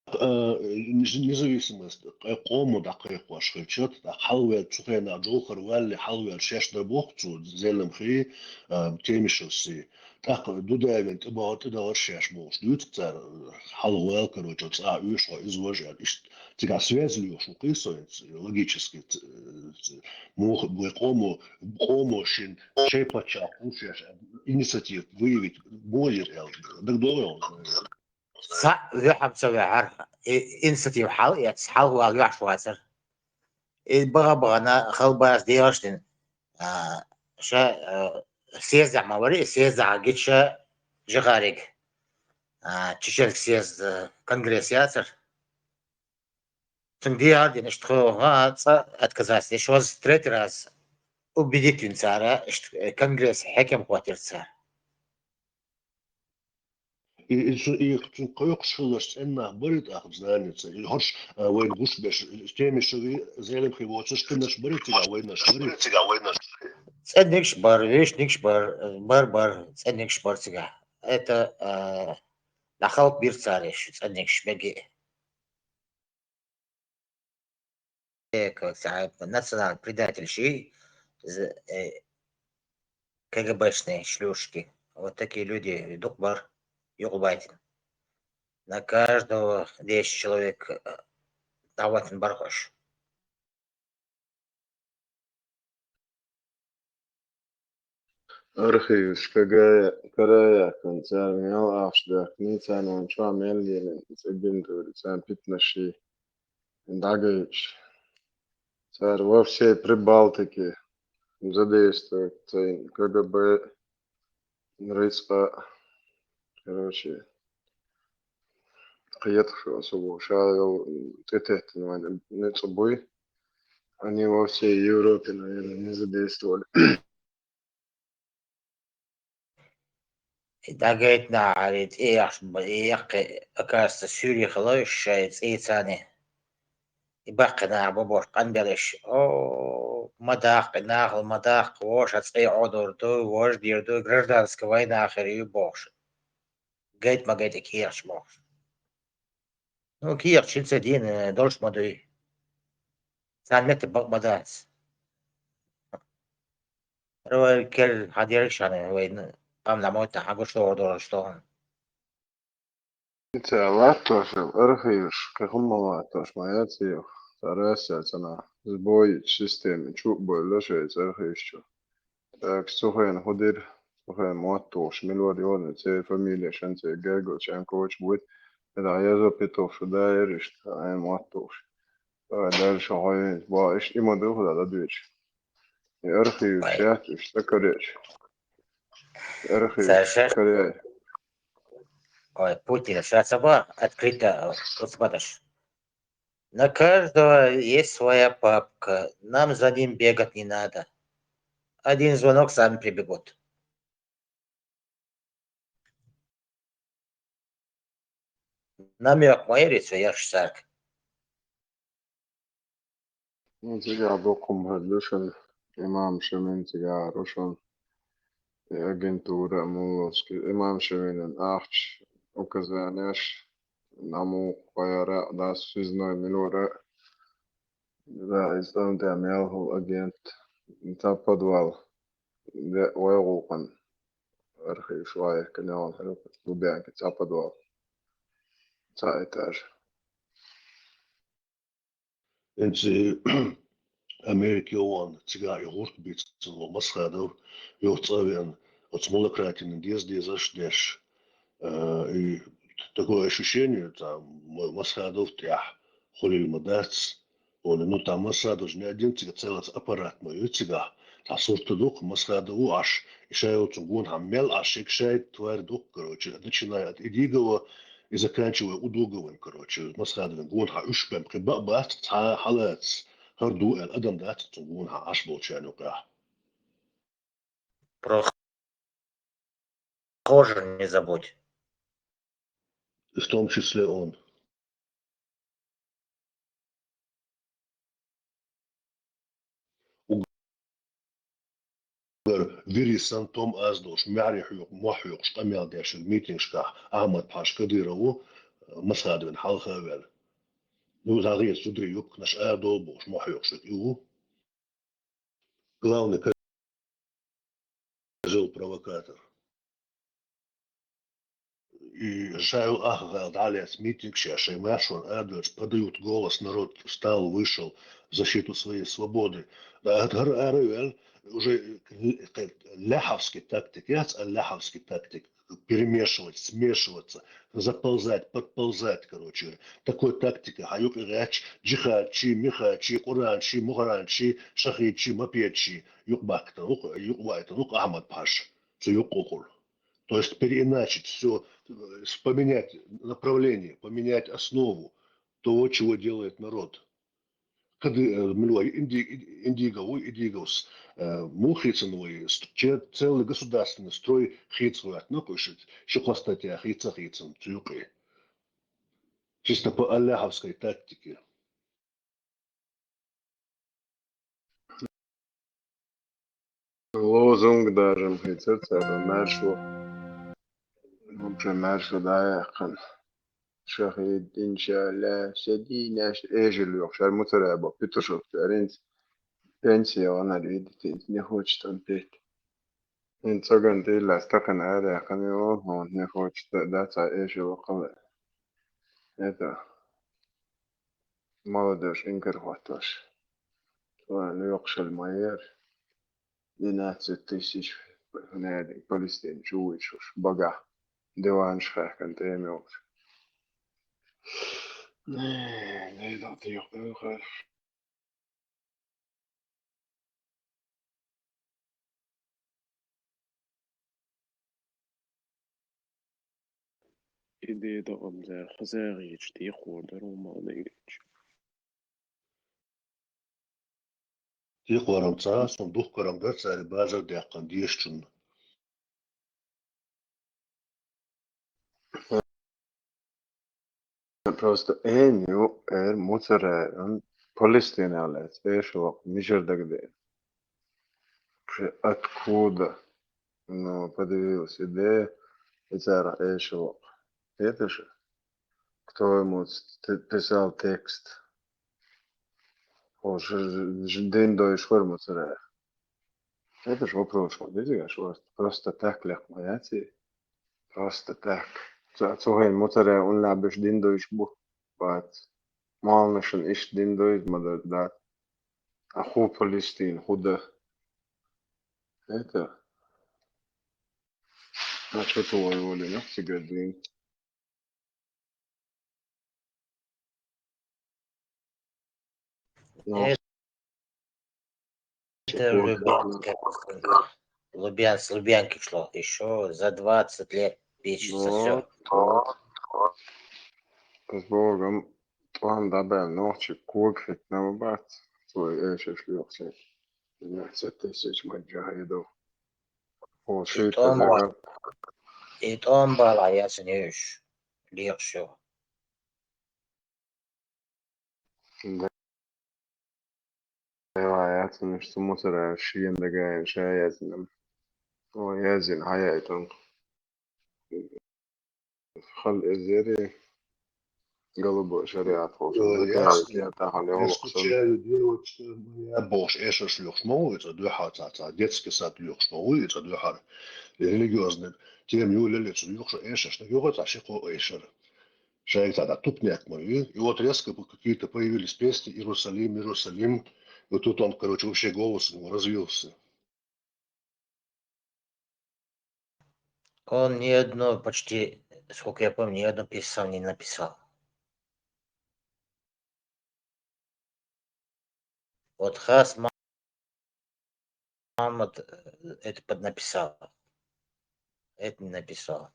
э, нез- независимость, э, къому да кайхваш хачат, да халвер цухена джолхар валли халвер шеш да бохцу, Зелимхи, э, Темишевси. Так, Дудаевен тӀебагӀа тӀедагӀар шеш болуш. Дуьйцу цара, э, хьалгӀвел, короче, цӀа уьйш хьо иза важа аьлла. Иштта цига связь лоьхуш ву кхийсо, логически, ц- ц- муха вай къомо, къомо шин, шай паччахь хӀун шеш аьлла, инициатива выявить, болер аьлла. ДагадогӀу хьуна? Цхьаъ вехьам ца вехьар, и инициатива хьал эц, хьалгӀвал вехьаш вацар. И багӀа-багӀана халбас дегӀаш дин, а, ша, а, съездехь ма вари, съездехь гича жихариг, а, Чеченский съезд, а, конгресс яцар. Цун дегӀар дин, иштта хӀа цӀа отказаться деш, ваз третий раз убедить вин цара, иштта, э, конгресс хьекем хӀоттир цара. И, и цу, и цу кхойкхуш хиларш цӀеннах барит аху знаница. И хӀорш, а, вайн гуш беш, Темишеви, Зелимхи воцуш, кхинаш барит цига, вайнаш барит. ЦӀеннигаш бар, вешнигаш бар, бар, бар, цӀеннигаш бар цига. Это, а, нахалт бир цара еш, цӀеннигаш беги. Э, как цхьа национальный предатель ши, з- э, КГБшные шлюшки. Вот такие люди дукха бар, юкъубайтина. На каждого десять человек, э, дӀаватан бар хӀорш. Архиваш кагая, карая, кан царна мел ахш дахни, царна ван чуа мел лелин, цӀе бинтури, царна питнаши, дагайч. Цар во всей Прибалтике задействовать цайн КГБ, рыцкъа, короче, кхетахшо особо шайол тӀететтина вайн нецӀа буй. Они во всей Европе, наверное, не задействовали. ДӀагайтина гьари цӀе яхш ба, и яккхи, оказывается, суьйре хилой шай цӀе цани. И баккхи наха бабош къанбелаш, о, ма даккхи, нахал ма даккхи, воша цӀе Ӏодур ду, вож дир ду, гражданская война хир ю бохуш. Гайта ма гайта кехаш бохуш. Ну, кехаш шин ца дийна долуш ма дуй. Царна метта бакъ ма дац. Равай кер хьадерг шана вайна, къам ламойтта хьагуш логӀур долуш тохана. Ца латтош, архиваш, кхин хӀумма латтош ма яц, цара сацана. Сбой система чу а бойла шайца архиваш чу. Так, цу хенахь хӀун дира, цу хенахь моттугӀуш мила вара йоьдуш, церан фамилия шен церан гергал чӀен коча вуьйту, тӀаккха еза Петов шу даьра иштта, хьайн моттугӀуш. Ай, даже шо хьоьйнаш, боху, иштта и ма ду хӀума ладуьйцуш. И архиваш яц уж ца карийча. Архиваш карий. Ой, Путин, щас я открыто, э, господа. На каждого есть своя папка. Нам за ним бегать не надо. Один звонок, сами прибегут. Намёк ма йирий цо, яхаш царга. Ну, цигахь дукха хӀума хир ду шуна, имам Шамин цигахь а ру шуна, и агентура а, мулловский, имам Шаминан ахча, указанеш, намук кхояра а дац, связной милора а, да, иза тӀом тӀехь мел хӀума агент, цхьа подвал, де, вай гӀуллакхан архиваш ваехкина яхана хӀара Лубянке цхьа подвал, цхьа этаж. ХӀинца Америке вахана, цигахь и гӀурт бийцина волу Масхадов, юха цӀа а веана, оцу Малократинан деза-дезаш а деш, а, и такое ощущение, там, Ма-, Масхадов тӀехь хуьлийла ма дац, олий, ну, там Масхадов же не один, цигахь целый аппарат ма ю цигахь. Цхьа сурт а ду-кх, Масхадов ву Ӏаш, и ша йолчун гонахьа мел Ӏаш, шега шай тварь ду-кх, короче, начиная от Идигова и заканчивая Удуговым, короче, Масхадован гонахьа уьш бен кхин бан а бац, цхьа а хьалаца, хӀара ду аьлла адам дац цуьнан гонахьа Ӏаш болчарна юкъахь. Прохожих не забудь. В том числе он. Уггар вири санна, том аз долуш, маьхьарий хьоькху, мохь хьоькхуш, къамел деш верг митингашкахь Ахьмад-Пхьаш Кадыров ву, Масхадовна хьалха а ваьлла. Ну, дӀагӀе, зударий юккъанаш арадовла бохуш, мохь хьоькхуш верг и ву. Главный козёл-провокатор. И ша йолу ахгӀайла дӀа а лаьцна митингаш а, шайн маршонна арадоьлча, подают голос, народ встал, вышел в защиту своей свободы. Да, хӀара ара а ваьлла, уже лаьхьовский тактик яц, а лаьхьовский тактик. Перемешивать, смешиваться, заползать, подползать, короче. Такой тактика, хьан юкъа гӀерташ, джихадчий, михадчий, къуранчий, мухаранчий, шахидчий, мопедчий, юкъа бахкатан ву-кх, юкъа ваийтан ву-кх Ахьмад-Пхьаш, цу юкъа ухур. То есть переиначить всё, э, поменять направление, поменять основу того, чего делает народ. Кады, э, мила вай, Инди-, Индиго ву, Идиговс, э, муха хийцина вай, ст-, че-, целый государственный строй хийца гӀоьртина кху ши, ши-кхо статья хийца а хийцина цу юкъе. Чисто по аллаховской тактике. Лозунг даже хийцира цара, маршо. Вообще маршо дӀаяьккхина. Шахид, иншалла, все динаш эжил йохуш. Ара Муцарай бо Петушевс, ара хӀинца пенсия ванар видите, не хочет он петь. ХӀинца цоган тӀе лаьцна тахана ара яьккхина йолу, не хочет, да, цхьа эжил вакхалла. Это молодёжь инкар хӀоттош. Тхуна лоькхуш ма яра. Двенадцать тысяч, наверное, Палестина чу вуьйцуш багахь. Диванаш хаьхкина тӀема йолуш. Э, не дал тӀехь, э, ха. И де догӀам зе хаза гӀийча, декхар дара хӀума а дайгича. Декхар-м ца, суна духкар-м дара цара базар даьккхина дешачунна. Просто эн ю, эр Муцарай, он Палестина лаьцна эшо вакъа мичара дагадеана. Вообще откуда, ну, появилась идея, и царах эшо вакъа. Это же, кто ему т-, писал текст? О, ж-, ж-, дин дойуш вара Муцарай. Это же вопрос, вот видишь, просто, просто так легко, понимаете? Просто так. Цу, цу хенахь Муцарай унна беш дин дойуш бу. Бац. Малнашан иштта дин дойуш ма дац. А хӀу Палестина, хӀу дан? Это. А что твой воля, нах, цигара дин? Ну, э, Это Лубянская. Лубянс-, Лубянки шло. Еще за двадцать лет пишется все. Вот, вот, вот. С Богом, план дабен ночи кук фитнал бац. Свой эшеш лёгче. Двенадцать тысяч маджахидов. О, И шесть томбал, и томбал, а я с ней легче. Да. Эва, я цунуш цу мусора шиен дагайен ша язинам. О, язин, хая итон. Хал эзери голубой шариат хол. О, Закай ясно. Я та хал я Если олоксон. Чаю девочка моя, богӀуш эшаш лёхш ма вуй, цӀа дуьхьа ца, ца, детский сад лёхш ма вуй, цӀа дуьхьа. Религиозный тем юлели цу лёхш эшаш, так юха цӀа ши кхо эшар. Шайгта да тупняк мой, и вот резко по-, какие-то появились песни «Иерусалим, Иерусалим». И вот тут он, короче, вообще голос у него развился. Он ни одно, почти, сколько я помню, ни одно писал не написал. Вот Хас Ма-, Мамад, э, это поднаписал. Это не написал.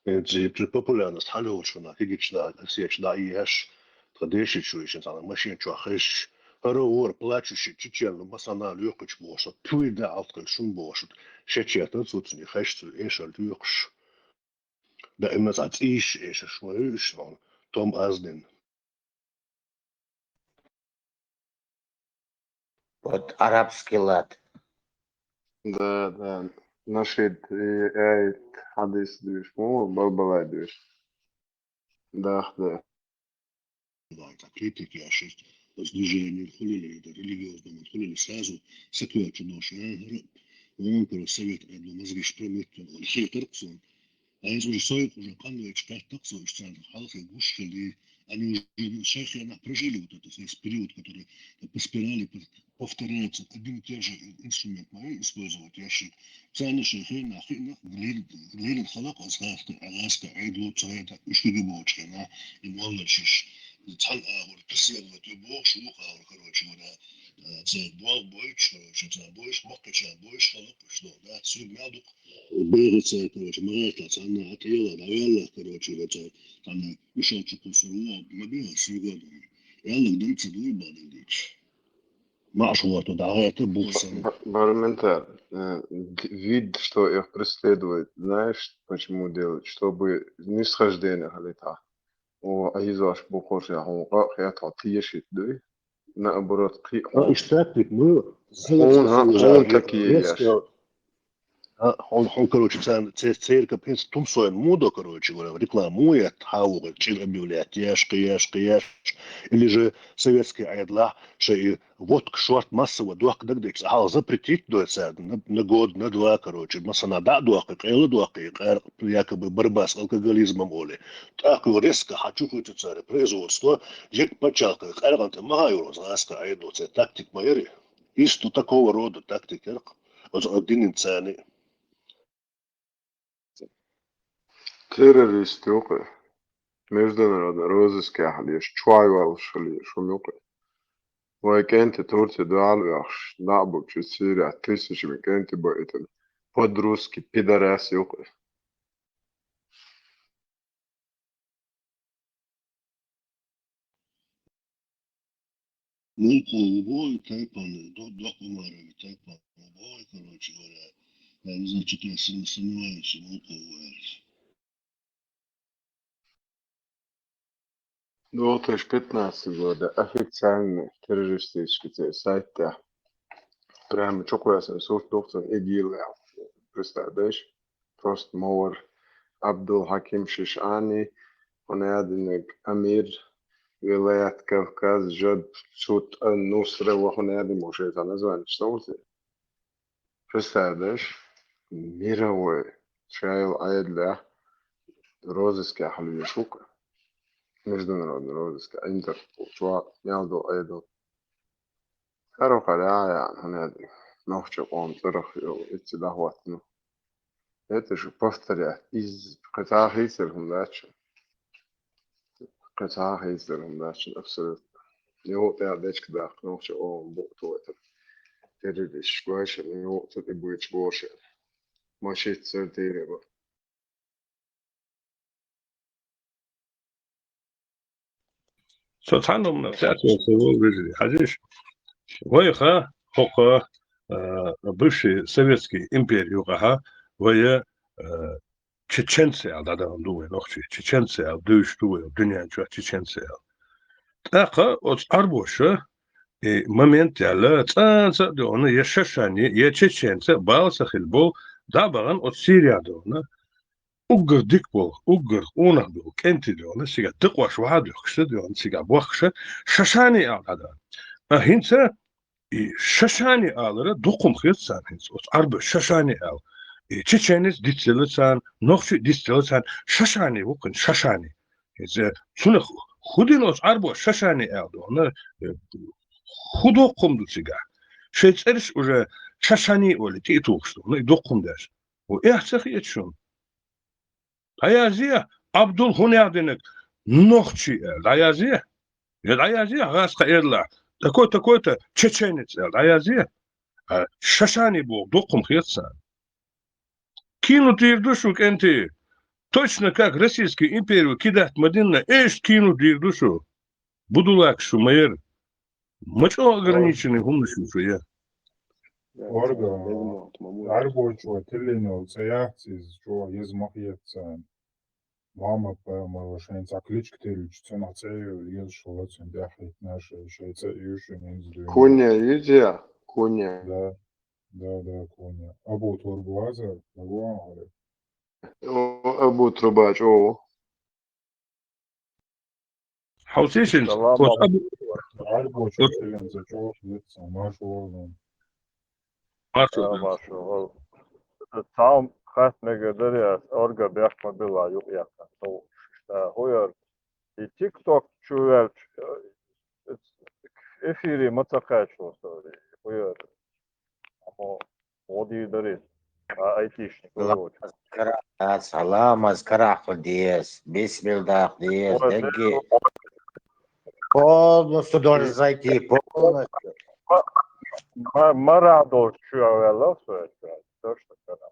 Э, ци при популярность хьалугӀучу хана хигична, сечна иеш, тха дешичу ишин цхьана машин чохь хезаш, хӀара вор плачущий чечен, масана лоькхучу бохуш, туй да алткъал шун бохуш, шечета цуцни хезаш цу эшар лоькхуш. Да, именно цӀа цӀийш эшаш ма ю иш, том аздин. Вот арабский лад. Да, да. Нашид и айт хьадис дуьш, му балбалай дуьш. Да, да. Да, это критики, а шесть с движением хулили, это религиозным хулили, сразу саквачу нош, а, он про совет, а, ну, мозги шпромит, он хитр, сон. А если уже сой, уже канвеч, как так, сой, что халхи, гушкали, они уже, ну, шайхи, она прожили вот этот весь период, который по спирали по-, повторяется, один и те же инструмент, ну, использовать, я считаю. Царна шайхи, нахи, нах, глин, глин, халак, азгахта, аласка, айдлу, царайта, ушкиги бочкана, и молла шиш. Цан агур, кисиан, вот, и бог, шух агур, короче говоря, э, цей бог, бойч, короче, цей бойч, махкача, бойч, халак, что, да, сюрмядук, Бегица, короче, магӀайта цхьанна а тӀела, дӀавелла, короче, ваца, цхьанна уьш чу кхуссур ву, ма бегӀа, сийгадо. Яллаг дам ца дуй бадал дича. Маъаш вату дӀагӀерта бухсана. Ба-, барментар, э, д-, вид, что их преследует, знаешь, почему делают? Чтобы нисхождение халита. О, а изош бухуш я хьуна къа хетал тешит дуй. Наоборот, кхи-, А, иш тактик, ну, хьуна, хьуна такие резко яш. А, хьуна, хьуна, короче, цан-, це-, церковь хӀинца тумсойн мудо, короче говоря, реклама мует, хьавугӀи, чӀир объявлять, еш, кхияш, кхияш. Или же советский айдла, шей водка, шорт массово дохка дагдеча, хьал запретить дой царна, на, на год, на два, короче, масана дӀа дохка, къайла дохка, и къар-, якобы борьба с алкоголизмом оли. ТӀаккха резко хьачу хуьйцу цара производство, як пачалкха къаргӀан тӀе ма хьа юра, ласка айдо, це тактик ма яри. Исто такого рода тактик яркъ, оцу динин царни. Террорист юкъе. Международный розыск яхьал еш, чуай валш хили еш, хӀума юкъе. Вай кӀенти Турция дуьхьал вехаш, дӀа а бучу Сирия, тысячами кӀенти баитан. Под-русский пидорас юкъе. Мулку любой тайпан, до, до Умарова тайпан любой, короче говоря. Я не знаю, что ты сом-, сомневаешься, Мулку говоришь. Две тысячи пятнадцатого года официальный террористический цей сайт, да. Прямо чокоясен сурт духтан ИГИЛ, представляешь? Просто мовар Абдул-Хаким Шишани, хӀунадинаг Амир, Вилаят Кавказ, Жад Сут Ан-Нусра ва хӀунадин мушайта название, что у тебя? Представляешь? Мировой. Шайл айдла розыск яхьал вешук. Международный розыск. Интерпол. Чуа, мелдо айдо. Харо халя, я, хӀунадин. Нохча къом цӀарах йо, итси дахватну. Это же повторять. Из кхетахийсер хӀундача. Кхетахийсер хӀундача, абсолютно. Йовхьа тӀехь дечка даккха, нохча оха букъ тохийтар. Террористаш гой шуна, йовхьа ца тӀе буьйцуш боху шуна. Машица цара тӀера бара. Со цхьана хӀуманах цаьрца волу вежарий, хьажийша, вайха хӀокху, а, бывший советский импери юкъахь вай, а, чеченцы аьлла дӀадахана ду вай нохчий, чеченцы аьлла дуьйцуш ду вай дуьнен чохь чеченцы аьлла. ТӀаккха оцу Ӏарбоша и момент яьлла, цкъа а дуьхьал, я шашани, я чеченца бала ца хилла болу, дӀа а бахана оцу Сирия дуьхьал, уггар дика болу, уггар къонах болу кӀентий дуьхьал, цигахь дакъош вахьа а дуьхкуш, дуьхьал цигахь бохкуш, шашани аьлла дӀадахана. А хӀинца и шашани алара дуккха хӀума хета царна хӀинца, оцу Ӏарбоша шашани аьлла. И чеченец дицделла царна, нохчи дицделла царна, шашани ву кхин, шашани. Иза цунах хӀун дина оцу Ӏарбоша шашани аьлла дуьхьал, э, хӀун доккха хӀума ду цигахь? Шайн цӀераш уже шашани олий тӀе а тухуш ду, ну, и доккха хӀума деш. Ву эхь ца хета шуна? ДӀаязъе, Абдул хӀун яздинарг нохчи аьлла, дӀаязъе. Я дӀаязъе, гӀазкхи эрлахь, такой-такой-то чеченец аьлла, дӀаязъе. А шашани боху доккха хӀума хета царна. Кинут дийр ду шу, кӀентий? Точно как Российскую империю кидать ма динна, иштта кинут дийр ду шу. Будулакаш шу ма яра. Ма чӀогӀа ограниченный хӀуманаш ю шу я. Орга, Ӏарбочо тиллина йолу цӀе яц иза, чӀогӀа еза ма хета царна. Мухьаммад-пайхамаро шайна цхьа кличка тиллича, цунах цӀе а езаш хилла, цуьнан тӀаьхьахӀиттинарш шайн цӀе а ю шуна хӀинца дуьйна. Куня юьзу я? Куня. Да, да, да, Куня. Абу Турба ваза, ма ву ахьа? О, Абу Турба чӀогӀа ву. Хьовсийша хӀинца, Салам оцу Абу-, алейкум. Ӏарбочо оцу тиллина цӀе чӀогӀа хета царна, маршо валла. Маршо валла. Маршо валла. Цхьа хӀума хатта мегар дарий ас, орга бехк ма билла юкъ яккха. Ну, а, хӀун яра? И TikTok чу ваьлча, э, эфире ма ца кхачо со, хӀун яра? Амма гӀо дийр дарий, а, айтишник, короче. Ламаз карахь, ламаз карахь хила деза, бисмилла даха деза, Ой, дегги. Полностью должен зайти, полностью. Ма-, ма-, мара долчу чу а ваьлла, со это, точно, когда.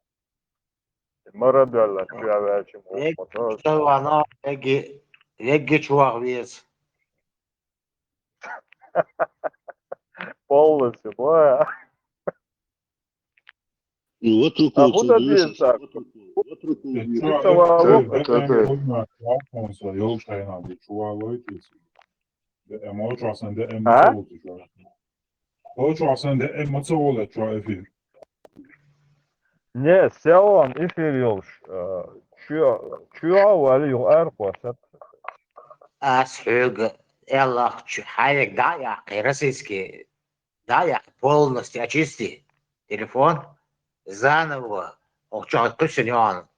Мара доьлла чу а ваьлча, мо-, Егги мо-, чу вахана, егги, егги чу ваха веза. Полностью, бо. И вот рукой А куда цо деза деш, так? Вот рукой, вот рукой Ты деза. чё, Чё, э, чё, э, чё, э, чё? Йолчу хьайна бу чувалой ты? Э, молчу асан, да, э, А? Молчу асан, да, э, молчу, чё эфир? Не, селом эфир йолуш, э, чё, чё вали ю ар квасат? Ас хьоьга эллах чу хьайга да яхкъе, российский да яхкъе, полностью очисти телефон, заново, ох, чё, кусен йон.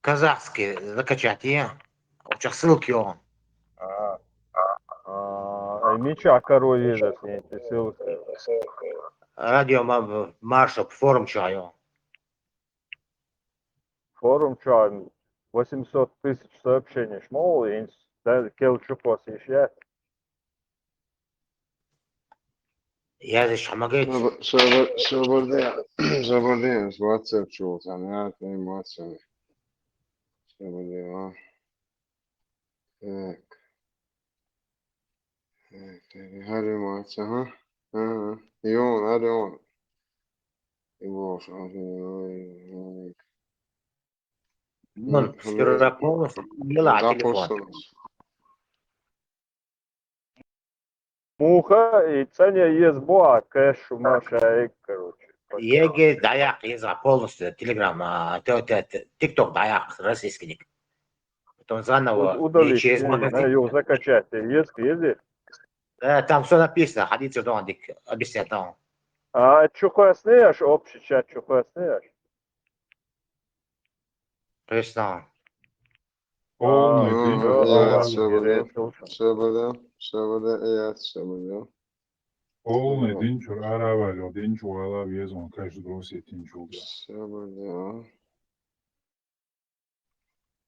Казахский закачать е, ох, чё, ссылки йон. А, а, ай, мича каро еза, ссылки. Радио ма-, маршо форум чё йон. Форум чохь восемьсот тысяч сообщений ма ву, инс, да, кел чу кхосса йиш яц. Я же шамагайт. Шаба-, шаба-, шабарде, шабарде, WhatsApp чу, там, я, там, WhatsApp. Шабарде, а. Так. Так, так, Гарри Марц, ага. Ага. И он, Гарри он. И Гош, он, он, он. Ну, Гарри. Всё равно, не ла, телефон. Запустилось. Муха, и цӀанъян еза бу а кхеш шу ма шаьиг, короче. Еге дӀаяккха еза полностью Telegram, а, т-, т-, т-, TikTok дӀаяккха, российскийник. Потом заново удалить, через магазин. Юха закачать, еза, еза. Э, там всё написано, хьадийцар догӀна дика, объяснять догӀна. А, чу кхоьссинехь, общий чат чу кхоьссинехь? Кхоьссина. Полный дин чуьра ара ваьлла. Полный дин чуьра ара ваьлла, дин чу вала веза ван, конечно, Россия дин чу.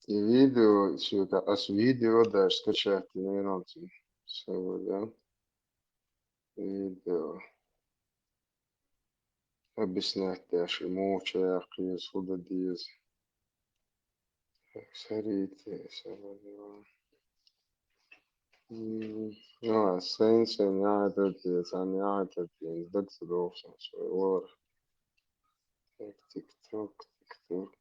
И видео, всё это, ас видео даже скачать, наверное, Сегодня видео. Объяснять деш, муха чу яккха еза, фу дан деза. Так, смотрите, сегодня. М, ну, а сенсей не это деза, а не это деза. Так задолго своего. Так, тикток, тикток.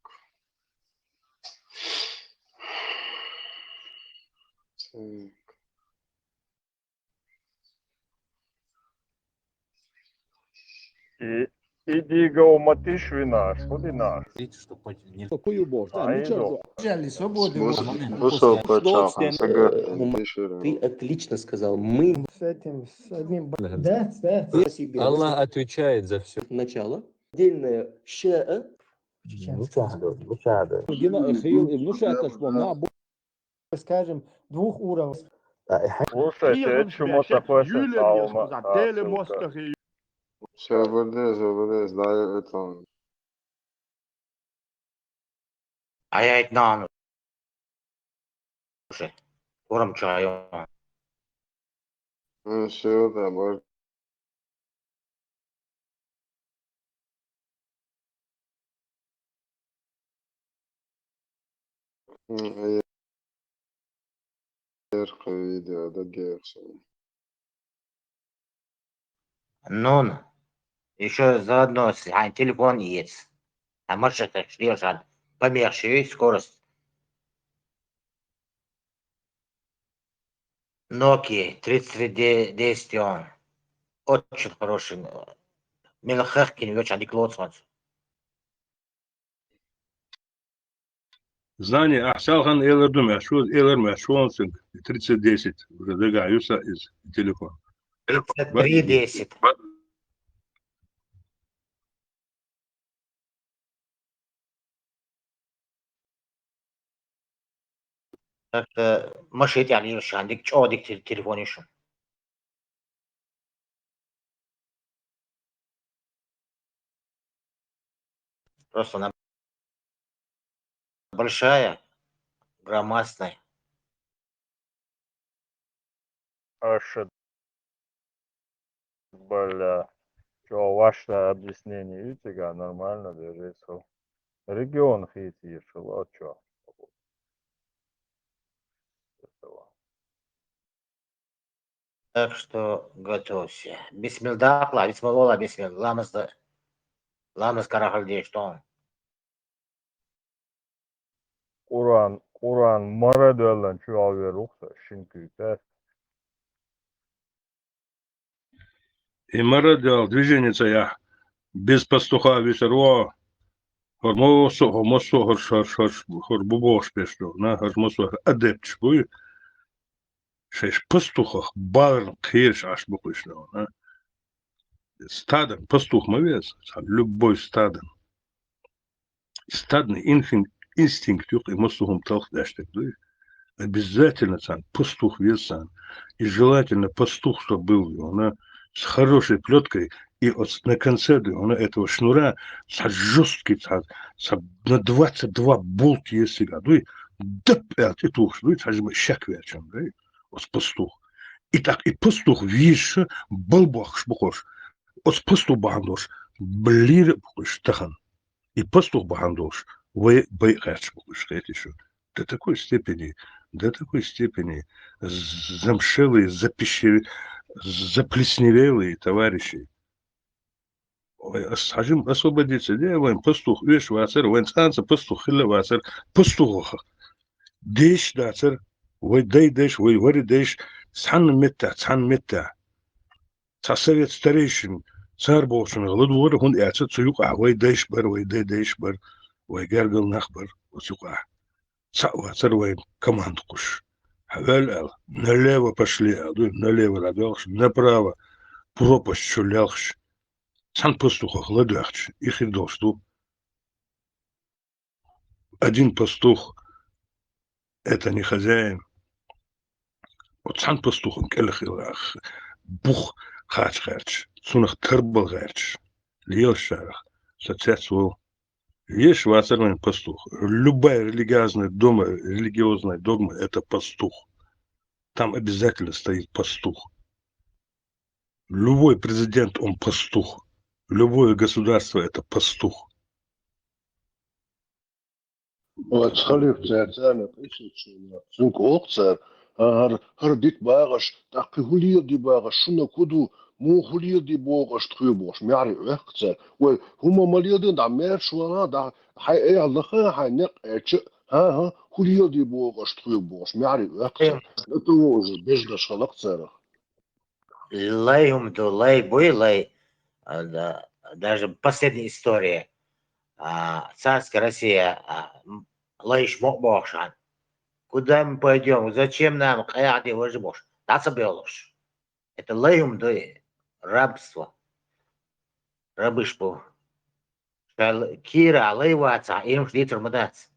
Так. И, иди го матиш винаш, вот и наш. Видите, что по-, не Какой убор? Да, А, ну чё иду. за- Взяли свободу. Слушай, Момент. слушай, Что пацан, с тем, сагар, э, бумаг- пиши, Ты да. отлично сказал. Мы С этим, с одним б-, Да, да. Спасибо. Аллах отвечает за всё. Начало. Отдельное ш, э? Ну, чё, ну, чё, да. Дина, э, хил, э, ну, чё, это ж, на, бу- Скажем, двух уровней. Слушайте, Приехал чему сюда, такой щас Юля сосал, мне сказала, а, Теле ссылка. Москахи. Всё, вылез, вылез, да, это он. А я это на уже. Курам чаю. Ну, всё, да, может. М, э, эрхе видео, да, герхе. Ну, ещё заодно с-, а, телефон есть. А может, это шло, а, помягче скорость. Nokia тридцать три десять он. Очень хороший. Мелхахкин, очень адекватный. Знание, а, салхан элэр дум, а, шу, элэр ма, шу он синг, тридцать десять, уже дага юса из телефон. Тридцать три десять. Так, э, машет, яни, шандик, чё, дик, тел-, телефон ещё. Просто она большая, громадная. Аша, бля, чё, ваше объяснение, видите, как нормально держится. Регион хитир, а чё? Так что готовься. Бисмилла, бисмилла, бисмилла. Ламаз да, ламаз карахал деш тон. Къуран, Къуран, мара деллан чу алвер ухса, шин кюйта. И мара дел движение ца я. Без пастуха висар во. Хор мосо, хор мосо, хор, хор, хор, хор бубош пешто, на, хор мосо адепт буй. Шеш пастухах баларн кхерш аш бухуш на, на. Стадом пастух ма вез, ца любой стадом. Стадный инфин-, инстинкт юх и мастухум талх даштек дуй. Обязательно цан пастух вез сан. И желательно пастух, чтоб был, она с хорошей плеткой, и от, на конце, она этого шнура, ца жёсткий, ца, ца на двадцать два болт есть сега, дуй, дап, и тух, дуй, ца жма шак верчан, дуй, от пастух. И так, и пастух виж, балбах шбухош, от пастух бандош, блир бухош тахан. И пастух бахьан долуш, вай байкъаьрча бу уьш, хеташ ю. До такой степени, до такой степени замшелые, запищеве-, заплесневелые товарищи. Ой, ас хьажим освободиться де, вайн пастух оьшуш вацара, вайн цкъа а пастух хилла вацара, пастухах деш дацара, вай дай деш, вай вари деш, цхьанна метта, цхьанна метта. Цхьа совет старейшин, цар бохучунах ладугӀара, хӀунда аьлча цу юкъахь вай дайш бар, вай дай дайш бар, вай гергал нах бар оцу юкъахь. Цхьаъ вацара вайн команда кхуш. Хьаваьлла аьлла, налево пошли аьлла, ду, налево ладоьгӀуш, направо пропасть чу лелхаш. Цхьана пастухах ладоьгӀча, и хир долуш ду. Один пастух — это не хозяин. Оцу цхьана пастухан кӀел хила, бух кхача гӀерташ, цунах тарбала гӀерташ, лелаш шарах, со цец ву. Веш вацара вайн пастух. Любая религиозная дома, религиозная догма — это пастух. там обязательно стоит пастух. Любой президент, он пастух. Любое государство — это пастух. Оц халиф цаьрца нах исучуна. Цунга оха цара, хӀара, хӀара дита багӀаш, тӀаккха хӀу леладе багӀаш, шуна хӀу ду, муха хӀу леладе бохуш тхоьга бохуш, маьхьарий оьхку цара. Вай, хӀума ма леладе, дӀа маьрша вала, дӀа хьайн эхь лаха, хьайн некъ эча, хӀа-хӀа, хӀу леладе бохуш тхоьга бохуш, маьхьарий оьхку цара. ДатӀа вовза бежнаш хала-кх царах. Лай хӀума ду, лай буй, лай. А, да, даже последняя история. А, царская Россия, а, м, лайш мо а бохуш хьан. Куда мы пойдём? Зачем нам? Къаьхьа де важа бохуш. ДӀа ца бевллуш. Это лай хӀума дуй. Рабство. Рабыш бу. Ша л-, кийра лай вацахь, иймаш дийцар ма дац.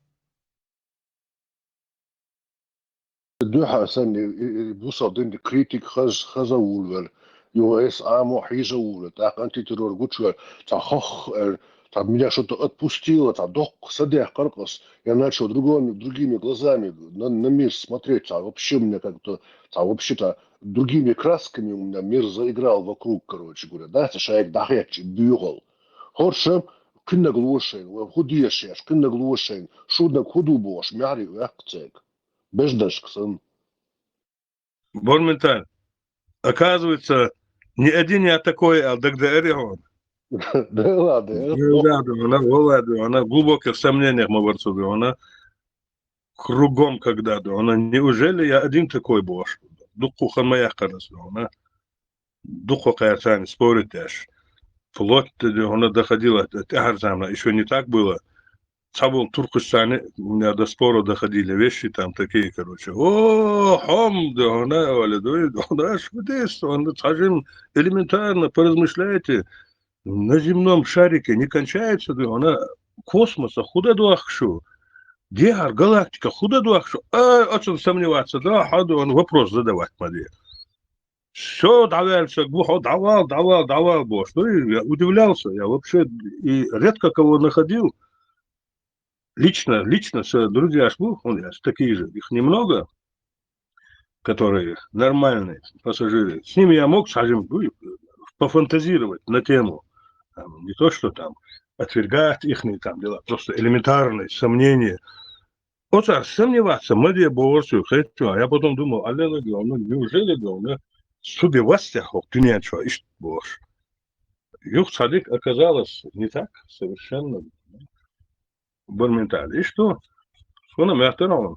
Дуьхьа санна, и, и, и бусалба дин критик хаз-, хаза вулвелла, юха эс Ӏамо хьийза вулвелла, тӀаккха антитеррор гучувелла, цхьа хох, э, цхьа меня что-то отпустило, цхьа доккха садехкар-кх ас. Я начал другими, другими глазами на, на мир смотреть, цхьа вообще у меня как-то, цхьа вообще-то другими красками у меня мир заиграл вокруг, короче говоря, да, ца шайга дӀахетча и буьйхал. ХӀорша кхиннаг лоша шайна, вай хӀу дезаш шаьш, кхиннаг лоша шайна, шуьнаг хӀу ду бохуш, маьхьарий оьхку цаьрга. Бежнашка санна. Борменталь. Оказывается, не один я такой, а дагадеара хьуна. Да ладно, да. Да, да, да, валла, да, глубоких сомнениях ма вар со, да. Кругом когда, да, неужели я один такой бохуш? Дуккха хан ма яьккхина ас, да. Дуккха кхаьрца спорить деш. Вплоть до, да, доходило, тӀаьхьарча заманахь ещё не так было. Цхьаболу туркхашца у меня до спора доходили вещи там такие, короче. О, хьо-м, да, оля, да, да, что здесь, цхьа жим, элементарно поразмышляйте. На земном шарике не кончается, да, космосах хӀу дан дохку шу? Дехьара галактика хӀу дан дохку шу? А, оцунах сомневаться, да, хьо, да, вопрос задавать ма де. Всё, дӀаваьлла саг ву хьо, дӀавала, дӀавала, дӀавала бохуш. Ну, и я удивлялся, я вообще и редко кого находил. Лично, лично с-, друзья ж бу, у меня такие же, их немного, которые нормальные пассажиры. С ними я мог, скажем, ну, пофантазировать на тему. Там, не то, что там отвергать ихние там дела, просто элементарные сомнения. Оцара сомневаться ма де бохура соьга, хетта. Я потом думал, алло, говорю, ну, неужели, говорю, цу бен вац-те хӀокху дуьнен чохь иштта бохуш? Юха цхьа дика оказалось не так совершенно. Борменталь. И что? Шуна моьттура хьуна?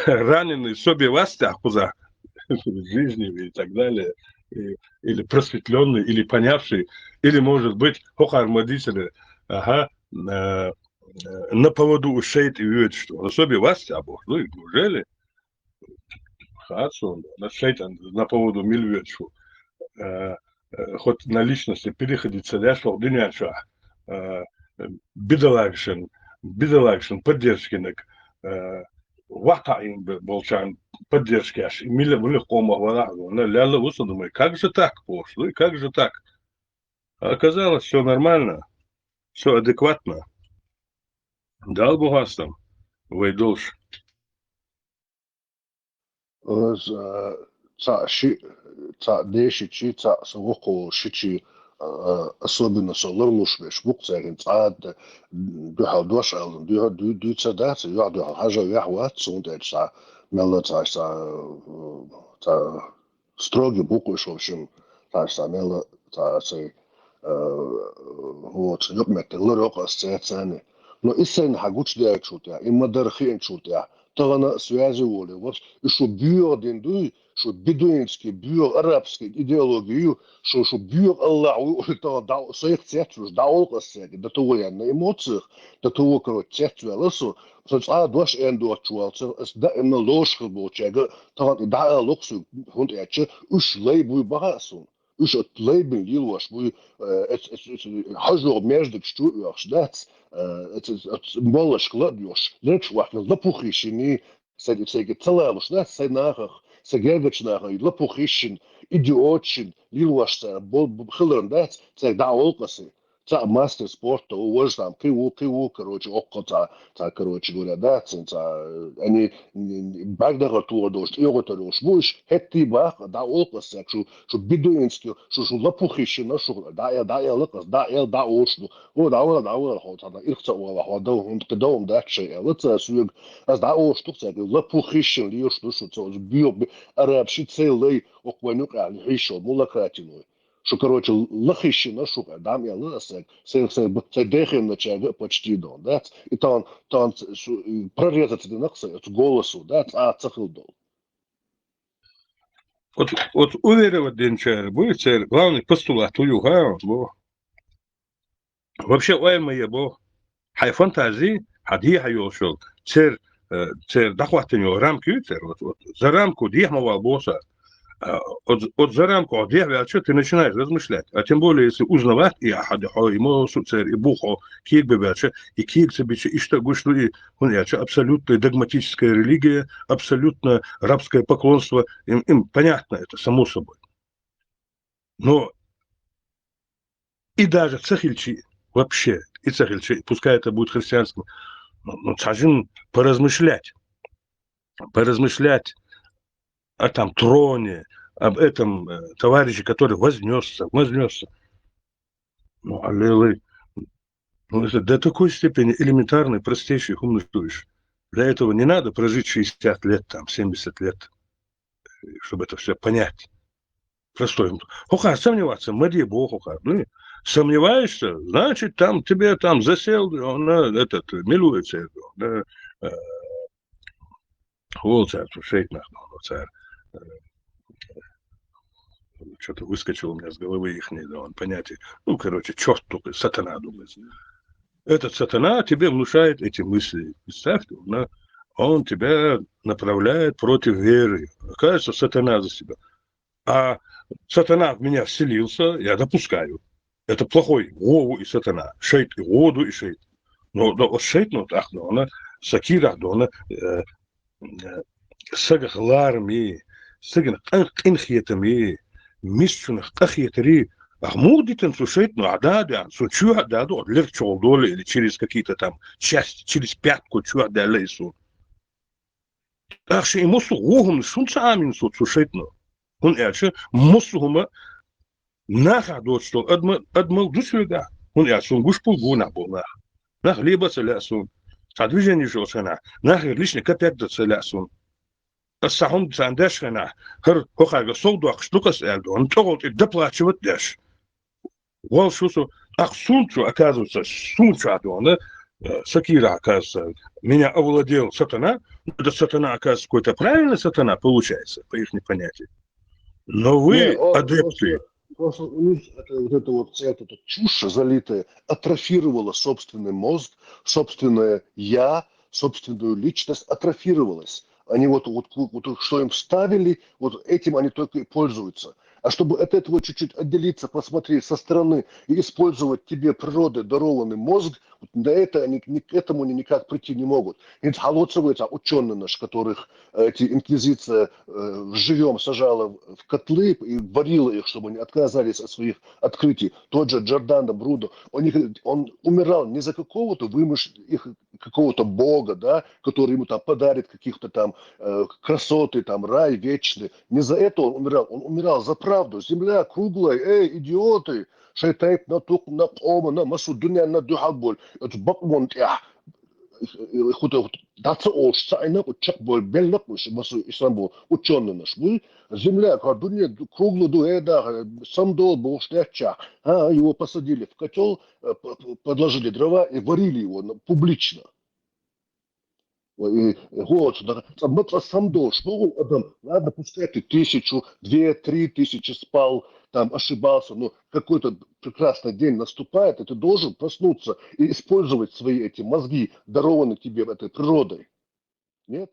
Раненый со бен вац-те кхузахь жизни и так далее, и, или просветлённый, или понявший, или, может быть, хӀокхара ма дийцина, ага, э, э, на поводу у шайтӀа воьдуш, что со бен вац-те бохуш. Ну, неужели? Хаьа суна, на шайтӀан на поводу мила воьдуш ву. Э, э, хоть на личности переходить ца деш хӀокху дуьнен чохь, э, бедолагашна, бедолагашна поддержкинаг, э, вахьа кхаийна бе-, болчарна поддержкаш, и мила, муьлха къомах валахь а, вон лелла ву со, думаю, как же так, бохуш, ну и как же так? А оказалось, всё нормально, всё адекватно. Дала бу хастам, вай долуш. Иза, цхьаъ шиъ, цхьаъ дешичи, цхьаъ со воккхаволу шичи, а, особенно со ларлуш берш бу-кх цаьргахь, цкъа а д-, дуьхьал дош аьлла, дуьхьал дуьйцур дац, юьхь-дуьхьал хьажа ваьхьа вац, цунна тӀе цхьа мелла цхьа, цхьа, цхьа строгий бу-кх уьш, в общем, цхьа, цхьа мелла, цхьа, цхьа, э, вот, юкъаметтиг лар йо-кх ас цаьрца. Но и сайна хьан гучудаьллачул тӀаьхьа, и ма-дарра хиъначул тӀаьхьа, тахана а связи волий, вот, и шу боьха дин дуй, шу бедуинский, боьха арабский идеология ю, шу, шу боьха Аллах ву, тахана дӀа-, сайх цецвуьйш, дӀа олу-кх ас цаьрга, дан ту ву аьлла, и моццах, дан ту ву, короче, цецваьлла со, со цкъа а дош эн доцучу валцах, ас даимна лоруш хила болчаьрга, тахана и дӀа а ло-кх соьга, хӀунда аьлча, уьш лай буй баха а суна. Уьш оцу лайбина лелош буй, э, эц-, эц-, эц-, хьажо междакаш чу оьхуш дац, э, эц-, эц-, оцу моллашка ла а доьхуш, лерчу вахкина лапух йиш йиний, сайга, сайга ца лалуш дац, сайн нахах, сайн гергарчу нахах лапух йиш йина, идиотшна лелош цара бол-, бу-, хиларна дац, цаьрга дӀа а олу-кх ас и. цхьа мастер спорта, у, вож там, кхы ву, кхы ву, короче, оккха цхьа, цхьа, короче говоря, да, цхьа, цхьа, они, м, бакъдагъар тулгӀа долуш, тӀехӀотар йолуш бу уьш, хӀетте бах, дӀаолкъа ас цаьрга, шу, шу бедуинский, шу, шу лопух йиш йина шу, дӀа, дӀа, дӀа, лакъас, дӀа, дӀа, дӀаолуш ду. О, дӀавала, дӀавала, хьо, цхьа, ирх ца вала, хьо, дов, хӀунда кхы дов дац шай, аьлла, цхьа, соьга, ас дӀаолуш ду цаьрга, лопух йиш йина лелаш ду шу, цхьа, оцу боьха, араб ши цхьа лай, оккха вайн юкъахь хьийшо, мулакатиной. Шу, короче, лахишина шу, дам аьлла аса, сай, сай, сай дехинначаьрга почти дон, да? И тан, тан, шу, и прорезаться динах сай, оцу голосу, да? А ца хил дол. Вот, вот уверовать динчара, будет цер, главный постулат у юха, бо. Вообще, ой, моя бо. Хьайн фантази, хьан дехьа йолуш йолу, цер, э, цер дӀахӀоттийна йолу рамка ю цер, вот, вот, за рамку дехьа ма вала боху аса. А, оцу, оцу за рамку хьо дехьа ваьлча, ты начинаешь размышлять. А тем более, если узнавать, и хьан хьо и мосу цер, и бу хьо кега бен ваьлча, и кега ца бича, иштта гуш ду, и хӀунда аьлча абсолютно догматическая религия, абсолютно рабское поклонство, им, им понятно это, само собой. Но и даже ца хилчи, вообще, и ца хилчи, пускай это будет христианским, но, но цхьа жин поразмышлять, поразмышлять о там троне, об этом, э, товарище, который вознесся, вознесся. Ну, аллилуйя. Ну, это до такой степени элементарный, простейший хумнатуешь. Для этого не надо прожить шестьдесят лет, там, семьдесят лет, чтобы это все понять. Простой. ХӀокхар сомневаться ма де боху хӀокхар. Ну, сомневаешься, значит, там тебе там засел, он, э, этот, милуется, он, э, э, хӀун цара цу шайтӀанах, ну, цара, э, что-то выскочило у меня с головы ихнее, да, он понятие. Ну, короче, чёрт только, сатана, думается. Этот сатана тебе внушает эти мысли. Представь, он, он тебя направляет против веры. Оказывается, сатана за себя. А сатана в меня вселился, я допускаю. Это плохой, гӀо ву и сатана. ШайтӀа, гӀо ду и шайтӀа. Но, но вот шайтӀа, ну, так, но она, сакира, но она, э, э, сагах ларми, сагана къин-, къинхетами, мисчунах къахетари, ах, муха дитина цу шайтӀано, а да, да, цу чоьхьа да, да, лерг чохь долу или через какие-то там части, через пятку чоьхьа даьлла и суна. ТӀаккха шен и массо а вон хӀуманаш хӀунда ца Ӏамийна цо, цу шайтӀано? ХӀунда аьлча массо а хӀума нахах доцуш долу адма-, адамал ду соьгахь. ХӀунда аьлча суна гуш бу гонах болу нах. Нах леба а ца лаьа суна. Цхьа движение йолчу хенахь, нахера личный копейк дан ца лаьа суна. Аса цхьа хӀума царна деш хенахь, хӀара хӀокхаьрга сов доккхуш ду-кх аса аьлла ду, хӀунда тӀехула тӀе доплачивать деш. Валла шу со, ах, суна чу, оказывается, суна чу а дуьхьал, э, сакира, оказывается, меня овладел сатана. Ну, это сатана, оказывается, какой-то правильный сатана получается, по ихним понятиям. Но вы, не, он адепты, просто, просто у них это, вот это вот вся эта, эта чушь залитая атрофировала собственный мозг, собственное я, собственную личность атрофировалась. Они вот, вот, вот что им вставили, вот этим они только и пользуются. А чтобы от этого чуть-чуть отделиться, посмотреть со стороны и использовать тебе природой дарованный мозг, вот на это они, ни к этому они никак прийти не могут. Ведь холодцевые ученые наши, которых, э, эти инквизиция, э, живьем сажала в, в котлы и варила их, чтобы они отказались от своих открытий. Тот же Джордано Бруно, он, не, он умирал не за какого-то вымыш-, их, какого-то бога, да, который ему там подарит каких-то там, э, красоты, там, рай вечный. Не за это он умирал, он умирал за правду. Земля круглая, эй, идиоты! Шайтан на тук, на кома, на масу дуьненна дуьхьал боль. Это бакъ вон тӀехь. Хута, хута, даца олуш, цаӀина, кху чекхбойла белла кхуш, масу ислам бу, учёныйнаш буй. Земля, кху дуьне кругла ду, э, да, самдол бохуш деттачахь. А, его посадили в котёл, э, п-, п-, подложили дрова и варили его на-, публично. Ой, и, и вот, да, ца-, ма ца самдолуш бу адам. Ладно, пускай ты тысячу, две, три тысячи спал, там, ошибался, но какой-то прекрасный день наступает, и ты должен проснуться и использовать свои эти мозги, дарованные тебе этой природой. Нет?